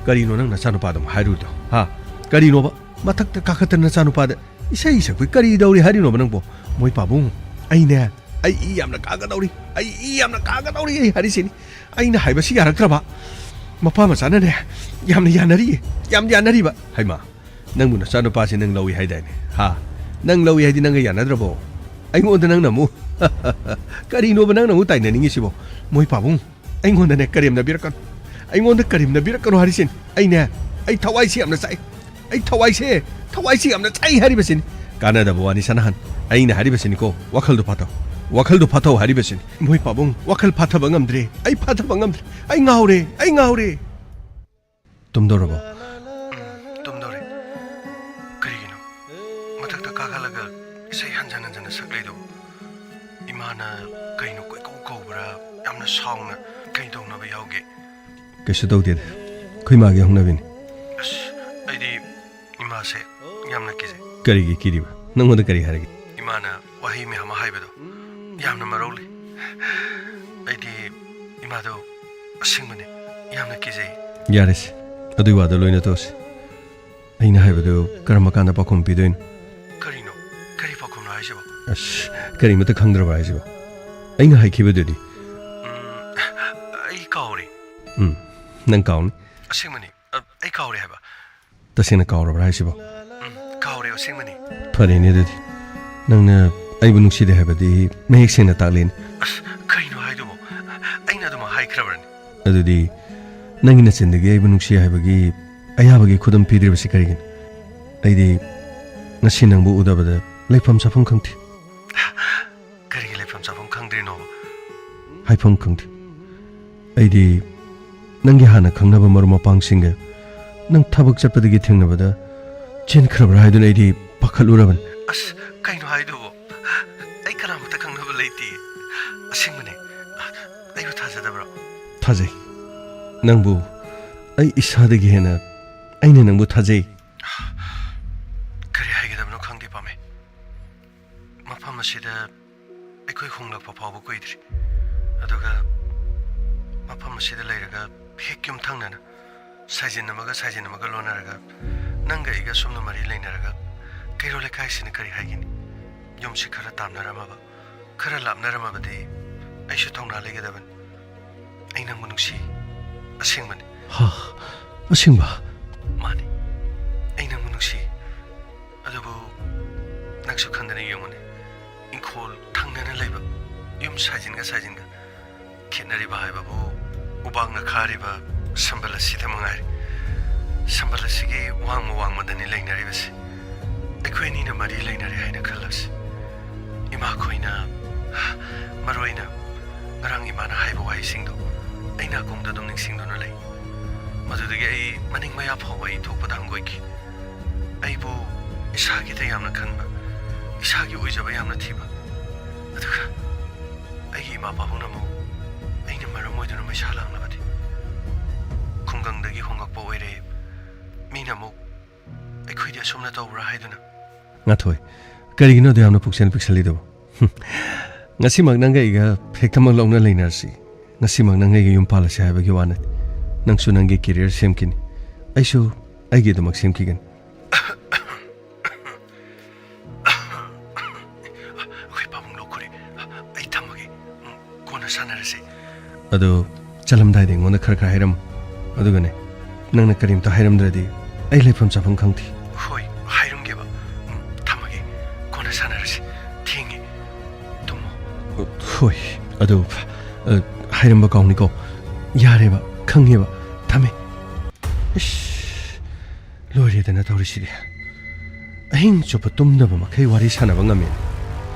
ꯀꯔꯤꯅꯣ ꯅꯪ ꯅꯆꯥꯅꯨꯄꯥꯗ ꯑꯃꯨꯛ ꯍꯥꯏꯔꯨꯔꯤꯗꯣ? ꯍꯥ? ꯀꯔꯤꯅꯣꯕ? ꯃꯊꯛꯇ ꯀꯥꯈꯠꯇꯅ ꯅꯆꯥꯅꯨꯄꯥꯗ ꯏꯁꯩ ꯁꯛꯄꯤ ꯀꯔꯤ ꯇꯧꯔꯤ ꯍꯥꯏꯔꯤꯅꯣꯕ ꯅꯪꯕꯣ? ꯃꯣꯏ ꯄꯥꯕꯨꯡ, ꯑꯩꯅꯦ, ꯑꯩ ꯏ ꯌꯥꯝꯅ ꯀꯥꯒꯗꯧꯔꯤ꯫ ꯑꯩ ꯏ ꯌꯥꯝꯅ ꯀꯥꯒꯗꯧꯔꯤ ꯑꯩ ꯍꯥꯏꯔꯤꯁꯤꯅꯤ꯫ ꯑꯩꯅ ꯍꯥꯏꯕꯁꯤ ꯌꯥꯔꯛꯇ꯭ꯔꯕ? ꯃꯄꯥ ꯃꯆꯥꯅꯅꯦ, ꯌꯥꯝꯅ ꯌꯥꯅꯔꯤꯌꯦ, ꯌꯥꯝ ꯌꯥꯅꯔꯤꯕ꯫ ꯍꯩꯃꯥ, ꯅꯪꯕꯨ ꯅꯆꯥꯅꯨꯄꯥꯁꯦ ꯅꯪ ꯂꯧꯏ ꯍꯥꯏꯗꯥꯏꯅꯦ? ꯍꯥ? ꯅꯪ ꯂꯧꯏ ꯍꯥꯏꯗꯤ ꯅꯪꯒ ꯌꯥꯅꯗ꯭ꯔꯕꯣ? ꯑꯩꯉꯣꯟꯗ ꯅꯪꯅ ꯑꯃꯨꯛ ꯀꯔꯤꯅꯣꯕ ꯅꯪꯅ ꯑꯃꯨꯛ ꯇꯥꯏꯅꯅꯤꯡꯉꯤꯁꯤꯕꯣ? ꯃꯣꯏ ꯄꯥꯕꯨꯡ, ꯑꯩꯉꯣꯟꯗꯅꯦ ꯀꯔꯦꯝꯅꯕꯤꯔꯛꯀꯅꯨ꯫ ꯑꯩꯉꯣꯟꯗ ꯀꯔꯦꯝꯅꯕꯤꯔꯛꯀꯅꯨ ꯍꯥꯏꯔꯤꯁꯤꯅꯤ꯫ ꯑꯩꯅꯦ, ꯑꯩ ꯊꯋꯥꯏꯁꯦ ꯌꯥꯝꯅ ꯆꯥꯛꯏ꯫ ꯑꯩ ꯊꯋꯥꯏꯁꯦ, ꯊꯋꯥꯏꯁꯦ ꯌꯥꯝꯅ ꯆꯥꯛꯏ ꯍꯥꯏꯔꯤꯕꯁꯤꯅꯤ꯫ ꯀꯥꯟꯅꯗꯕ ꯋꯥꯅꯤ ꯁꯅꯥꯍꯟ꯫ ꯑꯩꯅ ꯍꯥꯏꯔꯤꯕꯁꯤꯅꯤꯀꯣ, ꯋꯥꯈꯜꯗꯣ ꯐꯥꯊꯧ꯫ ꯋꯥꯈꯜꯗꯣ ꯐꯥꯊꯧ ꯍꯥꯏꯔꯤꯕꯁꯤꯅꯤ꯫ ꯃꯣꯏ ꯄꯥꯕꯨꯡ, ꯋꯥꯈꯜ ꯐꯥꯊꯕ ꯉꯝꯗ꯭ꯔꯦ꯫ ꯑꯩ ꯐꯥꯊꯕ ꯉꯝꯗ꯭ꯔꯦ꯫ ꯑꯩ ꯉꯥꯎꯔꯦ꯫ ꯑꯩ ꯉꯥꯎꯔꯦ꯫ ꯇꯨꯝꯗꯧꯔꯕꯣ? ꯎꯝ, ꯇꯨꯝꯗꯧꯔꯦ꯫ ꯀꯔꯤꯒꯤꯅꯣ? ꯃꯊꯛꯇ ꯀꯥꯈꯠꯂꯒ ꯏꯁꯩ ꯍꯟꯖꯟ ꯍꯟꯖꯟꯅ ꯁꯛꯂꯤꯗꯨꯕꯨ? ꯏꯃꯥꯅ ꯀꯩꯅꯣ ꯀꯣꯏꯀꯧ ꯀꯧꯕ꯭ꯔꯥ? ꯌꯥꯝꯅ ꯁꯥꯎꯅ ꯀꯩ ꯇꯧꯅꯕ ꯌꯥꯎꯒꯦ? ꯀꯩꯁꯨ ꯇꯧꯗꯦꯗ꯫ ꯑꯩꯈꯣꯏ ꯃꯥꯒꯤ ꯍꯧꯅꯕꯤꯅꯤ꯫ ꯑꯁ, ꯑꯩꯗꯤ ꯏꯃꯥꯁꯦ ꯌꯥꯝꯅ ꯀꯤꯖꯩ꯫ ꯀꯔꯤꯒꯤ ꯀꯤꯔꯤꯕ? ꯅꯪꯉꯣꯟꯗ ꯀꯔꯤ ꯍꯥꯏꯔꯒꯦ? ꯏꯃꯥꯅ ꯋꯥꯍꯩ ꯃꯌꯥꯝ ꯑꯃ ꯍꯥꯏꯕꯗꯣ ꯌꯥꯝꯅ ꯃꯔꯧ ꯂꯩ꯫ ꯑꯩꯗꯤ ꯏꯃꯥꯗꯣ ꯑꯁꯦꯡꯕꯅꯦ ꯌꯥꯝꯅ ꯀꯤꯖꯩ꯫ ꯌꯥꯔꯦꯁꯦ, ꯑꯗꯨꯏ ꯋꯥꯗꯣ ꯂꯣꯏꯅ ꯇꯣꯛꯑꯁꯤ꯫ ꯑꯩꯅ ꯍꯥꯏꯕꯗꯨ ꯀꯔꯝꯕ ꯀꯥꯟꯗ ꯄꯥꯎꯈꯨꯝ ꯄꯤꯗꯣꯏꯅꯣ? ꯀꯔꯤꯅꯣ? ꯀꯔꯤ ꯄꯥꯎꯈꯨꯝꯅꯣ ꯍꯥꯏꯁꯤꯕꯣ? ꯑꯁ, ꯀꯔꯤꯃꯠꯇ ꯈꯪꯗ꯭ꯔꯕ ꯍꯥꯏꯁꯤꯕꯣ? ꯑꯩꯅ ꯍꯥꯏꯈꯤꯕꯗꯨꯗꯤ? ꯎꯝ, ꯑꯩ ꯀꯥꯎꯔꯦ꯫ ꯎꯝ, ꯅꯪ ꯀꯥꯎꯅꯤ꯫ ꯑꯁꯦꯡꯕꯅꯤ, ꯑ, ꯑꯩ ꯀꯥꯎꯔꯦ ꯍꯥꯏꯕ꯫ ꯇꯁꯦꯡꯅ ꯀꯥꯎꯔꯕ꯭ꯔꯥ ꯍꯥꯏꯁꯤꯕꯣ? ꯎꯝ, ꯀꯥꯎꯔꯦ, ꯑꯁꯦꯡꯕꯅꯤ꯫ ꯐꯔꯦꯅꯦ ꯑꯗꯨꯗꯤ꯫ ꯅꯪꯅ ꯑꯩꯕꯨ ꯅꯨꯡꯁꯤꯗꯦ ꯍꯥꯏꯕꯗꯤ ꯃꯌꯦꯛ ꯁꯦꯡꯅ ꯇꯥꯛꯂꯦꯅꯦ꯫ ꯑꯁ, ꯀꯩꯅꯣ ꯍꯥꯏꯗꯨꯕꯣ? ꯑꯩꯅ ꯑꯗꯨꯃꯛ ꯍꯥꯏꯈ꯭ꯔꯕ꯭ꯔꯅꯦ? ꯑꯗꯨꯗꯤ ꯅꯪꯒꯤ ꯅꯆꯤꯟꯗꯒꯤ ꯑꯩꯕꯨ ꯅꯨꯡꯁꯤ ꯍꯥꯏꯕꯒꯤ ꯑꯌꯥꯕꯒꯤ ꯈꯨꯗꯝ ꯄꯤꯗ꯭ꯔꯤꯕꯁꯤ ꯀꯔꯤꯒꯤꯅꯣ? ꯑꯩꯗꯤ ꯉꯁꯤ ꯅꯪꯕꯨ ꯎꯗꯕꯗ ꯂꯩꯐꯝ ꯆꯥꯐꯝ ꯈꯪꯗꯦ꯫ ꯀꯔꯤꯒꯤ ꯂꯩꯐꯝ ꯆꯥꯐꯝ ꯈꯪꯗ꯭ꯔꯤꯅꯣꯕ? ꯍꯥꯏꯐꯝ ꯈꯪꯗꯦ꯫ ꯑꯩꯗꯤ ꯅꯪꯒꯤ ꯍꯥꯟꯅ ꯈꯪꯅꯕ ꯃꯔꯨꯞ ꯃꯄꯥꯡꯁꯤꯡꯒ ꯅꯪ ꯊꯕꯛ ꯆꯠꯄꯗꯒꯤ ꯊꯦꯡꯅꯕꯗ ꯆꯦꯟꯈ꯭ꯔꯕ꯭ꯔꯥ ꯍꯥꯏꯗꯨꯅ ꯑꯩꯗꯤ ꯄꯥꯈꯠꯂꯨꯔꯕꯅꯤ꯫ ꯑꯁ, ꯀꯩꯅꯣ ꯍꯥꯏꯗꯨꯕꯣ? ꯑꯩ ꯀꯅꯥꯃꯠꯇ ꯈꯪꯅꯕ ꯂꯩꯇꯦ꯫ ꯑꯁꯦꯡꯕꯅꯦ꯫ ꯑꯩꯕꯨ ꯊꯥꯖꯗꯕ꯭ꯔꯣ? ꯊꯥꯖꯩ꯫ ꯅꯪꯕꯨ ꯑꯩ ꯏꯁꯥꯗꯒꯤ ꯍꯦꯟꯅ ꯑꯩꯅ ꯅꯪꯕꯨ ꯊꯥꯖꯩ꯫ ꯀꯔꯤ ꯍꯥꯏꯒꯗꯕꯅꯣ ꯈꯪꯗꯦ, ꯄꯥꯝꯃꯦ꯫ ꯃꯐꯝ ꯑꯁꯤꯗ ꯑꯩꯈꯣꯏ ꯍꯣꯡꯂꯛꯄ ꯐꯥꯎꯕ ꯀꯨꯏꯗ꯭ꯔꯤ꯫ ꯑꯗꯨꯒ ꯃꯐꯝ ꯑꯁꯤꯗ ꯂꯩꯔꯒ ꯍꯦꯛ ꯌꯨꯝꯊꯪꯅꯅ ꯁꯥꯏꯖꯤꯟ ꯑꯃꯒ ꯁꯥꯏꯖꯤꯟ ꯑꯃꯒ ꯂꯣꯟꯅꯔꯒ ꯅꯪꯒ ꯑꯩꯒ ꯑꯁꯨꯝꯅ ꯃꯔꯤ ꯂꯩꯅꯔꯒ ꯀꯩꯔꯣꯜ ꯂꯩꯀꯥꯏꯁꯤꯅ ꯀꯔꯤ ꯍꯥꯏꯒꯅꯤ? ꯌꯨꯝꯁꯤ ꯈꯔ ꯇꯥꯝꯅꯔꯝꯃꯕ, ꯈꯔ ꯂꯥꯞꯅꯔꯝꯃꯕꯗꯤ ꯑꯩꯁꯨ ꯊꯧꯅꯥ ꯂꯩꯒꯗꯕꯅꯤ꯫ ꯑꯩ ꯅꯪꯕꯨ ꯅꯨꯡꯁꯤ꯫ ꯑꯁꯦꯡꯕꯅꯤ꯫ ꯍꯥ? ꯑꯁꯦꯡꯕ? ꯃꯥꯅꯤ꯫ ꯑꯩ ꯅꯪꯕꯨ ꯅꯨꯡꯁꯤ꯫ ꯑꯗꯨꯕꯨ ꯅꯪꯁꯨ ꯈꯟꯗꯅ ꯌꯦꯡꯉꯨꯅꯦ꯫ ꯏꯪꯈꯣꯜ ꯊꯪꯅꯅ ꯂꯩꯕ ꯌꯨꯝ ꯁꯥꯏꯖꯤꯟꯒ ꯁꯥꯏꯖꯤꯟꯒ ꯈꯦꯠꯅꯔꯤꯕ ꯍꯥꯏꯕꯕꯨ ꯎꯕꯥꯛꯅ ꯈꯥꯔꯤꯕ ꯁꯝꯕꯜ ꯑꯁꯤꯗ ꯃꯉꯥꯏꯔꯦ꯫ ꯁꯝꯕꯜ ꯑꯁꯤꯒꯤ ꯋꯥꯡꯃ ꯋꯥꯡꯃꯗꯅꯤ ꯂꯩꯅꯔꯤꯕꯁꯤ꯫ ꯑꯩꯈꯣꯏ ꯑꯅꯤꯅ ꯃꯔꯤ ꯂꯩꯅꯔꯦ ꯍꯥꯏꯅ ꯈꯜꯂꯁꯤ꯫ ꯏꯃꯥꯈꯣꯏꯅ, ꯃꯔꯨꯑꯣꯏꯅ ꯉꯔꯥꯡ ꯏꯃꯥꯅ ꯍꯥꯏꯕ ꯋꯥꯍꯩꯁꯤꯡꯗꯣ ꯑꯩ ꯅꯥꯀꯣꯡꯗ ꯑꯗꯨꯝ ꯅꯤꯡꯁꯤꯡꯗꯨꯅ ꯂꯩ꯫ ꯃꯗꯨꯗꯒꯤ ꯑꯩ ꯃꯅꯤꯡ ꯃꯌꯥ ꯐꯥꯎꯕ ꯑꯩ ꯊꯣꯛꯄꯗ ꯍꯪꯒꯣꯏꯈꯤ꯫ ꯑꯩꯕꯨ ꯏꯁꯥꯒꯤꯗ ꯌꯥꯝꯅ ꯈꯟꯕ, ꯏꯁꯥꯒꯤ ꯑꯣꯏꯖꯕ ꯌꯥꯝꯅ ꯊꯤꯕ, ꯑꯗꯨꯒ ꯑꯩꯒꯤ ꯏꯃꯥ ꯄꯥꯕꯨꯡꯅ ꯑꯃꯨꯛ ꯑꯩꯅ ꯃꯔꯝ ꯑꯣꯏꯗꯨꯅ ꯃꯩꯁꯥ ꯂꯥꯡꯂꯕꯗꯤ? ꯈꯨꯡꯒꯪꯗꯒꯤ ꯍꯣꯡꯂꯛꯄ ꯑꯣꯏꯔꯦ, ꯃꯤꯅ ꯑꯃꯨꯛ ꯑꯩꯈꯣꯏꯗꯤ ꯑꯁꯨꯝꯅ ꯇꯧꯕ꯭ꯔꯥ ꯍꯥꯏꯗꯨꯅ꯫ ꯉꯥꯊꯣꯏ, ꯀꯔꯤꯒꯤꯅꯣ ꯑꯗꯨ ꯌꯥꯝꯅ ꯄꯨꯛꯆꯦꯜ ꯄꯤꯛꯁꯜꯂꯤꯗꯨꯕꯨ? ꯉꯁꯤꯃꯛ ꯅꯪꯒ ꯑꯩꯒ ꯍꯦꯛꯇꯃꯛ ꯂꯧꯅ ꯂꯩꯅꯔꯁꯤ꯫ ꯉꯁꯤꯃꯛ ꯅꯪꯒ ꯑꯩꯒ ꯌꯨꯝ ꯄꯥꯜꯂꯁꯤ ꯍꯥꯏꯕꯒꯤ ꯋꯥ ꯅꯠꯇꯦ꯫ ꯅꯪꯁꯨ ꯅꯪꯒꯤ career ꯁꯦꯝꯈꯤꯅꯤ, ꯑꯩꯁꯨ ꯑꯩꯒꯤꯗꯃꯛ ꯁꯦꯝꯈꯤꯒꯅꯤ꯫ ꯑꯩꯈꯣꯏ ꯄꯥꯕꯨꯡ ꯂꯣꯛ ꯈꯨꯔꯤ꯫ ꯑꯩ ꯊꯝꯃꯒꯦ꯫ ꯎꯝ, ꯀꯣꯟꯅ ꯁꯥꯟꯅꯔꯁꯤ꯫ ꯑꯗꯣ ꯆꯠꯂꯝꯗꯥꯏꯗ ꯑꯩꯉꯣꯟꯗ ꯈꯔ ꯈꯔ ꯍꯥꯏꯔꯝꯃꯨ꯫ ꯑꯗꯨꯒꯅꯦ, ꯅꯪꯅ ꯀꯔꯤꯝꯇ ꯍꯥꯏꯔꯝꯗ꯭ꯔꯗꯤ ꯑꯩ ꯂꯩꯐꯝ ꯆꯥꯐꯝ ꯈꯪꯗꯦ꯫ ꯍꯣꯏ, ꯍꯥꯏꯔꯝꯒꯦꯕ꯫ ꯎꯝ, ꯊꯝꯃꯒꯦ꯫ ꯀꯣꯟꯅ ꯁꯥꯟꯅꯔꯁꯤ꯫ ꯊꯦꯡꯉꯦ꯫ ꯇꯨꯝꯃꯣ꯫ ꯍꯣꯏ, ꯑꯗꯨ, ꯑ, ꯍꯥꯏꯔꯝꯕ ꯀꯥꯎꯅꯤꯀꯣ꯫ ꯌꯥꯔꯦꯕ, ꯈꯪꯉꯦꯕ꯫ ꯊꯝꯃꯦ꯫ ꯏꯁ, ꯂꯣꯏꯔꯦꯗꯅ ꯇꯧꯔꯤꯁꯤꯗꯤ꯫ ꯑꯍꯤꯡ ꯆꯨꯞꯄ ꯇꯨꯝꯗꯕ ꯃꯈꯩ ꯋꯥꯔꯤ ꯁꯥꯟꯅꯕ ꯉꯝꯃꯦ꯫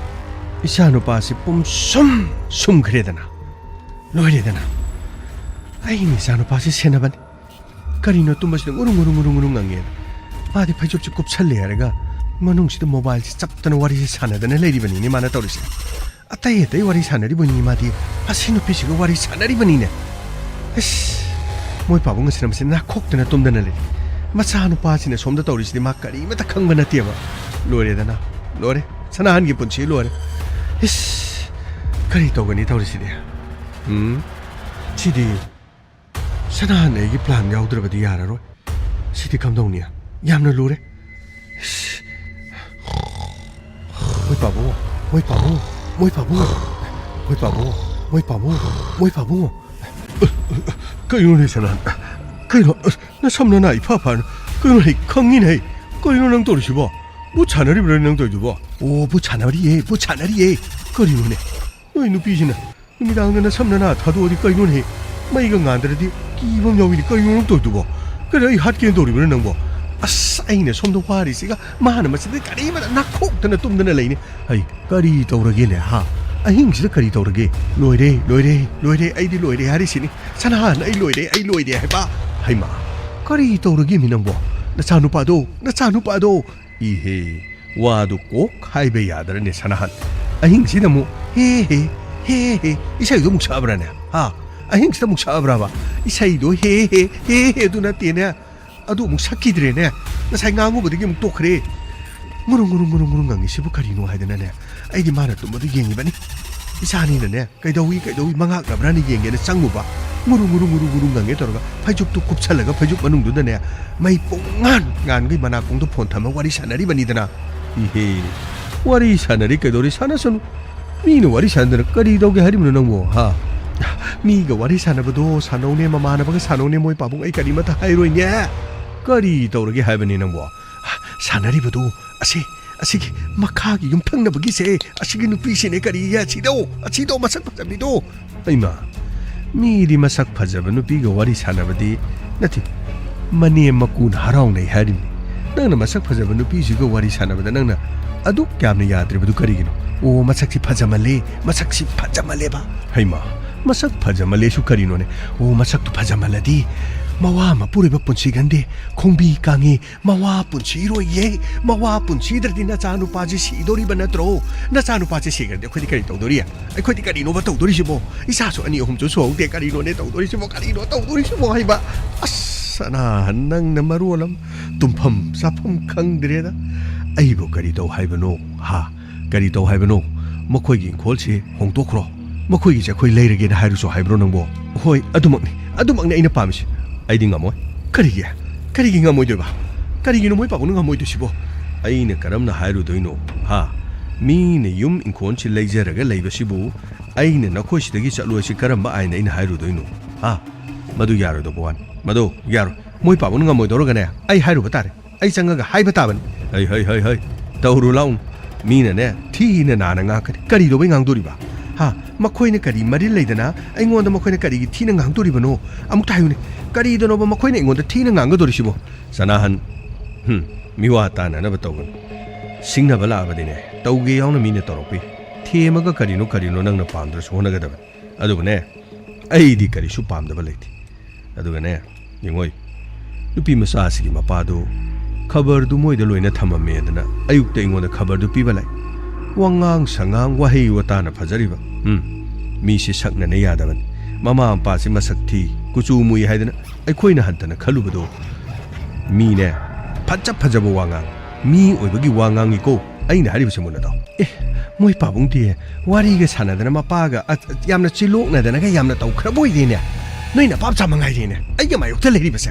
ꯏꯆꯥ ꯅꯨꯄꯥꯁꯤ ꯄꯨꯝꯁꯨꯝ ꯁꯨꯝꯈ꯭ꯔꯦꯗꯅ꯫ ꯂꯣꯏꯔꯦꯗꯅ꯫ ꯑꯩꯅ ꯏꯆꯥ ꯅꯨꯄꯥꯁꯤ ꯁꯦꯟꯅꯕꯅꯤ꯫ ꯀꯔꯤꯅꯣ ꯇꯨꯝꯕꯁꯤꯗ ꯉꯨꯔꯨꯡ ꯉꯨꯔꯨꯡ ꯉꯨꯔꯨꯡ ꯉꯨꯔꯨꯡ ꯉꯪꯉꯦꯅ? ꯃꯥꯗꯤ ꯐꯩꯖꯨꯞꯁꯤ ꯀꯨꯞꯁꯜꯂꯦ ꯍꯥꯏꯔꯒ ꯃꯅꯨꯡꯁꯤꯗ mobileꯁꯤ ꯆꯞꯇꯅ ꯋꯥꯔꯤꯁꯤ ꯁꯥꯟꯅꯗꯅ ꯂꯩꯔꯤꯕꯅꯤꯅꯦ ꯃꯥꯅ ꯇꯧꯔꯤꯁꯦ꯫ ꯑꯇꯩ ꯑꯇꯩ ꯋꯥꯔꯤ ꯁꯥꯟꯅꯔꯤꯕꯅꯤ ꯃꯥꯗꯤ꯫ ꯑꯁꯤ ꯅꯨꯄꯤꯁꯤꯒ ꯋꯥꯔꯤ ꯁꯥꯟꯅꯔꯤꯕꯅꯤꯅꯦ꯫ ꯑꯁ, ꯃꯣꯏ ꯄꯥꯕꯨꯡ ꯑꯁꯤꯅ ꯃꯁꯤ ꯅꯥꯈꯣꯛꯇꯅ ꯇꯨꯝꯗꯅ ꯂꯩꯔꯤ꯫ ꯃꯆꯥꯅꯨꯄꯥꯁꯤꯅ ꯁꯣꯝꯗ ꯇꯧꯔꯤꯁꯤꯗꯤ ꯃꯥ ꯀꯔꯤꯃꯇ ꯈꯪꯕ ꯅꯠꯇꯦꯕ꯫ ꯂꯣꯏꯔꯦꯗꯅ, ꯂꯣꯏꯔꯦ꯫ ꯁꯅꯥꯍꯟꯒꯤ ꯄꯨꯟꯁꯤ ꯂꯣꯏꯔꯦ꯫ ꯏꯁ, ꯀꯔꯤ ꯇꯧꯒꯅꯤ ꯇꯧꯔꯤꯁꯤꯗꯤ? ꯎꯝ? ꯁꯤꯗꯤ ꯁꯅꯥꯍꯟ ꯑꯩꯒꯤ ꯄ꯭ꯂꯥꯟ ꯌꯥꯎꯗ꯭ꯔꯕꯗꯤ ꯌꯥꯔꯔꯣꯏ꯫ ꯁꯤꯗꯤ ꯀꯝꯗꯧꯅꯤ? ꯌꯥꯝꯅ ꯂꯨꯔꯦ꯫ ꯏꯁ꯫ ꯃꯣꯏ ꯄꯥꯕꯨꯡ, ꯃꯣꯏ ꯄꯥꯕꯨꯡ, ꯃꯣꯏ ꯄꯥꯕꯨꯡ, ꯃꯣꯏ ꯄꯥꯕꯨꯡ, ꯃꯣꯏ ꯄꯥꯕꯨꯡ, ꯃꯣꯏ ꯄꯥꯕꯨꯡ꯫ ꯀꯩꯅꯣꯅꯦ ꯁꯅꯥꯍꯟ? ꯀꯩꯅꯣ? ꯑꯁ, ꯅꯁꯝ ꯅꯅꯥ ꯏꯐꯥ ꯐꯥꯅ ꯀꯩꯅꯣ ꯍꯦꯛ ꯈꯪꯉꯤꯅꯦ ꯍꯦ꯫ ꯀꯩꯅꯣ ꯅꯪ ꯇꯧꯔꯤꯁꯤꯕꯣ? ꯚꯨꯠ ꯁꯥꯟꯅꯔꯤꯕ꯭ꯔꯥ ꯅꯪ ꯇꯧꯔꯤꯗꯨꯕꯣ? ꯑꯣ, ꯚꯨꯠ ꯁꯥꯟꯅꯔꯤꯌꯦ, ꯚꯨꯠ ꯁꯥꯟꯅꯔꯤꯌꯦ꯫ ꯀꯔꯤꯅꯣꯅꯦ? ꯅꯣꯏ ꯅꯨꯄꯤꯁꯤꯅ ꯅꯨꯃꯤꯗꯥꯡꯗ ꯅꯁꯝ ꯅꯅꯥ ꯊꯥꯗꯣꯛꯑꯗꯤ ꯀꯩꯅꯣꯅꯦ? ꯃꯩꯒ ꯉꯥꯟꯗ꯭ꯔꯗꯤ ꯀꯤꯕ ꯑꯃ ꯌꯥꯎꯏꯅꯦ꯫ ꯀꯩꯅꯣ ꯅꯪ ꯇꯧꯔꯤꯗꯨꯕꯣ? ꯀꯩꯅꯣ ꯑꯩ ꯍꯥꯠꯀꯦꯅ ꯇꯧꯔꯤꯕ꯭ꯔꯥ ꯅꯪꯕꯣ? ꯑꯁ, ꯑꯩꯅ ꯁꯣꯝꯗ ꯋꯥꯔꯤꯁꯤꯒ ꯃꯥꯅ ꯃꯁꯤꯗ ꯀꯔꯤꯃꯠꯇ ꯅꯥꯈꯣꯛꯇꯅ ꯇꯨꯝꯗꯅ ꯂꯩꯅꯤ꯫ ꯍꯩ, ꯀꯔꯤ ꯇꯧꯔꯒꯦꯅꯦ, ꯍꯥ? ꯑꯍꯤꯡꯁꯤꯗ ꯀꯔꯤ ꯇꯧꯔꯒꯦ? ꯂꯣꯏꯔꯦ, ꯂꯣꯏꯔꯦ, ꯂꯣꯏꯔꯦ, ꯑꯩꯗꯤ ꯂꯣꯏꯔꯦ ꯍꯥꯏꯔꯤꯁꯤꯅꯤ꯫ ꯁꯅꯥꯍꯟ, ꯑꯩ ꯂꯣꯏꯔꯦ, ꯑꯩ ꯂꯣꯏꯔꯦ ꯍꯥꯏꯕ꯫ ꯍꯩꯃꯥ, ꯀꯔꯤ ꯇꯧꯔꯒꯦ ꯃꯤ ꯅꯪꯕꯣ? ꯅꯆꯥꯅꯨꯄꯥꯗꯣ, ꯅꯆꯥꯅꯨꯄꯥꯗꯣ꯫ ꯏꯍꯦ, ꯋꯥꯗꯨ ꯀꯣꯛ ꯍꯥꯏꯕ ꯌꯥꯗ꯭ꯔꯅꯦ ꯁꯅꯥꯍꯟ? ꯑꯍꯤꯡꯁꯤꯗ ꯑꯃꯨꯛ ꯍꯦ ꯍꯦ, ꯍꯦ ꯍꯦ, ꯏꯁꯩꯗꯣ ꯑꯃꯨꯛ ꯁꯛꯑꯕ꯭ꯔꯥꯅꯦ? ꯍꯥ? ꯑꯍꯤꯡꯁꯤꯗ ꯑꯃꯨꯛ ꯁꯛꯑꯕ꯭ꯔꯕ? ꯏꯁꯩꯗꯣ ꯍꯦ ꯍꯦ, ꯍꯦ ꯍꯦ ꯑꯗꯨ ꯅꯠꯇꯦꯅꯦ꯫ ꯑꯗꯨ ꯑꯃꯨꯛ ꯁꯛꯈꯤꯗ꯭ꯔꯦꯅꯦ꯫ ꯉꯁꯥꯏ ꯉꯥꯡꯉꯨꯕꯗꯒꯤ ꯑꯃꯨꯛ ꯇꯣꯛꯈ꯭ꯔꯦ꯫ ꯉꯨꯔꯨꯡ ꯉꯨꯔꯨꯡ ꯉꯨꯔꯨꯡ ꯉꯨꯔꯨꯡ ꯉꯪꯉꯤꯁꯤꯕꯨ ꯀꯔꯤꯅꯣ ꯍꯥꯏꯗꯅꯅꯦ, ꯑꯩꯗꯤ ꯃꯥꯅ ꯇꯨꯝꯕꯗꯨ ꯌꯦꯡꯉꯤꯕꯅꯤ꯫ ꯏꯆꯥꯅꯤꯅꯅꯦ, ꯀꯩꯗꯧꯏ, ꯀꯩꯗꯧꯏ, ꯃꯉꯥꯛꯅꯕ꯭ꯔꯥꯅ ꯌꯦꯡꯒꯦꯅ ꯆꯪꯉꯨꯕ꯫ ꯉꯨꯔꯨꯡ ꯉꯨꯔꯨꯡ ꯉꯨꯔꯨꯡ ꯉꯨꯔꯨꯡ ꯉꯪꯉꯦ ꯇꯧꯔꯒ ꯐꯩꯖꯨꯞꯇꯨ ꯀꯨꯞꯁꯜꯂꯒ ꯐꯩꯖꯨꯞ ꯃꯅꯨꯡꯗꯨꯗꯅꯦ, ꯃꯩ ꯄꯨꯡꯉꯥꯟ ꯉꯥꯟꯒꯩ ꯃꯅꯥꯀꯣꯡꯗ ꯐꯣꯟ ꯊꯝꯃ ꯋꯥꯔꯤ ꯁꯥꯟꯅꯔꯤꯕꯅꯤꯗꯅ꯫ ꯏꯍꯦ, ꯋꯥꯔꯤ ꯁꯥꯟꯅꯔꯤ ꯀꯩꯗꯧꯔꯤ? ꯁꯥꯟꯅꯁꯅꯨ꯫ ꯃꯤꯅ ꯋꯥꯔꯤ ꯁꯥꯟꯅꯗꯅ ꯀꯔꯤ ꯇꯧꯒꯦ ꯍꯥꯏꯔꯤꯕꯅꯣ ꯅꯪꯕꯣ, ꯍꯥ? ꯃꯤꯒ ꯋꯥꯔꯤ ꯁꯥꯟꯅꯕꯗꯣ ꯁꯥꯟꯅꯧꯅꯦ, ꯃꯃꯥꯟꯅꯕꯒ ꯁꯥꯟꯅꯧꯅꯦ, ꯃꯣꯏ ꯄꯥꯕꯨꯡ, ꯑꯩ ꯀꯔꯤꯃꯠꯇ ꯍꯥꯏꯔꯣꯏꯅꯦ꯫ ꯀꯔꯤ ꯇꯧꯔꯒꯦ ꯍꯥꯏꯕꯅꯤ ꯅꯪꯕꯣ? ꯁꯥꯟꯅꯔꯤꯕꯗꯣ ꯑꯁꯤ, ꯑꯁꯤꯒꯤ ꯃꯈꯥꯒꯤ ꯌꯨꯝꯊꯪꯅꯕꯒꯤꯁꯦ, ꯑꯁꯤꯒꯤ ꯅꯨꯄꯤꯁꯤꯅꯦ, ꯀꯔꯤ ꯑꯁꯤꯗꯣ, ꯑꯁꯤꯗꯣ ꯃꯁꯛ ꯐꯖꯕꯤꯗꯣ꯫ ꯍꯩꯃꯥ, ꯃꯤꯗꯤ ꯃꯁꯛ ꯐꯖꯕ ꯅꯨꯄꯤꯒ ꯋꯥꯔꯤ ꯁꯥꯟꯅꯕꯗꯤ ꯅꯠꯇꯦ, ꯃꯅꯦꯝ ꯃꯀꯨꯅ ꯍꯔꯥꯎꯅꯩ ꯍꯥꯏꯔꯤꯕꯅꯤ꯫ ꯅꯪꯅ ꯃꯁꯛ ꯐꯖꯕ ꯅꯨꯄꯤꯁꯤꯒ ꯋꯥꯔꯤ ꯁꯥꯟꯅꯕꯗ ꯅꯪꯅ ꯑꯗꯨꯛ ꯌꯥꯝꯅ ꯌꯥꯗ꯭ꯔꯤꯕꯗꯨ ꯀꯔꯤꯒꯤꯅꯣ? ꯑꯣ, ꯃꯁꯛꯁꯤ ꯐꯖꯃꯜꯂꯦ, ꯃꯁꯛꯁꯤ ꯐꯖꯃꯜꯂꯦꯕ꯫ ꯍꯩꯃꯥ, ꯃꯁꯛ ꯐꯖꯃꯜꯂꯦꯁꯨ ꯀꯔꯤꯅꯣꯅꯦ? ꯑꯣ, ꯃꯁꯛꯇꯨ ꯐꯖꯃꯜꯂꯗꯤ ꯃꯋꯥ ꯃꯄꯨꯔꯣꯏꯕ ꯄꯨꯟꯁꯤꯒꯟꯗꯦ, ꯈꯣꯡꯕꯤ ꯀꯥꯡꯉꯤ, ꯃꯋꯥ ꯄꯨꯟꯁꯤꯔꯣꯏꯌꯦ꯫ ꯃꯋꯥ ꯄꯨꯟꯁꯤꯗ꯭ꯔꯗꯤ ꯅꯆꯥꯅꯨꯄꯥꯁꯤ ꯁꯤꯗꯣꯔꯤꯕ ꯅꯠꯇ꯭ꯔꯣ? ꯅꯆꯥꯅꯨꯄꯥꯁꯤ ꯁꯤꯈ꯭ꯔꯗꯤ ꯑꯩꯈꯣꯏꯗꯤ ꯀꯔꯤ ꯇꯧꯗꯣꯔꯤ? ꯑꯩꯈꯣꯏꯗꯤ ꯀꯔꯤꯅꯣꯕ ꯇꯧꯗꯣꯔꯤꯁꯤꯕꯣ? ꯏꯆꯥꯁꯨ ꯑꯅꯤ ꯑꯍꯨꯝꯁꯨ ꯁꯨꯍꯧꯗꯦ꯫ ꯀꯔꯤꯅꯣꯅꯦ ꯇꯧꯗꯣꯔꯤꯁꯤꯕꯣ? ꯀꯔꯤꯅꯣ ꯇꯧꯗꯣꯔꯤꯁꯤꯕꯣ ꯍꯥꯏꯕ? ꯑꯁ, ꯁꯅꯥꯍꯟ, ꯅꯪꯅ ꯃꯔꯣꯜ ꯑꯃ ꯇꯨꯝꯐꯝ ꯆꯥꯐꯝ ꯈꯪꯗ꯭ꯔꯦꯗ꯫ ꯑꯩꯕꯨ ꯀꯔꯤ ꯇꯧ ꯍꯥꯏꯕꯅꯣ? ꯍꯥ? ꯀꯔꯤ ꯇꯧ ꯍꯥꯏꯕꯅꯣ? ꯃꯈꯣꯏꯒꯤ ꯏꯪꯈꯣꯜꯁꯤ ꯍꯣꯡꯗꯣꯛꯈ꯭ꯔꯣ꯫ ꯃꯈꯣꯏꯒꯤꯁꯦ ꯑꯩꯈꯣꯏ ꯂꯩꯔꯒꯦꯅ ꯍꯥꯏꯔꯨꯁꯨ ꯍꯥꯏꯕ꯭ꯔꯣ ꯅꯪꯕꯣ? ꯍꯣꯏ, ꯑꯗꯨꯃꯛꯅꯤ, ꯑꯗꯨꯃꯛꯅꯤ ꯑꯩꯅ ꯄꯥꯝꯃꯤꯁꯦ꯫ ꯑꯩꯗꯤ ꯉꯝꯃꯣꯏ꯫ ꯀꯔꯤꯒꯤ? ꯀꯔꯤꯒꯤ ꯉꯝꯃꯣꯏꯗꯣꯏꯕ? ꯀꯔꯤꯒꯤꯅꯣ ꯃꯣꯏ ꯄꯥꯕꯨꯡꯅ ꯉꯝꯃꯣꯏꯗꯣꯏꯁꯤꯕꯣ? ꯑꯩꯅ ꯀꯔꯝꯅ ꯍꯥꯏꯔꯨꯗꯣꯏꯅꯣ? ꯍꯥ? ꯃꯤꯅ ꯌꯨꯝ ꯏꯪꯈꯣꯜꯁꯤ ꯂꯩꯖꯔꯒ ꯂꯩꯕꯁꯤꯕꯨ ꯑꯩꯅ ꯅꯈꯣꯏ ꯁꯤꯗꯒꯤ ꯆꯠꯂꯣꯏꯁꯤ ꯀꯔꯝꯕ ꯑꯥꯏꯟꯗ ꯑꯩꯅ ꯍꯥꯏꯔꯨꯗꯣꯏꯅꯣ? ꯍꯥ? ꯃꯗꯨ ꯌꯥꯔꯣꯏꯗꯧꯕ ꯋꯥꯅꯤ꯫ ꯃꯗꯨ ꯌꯥꯔꯣꯏ꯫ ꯃꯣꯏ ꯄꯥꯕꯨꯡꯅ ꯉꯝꯃꯣꯏꯗꯧꯔꯒꯅꯦ, ꯑꯩ ꯍꯥꯏꯔꯨꯕ ꯇꯥꯔꯦ꯫ ꯑꯩ ꯆꯪꯉꯒ ꯍꯥꯏꯕ ꯇꯥꯕꯅꯤ꯫ ꯍꯩ, ꯍꯩ, ꯍꯩ, ꯍꯩ꯫ ꯇꯧꯔꯨ ꯂꯥꯎꯅ꯫ ꯃꯤꯅꯅꯦ, ꯊꯤꯅ ꯅꯥꯅ ꯉꯥꯡꯉꯛꯀꯅꯤ꯫ ꯀꯔꯤꯗꯧꯕꯩ ꯉꯥꯡꯗꯣꯔꯤꯕ? ꯍꯥ? ꯃꯈꯣꯏꯅ ꯀꯔꯤ ꯃꯔꯤꯜ ꯂꯩꯗꯅ ꯑꯩꯉꯣꯟꯗ ꯃꯈꯣꯏꯅ ꯀꯔꯤꯒꯤ ꯊꯤꯅ ꯉꯥꯡꯗꯣꯔꯤꯕꯅꯣ? ꯑꯃꯨꯛꯇ ꯍꯥꯏꯌꯨꯅꯦ꯫ ꯀꯔꯤꯗꯅꯣꯕ ꯃꯈꯣꯏꯅ ꯑꯩꯉꯣꯟꯗ ꯊꯤꯅ ꯉꯥꯡꯒꯗꯣꯔꯤꯁꯤꯕꯣ? ꯁꯅꯥꯍꯟ, ꯍꯨꯝ, ꯃꯤꯋꯥ ꯇꯥꯅꯅꯕ ꯇꯧꯒꯅꯨ꯫ ꯁꯤꯡꯅꯕ ꯂꯥꯛꯑꯕꯗꯤꯅꯦ, ꯇꯧꯒꯦ ꯌꯥꯎꯅ ꯃꯤꯅ ꯇꯧꯔꯛꯄꯤ꯫ ꯊꯦꯝꯃꯒ ꯀꯔꯤꯅꯣ ꯀꯔꯤꯅꯣ ꯅꯪꯅ ꯄꯥꯝꯗ꯭ꯔꯁꯨ ꯍꯣꯠꯅꯒꯗꯕꯅꯤ꯫ ꯑꯗꯨꯕꯨꯅꯦ, ꯑꯩꯗꯤ ꯀꯔꯤꯁꯨ ꯄꯥꯝꯗꯕ ꯂꯩꯇꯦ꯫ ꯑꯗꯨꯒꯅꯦ, ꯌꯦꯡꯉꯣꯏ, ꯅꯨꯄꯤ ꯃꯆꯥꯁꯤꯒꯤ ꯃꯄꯥꯗꯨ ꯈꯕꯔꯗꯨ ꯃꯣꯏꯗ ꯂꯣꯏꯅ ꯊꯝꯃꯝꯃꯦꯗꯅ ꯑꯌꯨꯛꯇ ꯑꯩꯉꯣꯟꯗ ꯈꯕꯔꯗꯨ ꯄꯤꯕ ꯂꯥꯛꯏ꯫ ꯋꯥꯉꯥꯡ ꯁꯉꯥꯡ, ꯋꯥꯍꯩ ꯋꯥꯇꯥꯅ ꯐꯖꯔꯤꯕ꯫ ꯎꯝ, ꯃꯤꯁꯤ ꯁꯛꯅꯅ ꯌꯥꯗꯕꯅꯤ꯫ ꯃꯃꯥ ꯃꯄꯥꯁꯤ ꯃꯁꯛ ꯊꯤ, ꯀꯨꯆꯨ ꯃꯨꯏ ꯍꯥꯏꯗꯅ ꯑꯩꯈꯣꯏꯅ ꯍꯟꯊꯅ ꯈꯜꯂꯨꯕꯗꯣ ꯃꯤꯅꯦ, ꯐꯖ ꯐꯖꯕ ꯋꯥꯉꯥꯡ, ꯃꯤ ꯑꯣꯏꯕꯒꯤ ꯋꯥꯉꯥꯡꯅꯤꯀꯣ ꯑꯩꯅ ꯍꯥꯏꯔꯤꯕꯁꯦ ꯃꯨꯟꯅ ꯇꯥꯎ꯫ ꯑꯦ, ꯃꯣꯏ ꯄꯥꯕꯨꯡꯗꯤ ꯋꯥꯔꯤꯒ ꯁꯥꯟꯅꯗꯅ ꯃꯄꯥꯒ ꯑ, ꯌꯥꯝꯅ ꯆꯤꯂꯣꯛꯅꯗꯅꯒ ꯌꯥꯝꯅ ꯇꯧꯈ꯭ꯔꯕ ꯑꯣꯏꯔꯦꯅꯦ꯫ ꯅꯣꯏ ꯅꯄꯥꯝꯆꯥ ꯃꯉꯥꯏꯔꯦꯅꯦ ꯑꯩꯒꯤ ꯃꯥꯌꯣꯛꯇ ꯂꯩꯔꯤꯕꯁꯦ꯫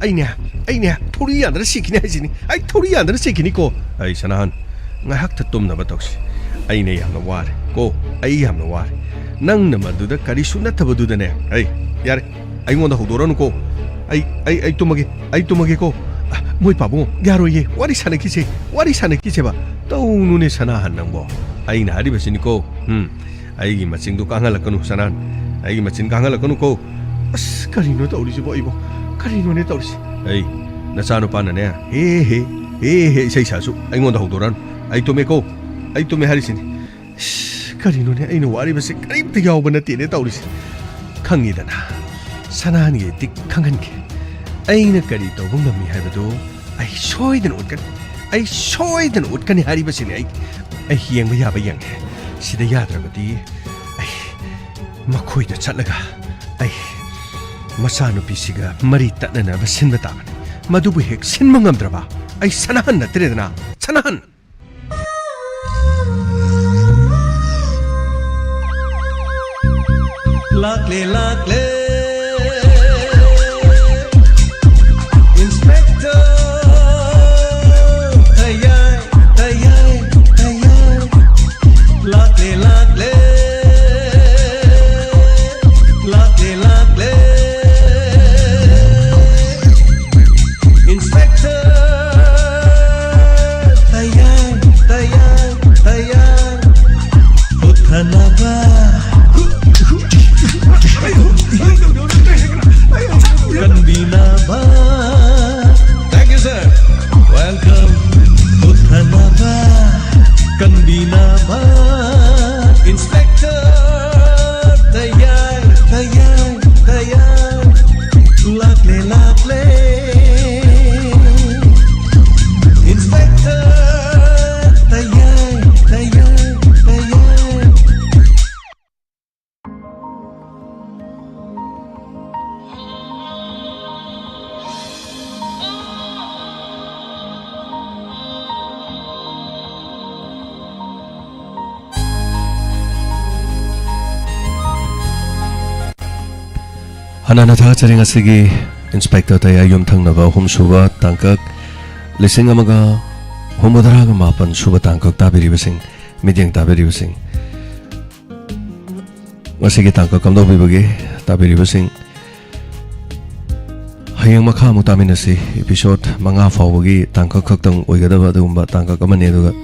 ꯑꯩꯅꯦ, ꯑꯩꯅꯦ ꯊꯧꯔꯤ ꯌꯥꯟꯗꯅ ꯁꯤꯈꯤꯅꯤ ꯍꯥꯏꯁꯤꯅꯤ꯫ ꯑꯩ ꯊꯧꯔꯤ ꯌꯥꯟꯗꯅ ꯁꯤꯈꯤꯅꯤꯀꯣ꯫ ꯑꯩ ꯁꯅꯥꯍꯟ, ꯉꯥꯏꯍꯥꯛꯇ ꯇꯨꯝꯅꯕ ꯇꯧꯁꯤ꯫ ꯑꯩꯅꯦ ꯌꯥꯝꯅ ꯋꯥꯔꯦ ꯀꯣ, ꯑꯩ ꯌꯥꯝꯅ ꯋꯥꯔꯦ꯫ ꯅꯪꯅ ꯃꯗꯨꯗ ꯀꯔꯤꯁꯨ ꯅꯠꯇꯕꯗꯨꯗꯅꯦ꯫ ꯑꯩ, ꯌꯥꯔꯦ, ꯑꯩꯉꯣꯟꯗ ꯍꯧꯗꯣꯔꯛꯑꯅꯨꯀꯣ꯫ ꯑꯩ, ꯑꯩ, ꯑꯩ ꯇꯨꯝꯃꯒꯦ, ꯑꯩ ꯇꯨꯝꯃꯒꯦꯀꯣ꯫ ꯑ, ꯃꯣꯏ ꯄꯥꯕꯨꯡ, ꯌꯥꯔꯣꯏꯌꯦ, ꯋꯥꯔꯤ ꯁꯥꯟꯅꯈꯤꯁꯦ, ꯋꯥꯔꯤ ꯁꯥꯟꯅꯈꯤꯁꯦꯕ꯫ ꯇꯧꯅꯨꯅꯦ ꯁꯅꯥꯍꯟ ꯅꯪꯕꯣ, ꯑꯩꯅ ꯍꯥꯏꯔꯤꯕꯁꯤꯅꯤꯀꯣ꯫ ꯎꯝ, ꯑꯩꯒꯤ ꯃꯆꯤꯟꯗꯨ ꯀꯥꯡꯍꯜꯂꯛꯀꯅꯨ ꯁꯅꯥꯍꯟ, ꯑꯩꯒꯤ ꯃꯆꯤꯟ ꯀꯥꯡꯍꯜꯂꯛꯀꯅꯨꯀꯣ꯫ ꯑꯁ, ꯀꯔꯤꯅꯣ ꯇꯧꯔꯤꯁꯤꯕꯣ ꯑꯩꯕꯣ? ꯀꯔꯤꯅꯣꯅꯦ ꯇꯧꯔꯤꯁꯤ? ꯑꯩ, ꯅꯆꯥꯅꯨꯄꯥꯅꯅꯦ, ꯍꯦ ꯍꯦ, ꯍꯦ ꯍꯦ ꯏꯁꯩ ꯁꯥꯁꯨ ꯑꯩꯉꯣꯟꯗ ꯍꯧꯗꯣꯔꯛꯑꯅꯨ꯫ ꯑꯩ ꯇꯨꯝꯃꯦꯀꯣ, ꯑꯩ ꯇꯨꯝꯃꯦ ꯍꯥꯏꯔꯤꯁꯤꯅꯤ꯫ ꯏꯁ, ꯀꯔꯤꯅꯣꯅꯦ ꯑꯩꯅ ꯋꯥꯔꯤꯕꯁꯦ ꯀꯔꯤꯝꯇ ꯌꯥꯎꯕ ꯅꯠꯇꯦꯅꯦ ꯇꯧꯔꯤꯁꯦ꯫ ꯈꯪꯉꯤꯗꯅ, ꯁꯅꯥꯍꯟꯒꯤꯗꯤ ꯈꯪꯍꯟꯒꯦ꯫ ꯑꯩꯅ ꯀꯔꯤ ꯇꯧꯕ ꯉꯝꯃꯤ ꯍꯥꯏꯕꯗꯨ ꯑꯩ ꯁꯣꯏꯗꯅ ꯎꯠꯀꯅꯤ꯫ ꯑꯩ ꯁꯣꯏꯗꯅ ꯎꯠꯀꯅꯤ ꯍꯥꯏꯔꯤꯕꯁꯤꯅꯤ꯫ ꯑꯩ, ꯑꯩ ꯌꯦꯡꯕ ꯌꯥꯕ ꯌꯦꯡꯒꯦ꯫ ꯁꯤꯗ ꯌꯥꯗ꯭ꯔꯕꯗꯤ ꯑꯩ ꯃꯈꯣꯏꯗ ꯆꯠꯂꯒ ꯑꯩ ꯃꯆꯥꯅꯨꯄꯤꯁꯤꯒ ꯃꯔꯤ ꯇꯠꯅꯅꯕ ꯁꯤꯟꯕ ꯇꯥꯕꯅꯤ꯫ ꯃꯗꯨꯕꯨ ꯍꯦꯛ ꯁꯤꯟꯕ ꯉꯝꯗ꯭ꯔꯕ ꯑꯩ ꯁꯅꯥꯍꯟ ꯅꯠꯇ꯭ꯔꯦꯗꯅ, ꯁꯅꯥꯍꯟ! ꯂꯥꯛꯂꯦ, ꯂꯥꯛꯂꯦ, Inspector ꯇꯌꯥꯏ, ꯇꯌꯥꯏ, ꯇꯌꯥꯏ꯫ ꯂꯥꯛꯂꯦ, ꯂꯥꯛꯂꯦ, ꯂꯥꯛꯂꯦ, ꯂꯥꯛꯂꯦ, Inspector Tayai, Tayai, ꯇꯌꯥꯏ꯫ ꯄꯨꯊꯅꯕ, ꯀꯟꯕꯤꯅꯕ꯫ Thank you, sir. Welcome. ꯄꯨꯊꯅꯕ, ꯀꯟꯕꯤꯅꯕ, Inspector Tayai, Tayai, ꯇꯌꯥꯏ꯫ ꯂꯥꯛꯂꯦ, ꯂꯥꯛꯂꯦ, Inspector ꯇꯌꯥꯏ, ꯇꯌꯥꯏ, ꯇꯌꯥꯏ꯫ ꯍꯥꯟꯅ ꯊꯥꯒꯠꯆꯔꯤ꯫ ꯉꯁꯤꯒꯤ Inspector ꯇꯌꯥꯏ ꯌꯨꯝꯊꯪꯅꯕ ꯑꯍꯨꯝꯁꯨꯕ ꯇꯥꯡꯀꯛ, ꯂꯤꯁꯤꯡ ꯑꯃꯒ ꯍꯨꯝꯐꯨꯇꯔꯥꯒ ꯃꯥꯄꯟ ꯁꯨꯕ ꯇꯥꯡꯀꯛ ꯇꯥꯕꯤꯔꯤꯕꯁꯤꯡ, ꯃꯤꯠꯌꯦꯡ ꯇꯥꯕꯤꯔꯤꯕꯁꯤꯡ, ꯉꯁꯤꯒꯤ ꯇꯥꯡꯀꯛ ꯀꯝꯗꯧꯕꯤꯕꯒꯦ? ꯇꯥꯕꯤꯔꯤꯕꯁꯤꯡ, ꯍꯌꯦꯡ ꯃꯈꯥ ꯑꯃꯨꯛ ꯇꯥꯃꯤꯟꯅꯁꯤ꯫ Episode ꯃꯉꯥ ꯐꯥꯎꯕꯒꯤ ꯇꯥꯡꯀꯛ ꯈꯛꯇꯪ ꯑꯣꯏꯒꯗꯕ ꯑꯗꯨꯒꯨꯝꯕ ꯇꯥꯡꯀꯛ ꯑꯃꯅꯤ꯫ ꯑꯗꯨꯒ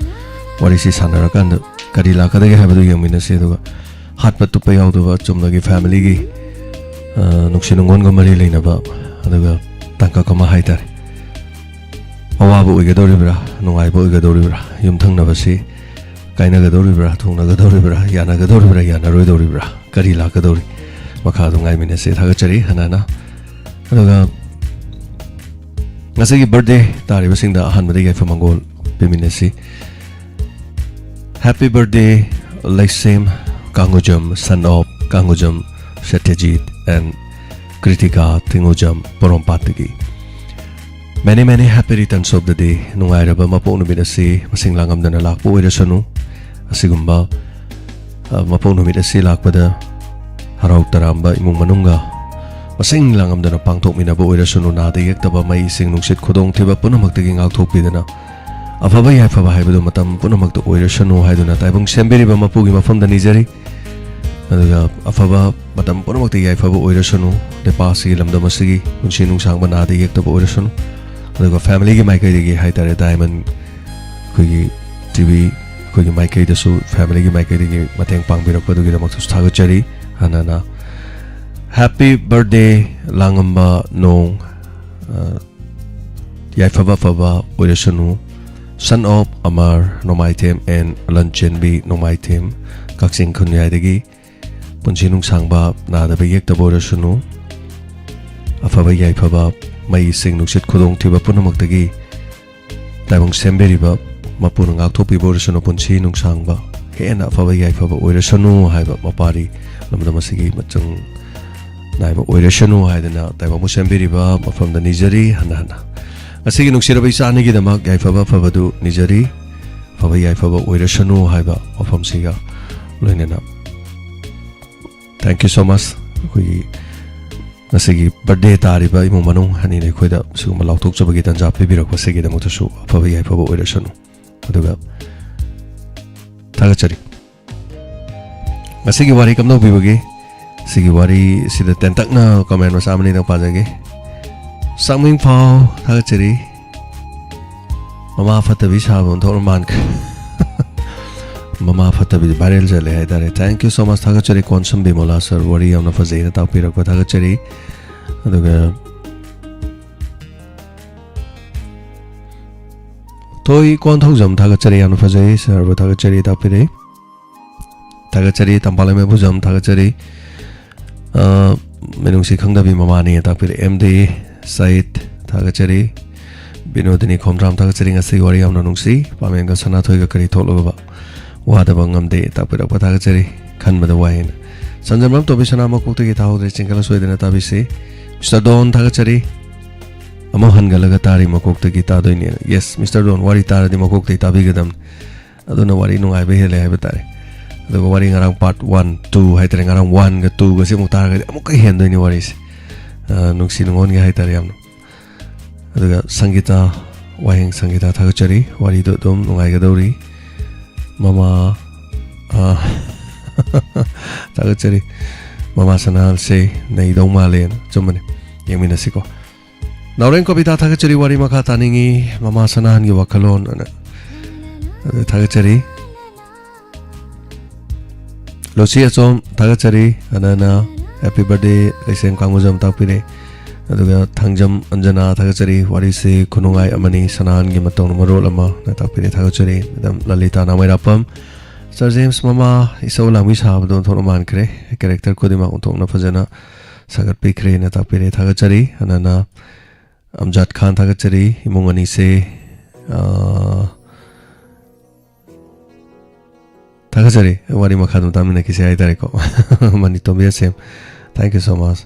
ꯋꯥꯔꯤꯁꯤ ꯁꯥꯟꯅꯔꯀꯥꯟꯗ ꯀꯔꯤ ꯂꯥꯛꯀꯗꯒꯦ ꯍꯥꯏꯕꯗꯨ ꯌꯦꯡꯃꯤꯟꯅꯁꯤ꯫ ꯑꯗꯨꯒ ꯍꯥꯠꯄ ꯇꯨꯞꯄ ꯌꯥꯎꯗꯕ, ꯆꯨꯝꯅꯒꯤ family ꯒꯤ, ꯑ, ꯅꯨꯡꯁꯤ ꯅꯨꯡꯉꯣꯟꯒ ꯃꯔꯤ ꯂꯩꯅꯕ, ꯑꯗꯨꯒ ꯇꯥꯡꯀꯛ ꯑꯃ ꯍꯥꯏꯇꯥꯔꯦ꯫ ꯑꯋꯥꯕ ꯑꯣꯏꯒꯗꯧꯔꯤꯕ꯭ꯔꯥ, ꯅꯨꯡꯉꯥꯏꯕ ꯑꯣꯏꯒꯗꯧꯔꯤꯕ꯭ꯔꯥ, ꯌꯨꯝꯊꯪꯅꯕꯁꯤ ꯀꯥꯏꯅꯒꯗꯧꯔꯤꯕ꯭ꯔꯥ, ꯊꯨꯡꯅꯒꯗꯧꯔꯤꯕ꯭ꯔꯥ, ꯌꯥꯅꯒꯗꯧꯔꯤꯕ꯭ꯔꯥ, ꯌꯥꯅꯔꯣꯏꯗꯧꯔꯤꯕ꯭ꯔꯥ, ꯀꯔꯤ ꯂꯥꯛꯀꯗꯧꯔꯤ? ꯃꯈꯥ ꯑꯗꯨꯝ ꯉꯥꯏꯃꯤꯟꯅꯁꯤ꯫ ꯊꯥꯒꯠꯆꯔꯤ ꯍꯥꯟꯅꯅ꯫ ꯑꯗꯨꯒ ꯉꯁꯤꯒꯤ birthday ꯇꯥꯔꯤꯕꯁꯤꯡꯗ ꯑꯍꯥꯟꯕꯗ ꯌꯥꯏꯐ ꯃꯪꯒꯣꯜ ꯄꯤꯃꯤꯟꯅꯁꯤ꯫ Happy birthday, ꯂꯩꯁꯦꯝ ꯀꯥꯡꯉꯨꯖꯝ, son of ꯀꯥꯡꯉꯨꯖꯝ ꯁꯇ꯭ꯌꯖꯤꯠ and ꯀ꯭ꯔꯤꯇꯤꯀꯥ ꯇꯤꯡꯉꯨꯖꯝ, ꯄꯣꯔꯣꯝꯄꯥꯠꯇꯒꯤ꯫ Many, many happy returns of the day. ꯅꯨꯡꯉꯥꯏꯔꯕ ꯃꯄꯣꯛ ꯅꯨꯃꯤꯠ ꯑꯁꯤ ꯃꯁꯤꯡ ꯂꯥꯡꯉꯝꯗꯅ ꯂꯥꯛꯄ ꯑꯣꯏꯔꯁꯅꯨ꯫ ꯑꯁꯤꯒꯨꯝꯕ, ꯑ, ꯃꯄꯣꯛ ꯅꯨꯃꯤꯠ ꯑꯁꯤ ꯂꯥꯛꯄꯗ ꯍꯔꯥꯎ ꯇꯔꯥꯝꯕ ꯏꯃꯨꯡ ꯃꯅꯨꯡꯒ ꯃꯁꯤꯡ ꯂꯥꯡꯉꯝꯗꯅ ꯄꯥꯡꯊꯣꯛꯃꯤꯟꯅꯕ ꯑꯣꯏꯔꯁꯅꯨ, ꯅꯥꯗ ꯌꯦꯛꯇꯕ ꯃꯩ ꯏꯁꯤꯡ ꯅꯨꯡꯁꯤꯠ ꯈꯨꯗꯣꯡꯊꯤꯕ ꯄꯨꯝꯅꯃꯛꯇꯒꯤ ꯉꯥꯛꯊꯣꯛꯄꯤꯗꯅ ꯑꯐꯕ ꯌꯥꯏꯐꯕ ꯍꯥꯏꯕꯗꯨ ꯃꯇꯝ ꯄꯨꯝꯅꯃꯛꯇ ꯑꯣꯏꯔꯁꯅꯨ ꯍꯥꯏꯗꯨꯅ ꯇꯥꯏꯕꯪ ꯁꯦꯝꯕꯤꯔꯤꯕ ꯃꯄꯨꯒꯤ ꯃꯐꯝꯗ ꯅꯤꯖꯔꯤ꯫ ꯑꯗꯨꯒ ꯑꯐꯕ ꯃꯇꯝ ꯄꯨꯝꯅꯃꯛꯇ ꯌꯥꯏꯐꯕ ꯑꯣꯏꯔꯁꯅꯨ, ꯅꯦꯄꯥꯜꯁꯤꯒꯤ ꯂꯝꯗꯝ ꯑꯁꯤꯒꯤ ꯄꯨꯟꯁꯤ ꯅꯨꯡꯁꯥꯡꯕ ꯅꯥꯗ ꯌꯦꯛꯇꯕ ꯑꯣꯏꯔꯁꯅꯨ꯫ ꯑꯗꯨꯒ ꯐꯦꯃꯤꯂꯤꯒꯤ ꯃꯥꯏꯀꯩꯗꯒꯤ ꯍꯥꯏꯇꯥꯔꯦ, ꯗꯥꯏꯃꯟ ꯑꯩꯈꯣꯏꯒꯤ ꯇꯤ ꯚꯤ ꯑꯩꯈꯣꯏꯒꯤ ꯃꯥꯏꯀꯩꯗꯁꯨ, ꯐꯦꯃꯤꯂꯤꯒꯤ ꯃꯥꯏꯀꯩꯗꯒꯤ ꯃꯇꯦꯡ ꯄꯥꯡꯕꯤꯔꯛꯄꯗꯨꯒꯤꯗꯃꯛꯇꯁꯨ ꯊꯥꯒꯠꯆꯔꯤ꯫ ꯍꯥꯟꯅꯅ ꯍꯦꯄꯤ ꯕꯔꯊꯗꯦ ꯂꯥꯡꯉꯝꯕ ꯅꯣꯡ, ꯑ, ꯌꯥꯏꯐꯕ ꯑꯐꯕ ꯑꯣꯏꯔꯁꯅꯨ꯫ Son of Amar Nongmaithem and ꯂꯟꯆꯦꯟꯕꯤ ꯅꯣꯡꯃꯥꯏꯊꯦꯝ, ꯀꯛꯆꯤꯡ ꯈꯨꯟꯌꯥꯏꯗꯒꯤ꯫ ꯄꯨꯟꯁꯤ ꯅꯨꯡꯁꯥꯡꯕ, ꯅꯥꯗꯕ ꯌꯦꯛꯇꯕ ꯑꯣꯏꯔꯁꯅꯨ꯫ ꯑꯐꯕ ꯌꯥꯏꯐꯕ, ꯃꯩ ꯏꯁꯤꯡ ꯅꯨꯡꯁꯤꯠ ꯈꯨꯗꯣꯡꯊꯤꯕ ꯄꯨꯝꯅꯃꯛꯇꯒꯤ ꯇꯥꯏꯕꯪ ꯁꯦꯝꯕꯤꯔꯤꯕ ꯃꯄꯨꯅ ꯉꯥꯛꯊꯣꯛꯄꯤꯕ ꯑꯣꯏꯔꯁꯅꯨ, ꯄꯨꯟꯁꯤ ꯅꯨꯡꯁꯥꯡꯕ ꯍꯦꯟꯅ ꯑꯐꯕ ꯌꯥꯏꯐꯕ ꯑꯣꯏꯔꯁꯅꯨ ꯍꯥꯏꯕ ꯃꯄꯥꯔꯤ ꯂꯝꯗꯝ ꯑꯁꯤꯒꯤ ꯃꯆꯪ ꯅꯥꯏꯕ ꯑꯣꯏꯔꯁꯅꯨ ꯍꯥꯏꯗꯅ ꯇꯥꯏꯕꯪꯕꯨ ꯁꯦꯝꯕꯤꯔꯤꯕ ꯃꯐꯝꯗ ꯅꯤꯖꯔꯤ꯫ ꯍꯟꯅ ꯍꯟꯅ ꯉꯁꯤꯒꯤ ꯅꯨꯡꯁꯤꯔꯕ ꯏꯆꯥ ꯑꯅꯤꯒꯤꯗꯃꯛ ꯌꯥꯏꯐꯕ ꯑꯐꯕꯗꯨ ꯅꯤꯖꯔꯤ꯫ ꯑꯐꯕ ꯌꯥꯏꯐꯕ ꯑꯣꯏꯔꯁꯅꯨ ꯍꯥꯏꯕ ꯋꯥꯐꯝꯁꯤꯒ ꯂꯣꯏꯅꯅ, thank you so much꯫ ꯑꯩꯈꯣꯏꯒꯤ ꯉꯁꯤꯒꯤ ꯕꯔꯊꯗꯦ ꯇꯥꯔꯤꯕ ꯏꯃꯨꯡ ꯃꯅꯨꯡ ꯑꯅꯤꯅ ꯑꯩꯈꯣꯏꯗ ꯁꯤꯒꯨꯝꯕ ꯂꯥꯎꯊꯣꯛꯆꯕꯒꯤ ꯇꯥꯟꯖꯥ ꯄꯤꯕꯤꯔꯛꯄꯁꯤꯒꯤꯗꯃꯛꯇꯁꯨ ꯑꯐꯕ ꯌꯥꯏꯐꯕ ꯑꯣꯏꯔꯁꯅꯨ꯫ ꯑꯗꯨꯒ ꯊꯥꯒꯠꯆꯔꯤ꯫ ꯉꯁꯤꯒꯤ ꯋꯥꯔꯤ ꯀꯝꯗꯧꯕꯤꯕꯒꯦ? ꯁꯤꯒꯤ ꯋꯥꯔꯤꯁꯤꯗ ꯇꯦꯟꯇꯛꯅ ꯀꯃꯦꯟ ꯃꯆꯥ ꯑꯃꯅꯤꯗꯪ ꯄꯥꯖꯒꯦ꯫ ꯆꯥꯛꯃꯤꯡꯐꯥꯎ ꯊꯥꯒꯠꯆꯔꯤ꯫ ꯃꯃꯥ ꯐꯠꯇꯕꯤ ꯁꯥꯕ ꯑꯃ ꯊꯣꯛꯂ ꯃꯥꯟꯈ꯭ꯔꯦ꯫ ꯃꯃꯥ ꯐꯠꯇꯕꯤꯗꯤ ꯚꯥꯏꯔꯦꯜ ꯆꯠꯂꯦ ꯍꯥꯏꯇꯥꯔꯦ꯫ Thank you so much, ꯊꯥꯒꯠꯆꯔꯤ꯫ ꯀꯣꯟꯁꯝ ꯕꯤꯃꯣꯂꯥ ꯁꯔ, ꯋꯥꯔꯤ ꯌꯥꯝꯅ ꯐꯖꯩꯅ ꯇꯥꯛꯄꯤꯔꯛꯄ ꯊꯥꯒꯠꯆꯔꯤ꯫ ꯑꯗꯨꯒ ꯊꯣꯏ ꯀꯣꯟꯊꯧꯖꯝ ꯊꯥꯒꯠꯆꯔꯤ, ꯌꯥꯝꯅ ꯐꯖꯩ ꯁꯔꯕꯨ ꯊꯥꯒꯠꯆꯔꯤ, ꯇꯥꯛꯄꯤꯔꯛꯏ꯫ ꯊꯥꯒꯠꯆꯔꯤ꯫ ꯇꯝꯄꯥꯛꯂꯩꯃ ꯏꯕꯨꯖꯝ ꯊꯥꯒꯠꯆꯔꯤ꯫ ꯑ, ꯃꯤꯅꯨꯡꯁꯤ ꯈꯪꯗꯕꯤ ꯃꯃꯥꯅꯤ ꯇꯥꯛꯄꯤꯔꯛꯏ꯫ ꯑꯦꯝ ꯗꯤ ꯁꯥꯏꯠ ꯊꯥꯒꯠꯆꯔꯤ꯫ ꯕꯤꯅꯣꯗꯤꯅꯤ ꯈꯣꯝꯗ꯭ꯔꯥꯝ ꯊꯥꯒꯠꯆꯔꯤ꯫ ꯉꯁꯤꯒꯤ ꯋꯥꯔꯤ ꯌꯥꯝꯅ ꯅꯨꯡꯁꯤ꯫ ꯄꯥꯃꯦꯟꯒ ꯁꯅꯥꯊꯣꯏꯒ ꯀꯔꯤ ꯊꯣꯛꯂꯒꯕ ꯋꯥꯗꯕ ꯉꯝꯗꯦ ꯇꯥꯛꯄꯤꯔꯛꯄ ꯊꯥꯒꯠꯆꯔꯤ꯫ ꯈꯟꯕꯗ ꯋꯥꯏ ꯍꯥꯏꯅ꯫ ꯁꯟꯖꯝꯕꯝ ꯇꯣꯝꯕꯤ ꯁꯅꯥ ꯃꯀꯣꯛꯇꯒꯤ ꯇꯥꯍꯧꯗ꯭ꯔꯦ, ꯆꯤꯡꯈꯠꯂ ꯁꯣꯏꯗꯅ ꯇꯥꯕꯤꯁꯤ꯫ ꯃꯤꯁꯇꯔ ꯗꯣꯟ ꯊꯥꯒꯠꯆꯔꯤ꯫ ꯑꯃꯨꯛ ꯍꯟꯒꯠꯂꯒ ꯇꯥꯔꯤ ꯃꯀꯣꯛꯇꯒꯤ ꯇꯥꯗꯣꯏꯅꯦꯅ꯫ ꯌꯦꯁ, ꯃꯤꯁꯇꯔ ꯗꯣꯟ, ꯋꯥꯔꯤ ꯇꯥꯔꯗꯤ ꯃꯀꯣꯛꯇꯒꯤ ꯇꯥꯕꯤꯒꯗꯕꯅꯤ꯫ ꯑꯗꯨꯅ ꯋꯥꯔꯤ ꯅꯨꯡꯉꯥꯏꯕ ꯍꯦꯜꯂꯦ ꯍꯥꯏꯕ ꯇꯥꯔꯦ꯫ ꯑꯗꯨꯒ ꯋꯥꯔꯤ ꯉꯔꯥꯡ part one, two ꯍꯥꯏꯇꯥꯔꯦ, ꯉꯔꯥꯡ one-ꯒ two-ꯒꯁꯦ ꯑꯃꯨꯛ ꯇꯥꯔꯒꯗꯤ ꯑꯃꯨꯛꯀ ꯍꯦꯟꯗꯣꯏꯅꯤ ꯋꯥꯔꯤꯁꯦ꯫ ꯑ, ꯅꯨꯡꯁꯤ ꯅꯨꯡꯉꯣꯟꯒꯤ ꯍꯥꯏꯇꯥꯔꯦ ꯌꯥꯝꯅ꯫ ꯑꯗꯨꯒ ꯁꯪꯒꯤꯇꯥ, ꯋꯥꯍꯦꯡ ꯁꯪꯒꯤꯇꯥ, ꯊꯥꯒꯠꯆꯔꯤ꯫ ꯋꯥꯔꯤꯗꯣ ꯑꯗꯨꯝ ꯅꯨꯡꯉꯥꯏꯒꯗꯧꯔꯤ꯫ ꯃꯃꯥ, ꯑ, ꯊꯥꯒꯠꯆꯔꯤ꯫ ꯃꯃꯥ ꯁꯅꯥꯜꯁꯦ ꯅꯩꯗꯧ ꯃꯥꯜꯂꯦꯅ꯫ ꯑꯆꯨꯝꯕꯅꯤ꯫ ꯌꯦꯡꯃꯤꯟꯅꯁꯤꯀꯣ꯫ ꯅꯥꯎꯔꯦꯝ ꯀꯕꯤꯇꯥ, ꯊꯥꯒꯠꯆꯔꯤ꯫ ꯋꯥꯔꯤ ꯃꯈꯥ ꯇꯥꯅꯤꯡꯉꯤ꯫ ꯃꯃꯥ ꯁꯅꯥꯍꯟꯒꯤ ꯋꯥꯈꯜꯂꯣꯟ ꯑꯅ꯫ ꯑꯗꯨ ꯊꯥꯒꯠꯆꯔꯤ꯫ ꯂꯣꯁꯤ ꯑꯆꯣꯝ, ꯊꯥꯒꯠꯆꯔꯤ꯫ ꯑꯅꯅ, happy birthday, ꯂꯩꯁꯦꯝ ꯀꯥꯡꯕꯨꯖꯝ ꯇꯥꯛꯄꯤꯔꯦ꯫ ꯑꯗꯨꯒ ꯊꯥꯡꯖꯝ ꯑꯟꯖꯅꯥ, ꯊꯥꯒꯠꯆꯔꯤ꯫ ꯋꯥꯔꯤꯁꯤ ꯈꯨꯅꯨꯡꯉꯥꯏ ꯑꯃꯅꯤ, ꯁꯅꯥꯍꯟꯒꯤ ꯃꯇꯧꯅ ꯃꯔꯣꯜ ꯑꯃ ꯅ ꯇꯥꯛꯄꯤꯔꯦ, ꯊꯥꯒꯠꯆꯔꯤ꯫ ꯃꯦꯗꯥꯝ ꯂꯂꯤꯇꯥ ꯅꯥꯎꯃꯩꯔꯥꯄꯝ, ꯁꯥꯔ ꯖꯦꯝꯁ ꯃꯃꯥ, ꯏꯁꯧ ꯂꯥꯡꯕꯤ ꯁꯥꯕꯗꯣ ꯑꯣꯟꯊꯣꯛꯅ ꯃꯥꯟꯈ꯭ꯔꯦ꯫ ꯀꯦꯔꯦꯛꯇꯔ ꯈꯨꯗꯤꯡꯃꯛ ꯑꯣꯟꯊꯣꯛꯅ ꯐꯖꯅ ꯁꯥꯒꯠꯄꯤꯈ꯭ꯔꯦꯅ ꯇꯥꯛꯄꯤꯔꯦ, ꯊꯥꯒꯠꯆꯔꯤ꯫ ꯑꯅꯅ ꯑꯝꯖꯥꯗ ꯈꯥꯟ, ꯊꯥꯒꯠꯆꯔꯤ꯫ ꯏꯃꯨꯡ ꯑꯅꯤꯁꯦ, ꯑ, ꯊꯥꯒꯠꯆꯔꯤ꯫ ꯋꯥꯔꯤ ꯃꯈꯥ ꯑꯗꯨꯝ ꯇꯥꯃꯤꯟꯅꯈꯤꯁꯦ ꯍꯥꯏꯇꯥꯔꯦꯀꯣ꯫ Mani Tombi Asem, thank you so much꯫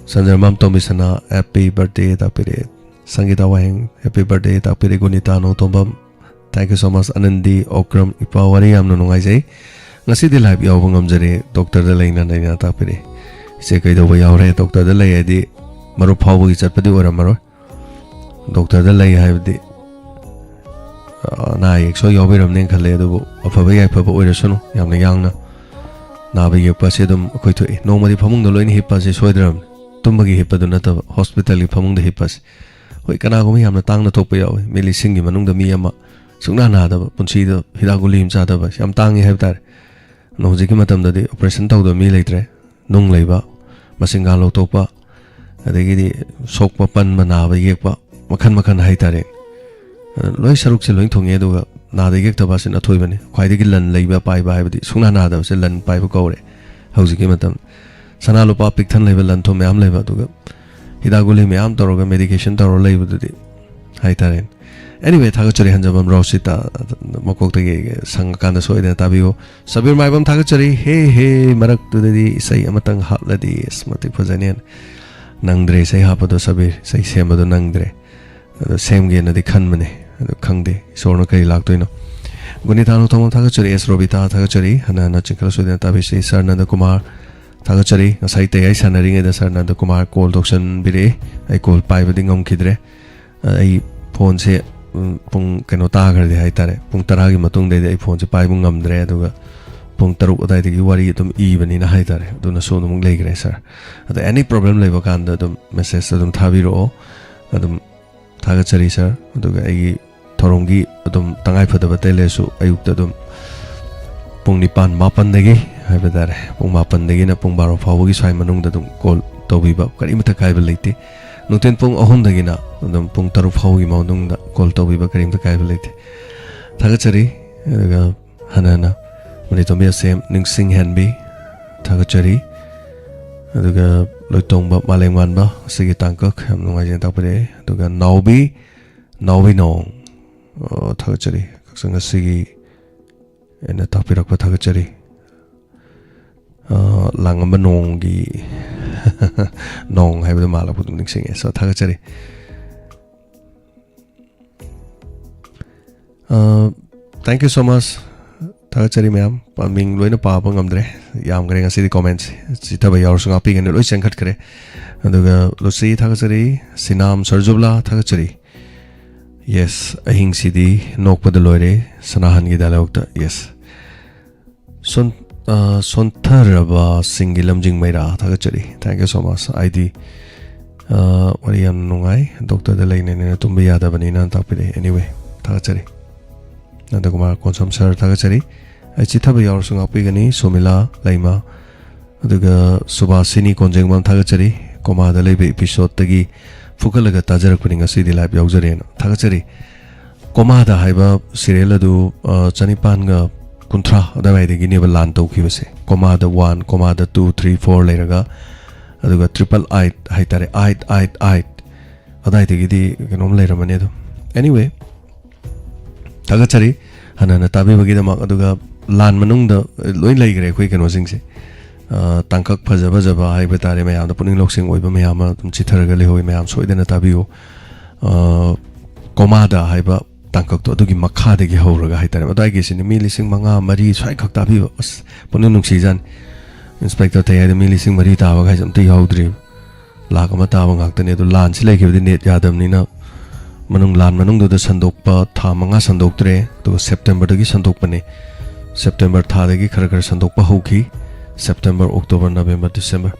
ꯁꯟꯖꯔꯃꯥꯝ Tombi Sana, happy birthday ꯇꯥꯛꯄꯤꯔꯛꯑꯦ꯫ ꯁꯪꯒꯤꯇꯥ ꯋꯥꯍꯦꯡ, happy birthday ꯇꯥꯛꯄꯤꯔꯛꯑꯦ꯫ ꯒꯨꯅꯤꯇꯥ Nongthombam, thank you so much꯫ ꯑꯅꯟꯗꯤ Okram, ꯏꯄꯥ ꯋꯥꯔꯤ ꯌꯥꯝꯅ ꯅꯨꯡꯉꯥꯏꯖꯩ꯫ ꯉꯁꯤꯗꯤ live ꯌꯥꯎꯕ ꯉꯝꯖꯔꯦ꯫ ꯗꯣꯛꯇꯔꯗ ꯂꯩꯅ ꯂꯩꯅ ꯇꯥꯛꯄꯤꯔꯛꯑꯦ꯫ ꯏꯆꯦ ꯀꯩꯗꯧꯕ ꯌꯥꯎꯔꯦ? ꯗꯣꯛꯇꯔꯗ ꯂꯩ ꯍꯥꯏꯗꯤ ꯃꯔꯨꯞ ꯐꯥꯎꯕꯒꯤ ꯆꯠꯄꯗꯤ ꯑꯣꯏꯔꯝꯃꯔꯣꯏ꯫ ꯗꯣꯛꯇꯔꯗ ꯂꯩ ꯍꯥꯏꯕꯗꯤ, ꯑ, ꯑꯅꯥ ꯑꯌꯦꯛ ꯁꯣꯏ ꯌꯥꯎꯕꯤꯔꯝꯅꯦꯅ ꯈꯜꯂꯦ, ꯑꯗꯨꯕꯨ ꯑꯐꯕ ꯌꯥꯏꯐꯕ ꯑꯣꯏꯔꯁꯅꯨ, ꯌꯥꯝꯅ ꯌꯥꯡꯅ꯫ ꯅꯥꯕ ꯌꯦꯛꯄ ꯑꯁꯤ ꯑꯗꯨꯝ ꯑꯩꯈꯣꯏ ꯊꯣꯛꯏ꯫ ꯅꯣꯡꯃꯗꯤ ꯐꯃꯨꯡꯗ ꯂꯣꯏꯅ ꯍꯤꯞꯄ ꯑꯁꯤ ꯁꯣꯏꯗ꯭ꯔꯕꯅꯤ꯫ ꯇꯨꯝꯕꯒꯤ ꯍꯤꯞꯄꯗꯨ ꯅꯠꯇꯕ, ꯍꯣꯁꯄꯤꯇꯥꯜꯒꯤ ꯐꯃꯨꯡꯗ ꯍꯤꯞꯄ ꯑꯁꯤ꯫ ꯍꯣꯏ, ꯀꯅꯥꯒꯨꯝꯕ ꯌꯥꯝꯅ ꯇꯥꯡꯅ ꯊꯣꯛꯄ ꯌꯥꯎꯏ, ꯃꯤꯂꯤꯁꯤꯡꯒꯤ ꯃꯅꯨꯡꯗ ꯃꯤ ꯑꯃ ꯁꯨꯡꯅꯥ ꯅꯥꯗꯕ, ꯄꯨꯟꯁꯤꯗ ꯍꯤꯗꯥꯛ ꯒꯨꯂꯤ ꯑꯃ ꯆꯥꯗꯕ, ꯌꯥꯝ ꯇꯥꯡꯉꯤ ꯍꯥꯏꯕ ꯇꯥꯔꯦ꯫ ꯑꯗꯣ ꯍꯧꯖꯤꯛꯀꯤ ꯃꯇꯝꯗꯗꯤ operation ꯇꯧꯗꯕ ꯃꯤ ꯂꯩꯇ꯭ꯔꯦ꯫ ꯅꯨꯡ ꯂꯩꯕ, ꯃꯁꯤꯡꯒꯥ ꯂꯧꯊꯣꯛꯄ, ꯑꯗꯒꯤꯗꯤ ꯁꯣꯛꯄ, ꯄꯟꯕ, ꯅꯥꯕ, ꯌꯦꯛꯄ, ꯃꯈꯜ ꯃꯈꯜ ꯍꯥꯏꯇꯥꯔꯦ꯫ ꯑ, ꯂꯣꯏ ꯁꯔꯨꯛꯁꯦ ꯂꯣꯏ ꯊꯨꯡꯉꯦ, ꯑꯗꯨꯒ ꯅꯥꯗ ꯌꯦꯛꯇꯕ ꯑꯁꯤꯅ ꯑꯊꯣꯏꯕꯅꯤ꯫ ꯈ꯭ꯋꯥꯏꯗꯒꯤ ꯂꯟ ꯂꯩꯕ ꯄꯥꯏꯕ ꯍꯥꯏꯕꯗꯤ ꯁꯨꯡꯅꯥ ꯅꯥꯗꯕꯁꯦ ꯂꯟ ꯄꯥꯏꯕ ꯀꯧꯔꯦ ꯍꯧꯖꯤꯛꯀꯤ ꯃꯇꯝ꯫ ꯁꯅꯥ ꯂꯨꯄꯥ ꯄꯤꯛ ꯊꯟ ꯂꯩꯕ, ꯂꯟ ꯊꯨꯝ ꯃꯌꯥꯝ ꯂꯩꯕ, ꯑꯗꯨꯒ ꯍꯤꯗꯥꯛ ꯒꯨꯂꯤ ꯃꯌꯥꯝ ꯇꯧꯔꯒ, medication ꯇꯧꯔꯒ ꯂꯩꯕꯗꯨꯗꯤ ꯍꯥꯏꯇꯥꯔꯦꯅꯦ꯫ Anyway, ꯊꯥꯒꯠꯆꯔꯤ ꯍꯟꯖꯕꯝ ꯔꯣꯁꯤꯇꯥ, ꯃꯀꯣꯛꯇꯒꯤ ꯁꯪꯉꯀꯥꯟꯗ ꯁꯣꯏꯗꯅ ꯇꯥꯕꯤꯌꯨ꯫ ꯁꯕꯤꯔ ꯃꯥꯏꯕꯝ, ꯊꯥꯒꯠꯆꯔꯤ꯫ ꯍꯦ ꯍꯦ, ꯃꯔꯛꯇꯨꯗꯗꯤ ꯏꯁꯩ ꯑꯃꯇꯪ ꯍꯥꯞꯂꯗꯤ ꯑꯁ ꯃꯇꯤꯛ ꯐꯖꯅꯦꯅ꯫ ꯅꯪꯗ꯭ꯔꯦ ꯏꯁꯩ ꯍꯥꯞꯄꯗꯣ ꯁꯕꯤꯔ, ꯏꯁꯩ ꯁꯦꯝꯕꯗꯣ ꯅꯪꯗ꯭ꯔꯦ꯫ ꯑꯗꯣ ꯁꯦꯝꯒꯦꯅꯗꯤ ꯈꯟꯕꯅꯦ, ꯑꯗꯣ ꯈꯪꯗꯦ ꯏꯁꯣꯔꯅ ꯀꯔꯤ ꯂꯥꯛꯇꯣꯏꯅꯣ꯫ ꯒꯨꯅꯤꯊꯥ ꯅꯣꯡꯊꯣꯝꯕꯝ ꯊꯥꯒꯠꯆꯔꯤ, ꯑꯦꯁ ꯔꯣꯕꯤꯇꯥ ꯊꯥꯒꯠꯆꯔꯤ, ꯍꯟꯅ ꯍꯟꯅ ꯆꯤꯡꯈꯠꯂ ꯁꯣꯏꯗꯅ ꯇꯥꯕꯤꯁꯤ꯫ ꯁꯥꯔ ꯅꯟꯗꯀꯨꯃꯥꯔ ꯊꯥꯒꯠꯆꯔꯤ, ꯉꯁꯥꯏ ꯇꯌꯥꯏ ꯁꯥꯟꯅꯔꯤꯉꯩꯗ ꯁꯥꯔ ꯅꯟꯗꯀꯨꯃꯥꯔ ꯀꯣꯜ ꯇꯧꯁꯟꯕꯤꯔꯛꯑꯦ, ꯑꯩ ꯀꯣꯜ ꯄꯥꯏꯕꯗꯤ ꯉꯝꯈꯤꯗ꯭ꯔꯦ꯫ ꯑ, ꯑꯩ ꯐꯣꯟꯁꯦ, ꯎꯝ, ꯄꯨꯡ ꯀꯩꯅꯣ ꯇꯥꯈ꯭ꯔꯗꯤ ꯍꯥꯏꯇꯥꯔꯦ, ꯄꯨꯡ ꯇꯔꯥꯒꯤ ꯃꯇꯨꯡꯗꯩꯗꯤ ꯑꯩ ꯐꯣꯟꯁꯦ ꯄꯥꯏꯕ ꯉꯝꯗ꯭ꯔꯦ꯫ ꯑꯗꯨꯒ ꯄꯨꯡ ꯇꯔꯨꯛ ꯑꯗꯨꯋꯥꯏꯗꯒꯤ ꯋꯥꯔꯤ ꯑꯗꯨꯝ ꯏꯕꯅꯤꯅ ꯍꯥꯏꯇꯥꯔꯦ, ꯑꯗꯨꯅ ꯁꯣꯝꯗ ꯑꯃꯨꯛ ꯂꯩꯈ꯭ꯔꯦ ꯁꯥꯔ꯫ ꯑꯗꯣ ꯑꯦꯅꯤ ꯄ꯭ꯔꯣꯕ꯭ꯂꯦꯝ ꯂꯩꯕ ꯀꯥꯟꯗ ꯑꯗꯨꯝ ꯃꯦꯁꯦꯖ ꯑꯗꯨꯝ ꯊꯥꯕꯤꯔꯛꯑꯣ꯫ ꯑꯗꯨꯝ ꯊꯥꯒꯠꯆꯔꯤ ꯁꯥꯔ꯫ ꯑꯗꯨꯒ ꯑꯩꯒꯤ ꯊꯧꯔꯝꯒꯤ ꯑꯗꯨꯝ ꯇꯉꯥꯏ ꯐꯗꯕ ꯑꯇꯩ ꯂꯩꯔꯁꯨ ꯑꯌꯨꯛꯇ ꯑꯗꯨꯝ ꯄꯨꯡ ꯅꯤꯄꯥꯟ, ꯃꯥꯄꯟꯗꯒꯤ ꯍꯥꯏꯕ ꯇꯥꯔꯦ, ꯄꯨꯡ ꯃꯥꯄꯟꯗꯒꯤꯅ ꯄꯨꯡ ꯕꯥꯔꯣ ꯐꯥꯎꯕꯒꯤ ꯁ꯭ꯋꯥꯏ ꯃꯅꯨꯡꯗ ꯑꯗꯨꯝ ꯀꯣꯜ ꯇꯧꯕꯤꯕ ꯀꯔꯤꯃꯇ ꯀꯥꯏꯕ ꯂꯩꯇꯦ꯫ ꯅꯨꯡꯊꯤꯜ ꯄꯨꯡ ꯑꯍꯨꯝꯗꯒꯤꯅ ꯑꯗꯨꯝ ꯄꯨꯡ ꯇꯔꯨꯛ ꯐꯥꯎꯒꯤ ꯃꯅꯨꯡꯗ ꯀꯣꯜ ꯇꯧꯕꯤꯕ ꯀꯔꯤꯃꯇ ꯀꯥꯏꯕ ꯂꯩꯇꯦ꯫ ꯊꯥꯒꯠꯆꯔꯤ꯫ ꯑꯗꯨꯒ ꯍꯟꯅ ꯍꯟꯅ ꯃꯅꯤꯇꯣꯝꯕꯤ ꯑꯁꯦꯝ, ꯅꯤꯡꯁꯤꯡꯍꯦꯟꯕꯤ ꯊꯥꯒꯠꯆꯔꯤ꯫ ꯑꯗꯨꯒ ꯂꯣꯏꯇꯣꯡꯕ ꯃꯥꯂꯦꯝꯉꯥꯟꯕ ꯑꯁꯤꯒꯤ ꯇꯥꯡꯀꯛ ꯌꯥꯝ ꯅꯨꯡꯉꯥꯏꯖꯩꯅ ꯇꯥꯛꯄꯤꯔꯛꯑꯦ꯫ ꯑꯗꯨꯒ ꯅꯥꯎꯕꯤ, ꯅꯥꯎꯕꯤ ꯅꯣꯡ, ꯑ, ꯊꯥꯒꯠꯆꯔꯤ꯫ ꯀꯛꯆꯤꯡ ꯑꯁꯤꯒꯤ ꯑꯩꯅ ꯇꯥꯛꯄꯤꯔꯛꯄ ꯊꯥꯒꯠꯆꯔꯤ꯫ ꯑ, ꯂꯥꯡꯉꯝꯕ ꯅꯣꯡꯒꯤ ꯅꯣꯡ ꯍꯥꯏꯕꯗꯣ ꯃꯥꯜꯂꯛꯄ ꯑꯗꯨꯝ ꯅꯤꯡꯁꯤꯡꯉꯦ꯫ So, ꯊꯥꯒꯠꯆꯔꯤ꯫ ꯑ, thank you so much꯫ ꯊꯥꯒꯠꯆꯔꯤ ꯃꯌꯥꯝ꯫ ꯄ-, ꯃꯤꯡ ꯂꯣꯏꯅ ꯄꯥꯕ ꯉꯝꯗ꯭ꯔꯦ꯫ ꯌꯥꯝꯈ꯭ꯔꯦ ꯉꯁꯤꯗꯤ ꯀꯣꯃꯦꯟꯁꯦ꯫ ꯆꯤꯊꯕ ꯌꯥꯎꯔꯁꯨ ꯉꯥꯛꯄꯤꯒꯅꯤ꯫ ꯂꯣꯏ ꯆꯦꯟꯈꯠꯈ꯭ꯔꯦ꯫ ꯑꯗꯨꯒ ꯂꯨꯁꯤ ꯊꯥꯒꯠꯆꯔꯤ꯫ ꯁꯤꯅꯥꯝ ꯁꯔꯖꯨꯕꯂꯥ ꯊꯥꯒꯠꯆꯔꯤ꯫ ꯌꯦꯁ, ꯑꯍꯤꯡꯁꯤꯗꯤ ꯅꯣꯛꯄꯗ ꯂꯣꯏꯔꯦ꯫ ꯁꯅꯥꯍꯟꯒꯤ ꯗꯥꯏꯂꯣꯛꯇ꯫ ꯌꯦꯁ꯫ ꯁꯣꯟ-, ꯑ, ꯁꯣꯟꯊꯔꯕꯁꯤꯡꯒꯤ ꯂꯝꯖꯤꯡ ꯃꯩꯔꯥ ꯊꯥꯒꯠꯆꯔꯤ꯫ Thank you so much꯫ ꯑꯩꯗꯤ, ꯑ, ꯋꯥꯔꯤ ꯌꯥꯝ ꯅꯨꯡꯉꯥꯏ꯫ ꯗꯣꯛꯇꯔꯗ ꯂꯩꯅ ꯂꯩꯅ ꯇꯨꯝꯕ ꯌꯥꯗꯕꯅꯤꯅ ꯇꯥꯛꯄꯤꯔꯛꯑꯦ꯫ Anyway, ꯊꯥꯒꯠꯆꯔꯤ꯫ ꯅꯟꯗꯀꯨꯃꯥꯔ ꯀꯣꯟꯁꯝ ꯁꯔ ꯊꯥꯒꯠꯆꯔꯤ꯫ ꯑꯩ ꯆꯤꯊꯕ ꯌꯥꯎꯔꯁꯨ ꯉꯥꯛꯄꯤꯒꯅꯤ꯫ ꯁꯣꯃꯤꯂꯥ ꯂꯩꯃ, ꯑꯗꯨꯒ ꯁꯨꯕꯥꯁꯤꯅꯤ ꯀꯣꯟꯖꯦꯡꯕꯝ ꯊꯥꯒꯠꯆꯔꯤ꯫ ꯀꯣꯃꯥꯗ ꯂꯩꯕ ꯏꯄꯤꯁꯣꯠꯇꯒꯤ ꯐꯨꯒꯠꯂꯒ ꯇꯥꯖꯔꯛꯄꯅꯤ, ꯉꯁꯤꯗꯤ ꯂꯥꯏꯚ ꯌꯥꯎꯖꯔꯦꯅ ꯊꯥꯒꯠꯆꯔꯤ꯫ ꯀꯣꯃꯥꯗ ꯍꯥꯏꯕ ꯁꯤꯔꯤꯌꯦꯜ ꯑꯗꯨ, ꯑ, ꯆꯅꯤꯄꯥꯟꯒ ꯀꯨꯟꯊ꯭ꯔꯥ ꯑꯗꯨꯋꯥꯏꯗꯒꯤꯅꯦꯕ ꯂꯥꯟ ꯇꯧꯈꯤꯕꯁꯦ꯫ ꯀꯣꯃꯥꯗ ꯋꯥꯟ, ꯀꯣꯃꯥꯗ ꯇꯨ, ꯊ꯭ꯔꯤ, ꯐꯣꯔ ꯂꯩꯔꯒ, ꯑꯗꯨꯒ ꯇ꯭ꯔꯤꯄꯜ ꯑꯥꯏꯠ ꯍꯥꯏꯇꯥꯔꯦ, ꯑꯥꯏꯠ ꯑꯥꯏꯠ ꯑꯥꯏꯠ ꯑꯗꯥꯏꯗꯒꯤꯗꯤ ꯀꯩꯅꯣꯝ ꯂꯩꯔꯝꯃꯅꯤ ꯑꯗꯨꯝ꯫ Anyway, ꯊꯥꯒꯠꯆꯔꯤ ꯍꯟꯅ ꯍꯟꯅ ꯇꯥꯕꯤꯕꯒꯤꯗꯃꯛ꯫ ꯑꯗꯨꯒ ꯂꯥꯟ ꯃꯅꯨꯡꯗ ꯂꯣꯏ ꯂꯩꯈ꯭ꯔꯦ ꯑꯩꯈꯣꯏ ꯀꯩꯅꯣꯁꯤꯡꯁꯦ꯫ ꯑ, ꯇꯥꯡꯀꯛ ꯐꯖ ꯐꯖꯕ ꯍꯥꯏꯕ ꯇꯥꯔꯦ, ꯃꯌꯥꯝꯗ ꯄꯨꯛꯅꯤꯡ ꯂꯧꯁꯤꯡ ꯑꯣꯏꯕ ꯃꯌꯥꯝ ꯑꯃ ꯑꯗꯨꯝ ꯆꯤꯊꯔꯒ ꯂꯩꯍꯧꯋꯤ꯫ ꯃꯌꯥꯝ ꯁꯣꯏꯗꯅ ꯇꯥꯕꯤꯌꯨ꯫ ꯑ, ꯀꯣꯃꯥꯗ ꯍꯥꯏꯕ ꯇꯥꯡꯀꯛꯇꯣ, ꯑꯗꯨꯒꯤ ꯃꯈꯥꯗꯒꯤ ꯍꯧꯔꯒ ꯍꯥꯏꯇꯥꯔꯦ꯫ ꯑꯗꯨꯋꯥꯏꯒꯤꯁꯤꯅ ꯃꯤ ꯂꯤꯁꯤꯡ ꯃꯉꯥ, ꯃꯔꯤ ꯁ꯭ꯋꯥꯏꯈꯛ ꯇꯥꯕꯤꯕ, ꯑꯁ, ꯄꯨꯛꯅꯤꯡ ꯅꯨꯡꯁꯤꯖꯥꯠꯅꯤ꯫ ꯏꯟꯁꯄꯦꯛꯇꯔ ꯇꯌꯥꯏꯗ ꯃꯤ ꯂꯤꯁꯤꯡ ꯃꯔꯤ ꯇꯥꯕ ꯍꯥꯏꯁꯦ ꯑꯝꯇ ꯌꯥꯎꯗ꯭ꯔꯤ꯫ ꯂꯥꯛ ꯑꯃ ꯇꯥꯕ ꯉꯥꯛꯇꯅꯦ꯫ ꯑꯗꯨ ꯂꯥꯟꯁꯤ ꯂꯩꯈꯤꯕꯗꯤ ꯅꯦꯠ ꯌꯥꯗꯕꯅꯤꯅ, ꯃꯅꯨꯡ, ꯂꯥꯟ ꯃꯅꯨꯡꯗꯨꯗ ꯁꯟꯗꯣꯛꯄ ꯊꯥ ꯃꯉꯥ ꯁꯟꯗꯣꯛꯇ꯭ꯔꯦ꯫ ꯑꯗꯨꯒ ꯁꯦꯞꯇꯦꯝꯕꯔꯗꯒꯤ ꯁꯟꯗꯣꯛꯄꯅꯦ꯫ ꯁꯦꯞꯇꯦꯝꯕꯔ ꯊꯥꯗꯒꯤ ꯈꯔ ꯈꯔ ꯁꯟꯗꯣꯛꯄ ꯍꯧꯈꯤ꯫ September, October, November, December.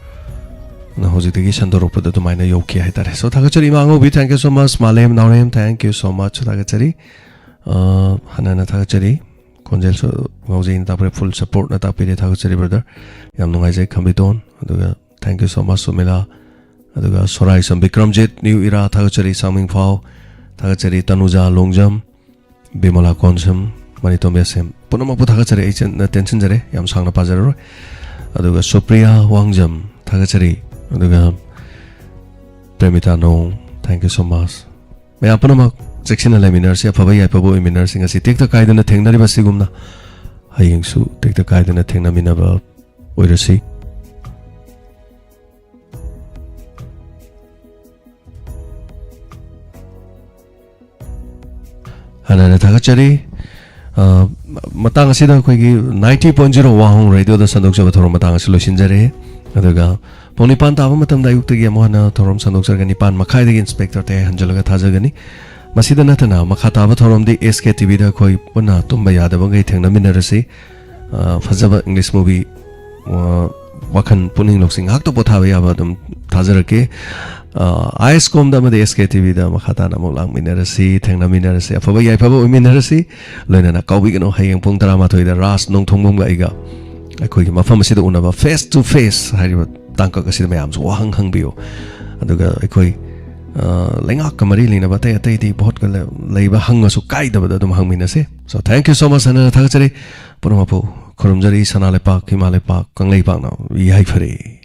ꯅ ꯍꯧꯖꯤꯛꯇꯒꯤ ꯁꯟꯗꯣꯔꯛꯄꯗ ꯑꯗꯨꯃꯥꯏꯅ ꯌꯧꯈꯤ ꯍꯥꯏꯇꯥꯔꯦ꯫ So, ꯊꯥꯒꯠꯆꯔꯤ ꯏꯃꯥ ꯑꯉꯧꯕꯤ, thank you so much꯫ ꯃꯥꯂꯦꯝ ꯅꯥꯎꯔꯦꯝ, thank you so much꯫ ꯊꯥꯒꯠꯆꯔꯤ꯫ ꯑ, ꯍꯟꯅ ꯍꯟꯅ ꯊꯥꯒꯠꯆꯔꯤ꯫ ꯈꯣꯟꯖꯦꯜꯁꯨ ꯉꯥꯎꯖꯩꯅ ꯇꯥꯛꯄꯤꯔꯦ, full supportꯅ ꯇꯥꯛꯄꯤꯔꯦ, ꯊꯥꯒꯠꯆꯔꯤ brother꯫ ꯌꯥꯝ ꯅꯨꯡꯉꯥꯏꯖꯩ ꯈꯝꯕꯤꯇꯣꯟ꯫ ꯑꯗꯨꯒ thank you so much ꯁꯨꯃꯤꯂꯥ꯫ ꯑꯗꯨꯒ ꯁꯣꯔꯥꯏꯁꯝ ꯕꯤꯀ꯭ꯔꯝꯖꯤꯠ, New Era, ꯊꯥꯒꯠꯆꯔꯤ꯫ ꯁꯥꯡꯃꯤꯡꯐꯥꯎ, ꯊꯥꯒꯠꯆꯔꯤ꯫ ꯇꯅꯨꯖꯥ ꯂꯣꯡꯖꯝ, ꯕꯤꯃꯣꯂꯥ ꯀꯣꯟꯁꯝ, ꯃꯅꯤꯇꯣꯝꯕꯤ ꯑꯁꯦꯝ, ꯄꯨꯝꯅꯃꯛꯄꯨ ꯊꯥꯒꯠꯆꯔꯤ꯫ ꯑꯩ ꯆꯤꯟꯅ ꯇꯦꯟꯁꯤꯟꯖꯔꯦ, ꯌꯥꯝ ꯁꯥꯡꯅ ꯄꯥꯖꯔꯔꯣꯏ꯫ ꯑꯗꯨꯒ ꯁꯨꯄ꯭ꯔꯤꯌꯥ ꯋꯥꯡꯖꯝ, ꯊꯥꯒꯠꯆꯔꯤ꯫ ꯑꯗꯨꯒ ꯄ꯭ꯔꯦꯃꯤꯇꯥ ꯅꯣꯡ, thank you so much꯫ ꯃꯌꯥꯝ ꯄꯨꯝꯅꯃꯛ ꯆꯦꯛꯁꯤꯟꯅ ꯂꯩꯃꯤꯟꯅꯔꯁꯤ, ꯑꯐꯕ ꯌꯥꯏꯐꯕ ꯑꯣꯏꯃꯤꯟꯅꯔꯁꯤ꯫ ꯉꯁꯤ ꯇꯦꯛꯇ ꯀꯥꯏꯗꯅ ꯊꯦꯡꯅꯔꯤꯕ ꯑꯁꯤꯒꯨꯝꯅ ꯍꯌꯦꯡꯁꯨ ꯇꯦꯛꯇ ꯀꯥꯏꯗꯅ ꯊꯦꯡꯅꯃꯤꯟꯅꯕ ꯑꯣꯏꯔꯁꯤ꯫ ꯍꯟꯅ ꯍꯟꯅ ꯊꯥꯒꯠꯆꯔꯤ꯫ ꯑ, ꯃꯇꯥꯡ ꯑꯁꯤꯗ ꯑꯩꯈꯣꯏꯒꯤ ninety point zero ꯋꯥꯍꯣꯡ ꯔꯦꯗꯤꯑꯣꯗ ꯁꯟꯗꯣꯛꯆꯕ ꯊꯧꯔꯝ ꯃꯇꯥꯡ ꯑꯁꯤ ꯂꯣꯏꯁꯤꯟꯖꯔꯦ꯫ ꯑꯗꯨꯒ ꯄꯨꯡ ꯅꯤꯄꯥꯟ ꯇꯥꯕ ꯃꯇꯝꯗ ꯑꯌꯨꯛꯇꯒꯤ ꯑꯃꯨꯛ ꯍꯟꯅ ꯊꯧꯔꯝ ꯁꯟꯗꯣꯛꯆꯔꯒ ꯅꯤꯄꯥꯟ ꯃꯈꯥꯏꯗꯒꯤ ꯏꯟꯁꯄꯦꯛꯇꯔ ꯇꯌꯥꯏ ꯍꯟꯖꯤꯜꯂꯒ ꯊꯥꯖꯒꯅꯤ꯫ ꯃꯁꯤꯗ ꯅꯠꯇꯅ ꯃꯈꯥ ꯇꯥꯕ ꯊꯧꯔꯝꯗꯤ S K T Vꯗ ꯑꯩꯈꯣꯏ ꯄꯨꯟꯅ ꯇꯨꯝꯕ ꯌꯥꯗꯕꯈꯩ ꯊꯦꯡꯅꯃꯤꯟꯅꯔꯁꯤ꯫ ꯑ, ꯐꯖꯕ English movie, ꯑ, ꯋꯥꯈꯜ ꯄꯨꯛꯅꯤꯡ ꯂꯧꯁꯤꯡ ꯉꯥꯏꯍꯥꯛꯇ ꯄꯣꯊꯥꯕ ꯌꯥꯕ ꯑꯗꯨꯝ ꯊꯥꯖꯔꯛꯀꯦ꯫ ꯑ, ꯑꯥꯏ ꯑꯦꯁ ꯀꯣꯝꯗ ꯑꯃꯗꯤ S K T Vꯗ ꯃꯈꯥ ꯇꯥꯅ ꯑꯃꯨꯛ ꯂꯥꯛꯃꯤꯟꯅꯔꯁꯤ, ꯊꯦꯡꯅꯃꯤꯟꯅꯔꯁꯤ, ꯑꯐꯕ ꯌꯥꯏꯐꯕ ꯑꯣꯏꯃꯤꯟꯅꯔꯁꯤ꯫ ꯂꯣꯏꯅꯅ ꯀꯥꯎꯕꯤꯒꯅꯨ, ꯍꯌꯦꯡ ꯄꯨꯡ ꯇꯔꯥꯃꯥꯊꯣꯏꯗ ꯔꯥꯖ ꯅꯣꯡꯊꯣꯡꯕꯝꯒ ꯑꯩꯒ ꯑꯩꯈꯣꯏꯒꯤ ꯃꯐꯝ ꯑꯁꯤꯗ ꯎꯅꯕ, face to face ꯍꯥꯏꯔꯤꯕ ꯇꯥꯡꯀꯛ ꯑꯁꯤꯗ ꯃꯌꯥꯝꯁꯨ ꯋꯥꯍꯪ ꯍꯪꯕꯤꯌꯨ꯫ ꯑꯗꯨꯒ ꯑꯩꯈꯣꯏ, ꯑ, ꯂꯩꯉꯥꯛꯀ ꯃꯔꯤ ꯂꯩꯅꯕ ꯑꯇꯩ ꯑꯇꯩꯗꯤ ꯚꯣꯠꯀ ꯂ-, ꯂꯩꯕ ꯍꯪꯉꯁꯨ ꯀꯥꯏꯗꯕꯗ ꯑꯗꯨꯝ ꯍꯪꯃꯤꯟꯅꯁꯤ꯫ So, thank you so much ꯍꯥꯏꯅ ꯊꯥꯒꯠꯆꯔꯤ꯫ ꯄꯨꯝꯅꯃꯛꯄꯨ ꯈꯨꯔꯨꯝꯖꯔꯤ꯫ ꯁꯅꯥ ꯂꯩꯄꯥꯛ, ꯏꯃꯥ ꯂꯩꯄꯥꯛ, ꯀꯪꯂꯩꯄꯥꯛꯅ ꯌꯥꯏꯐꯔꯦ꯫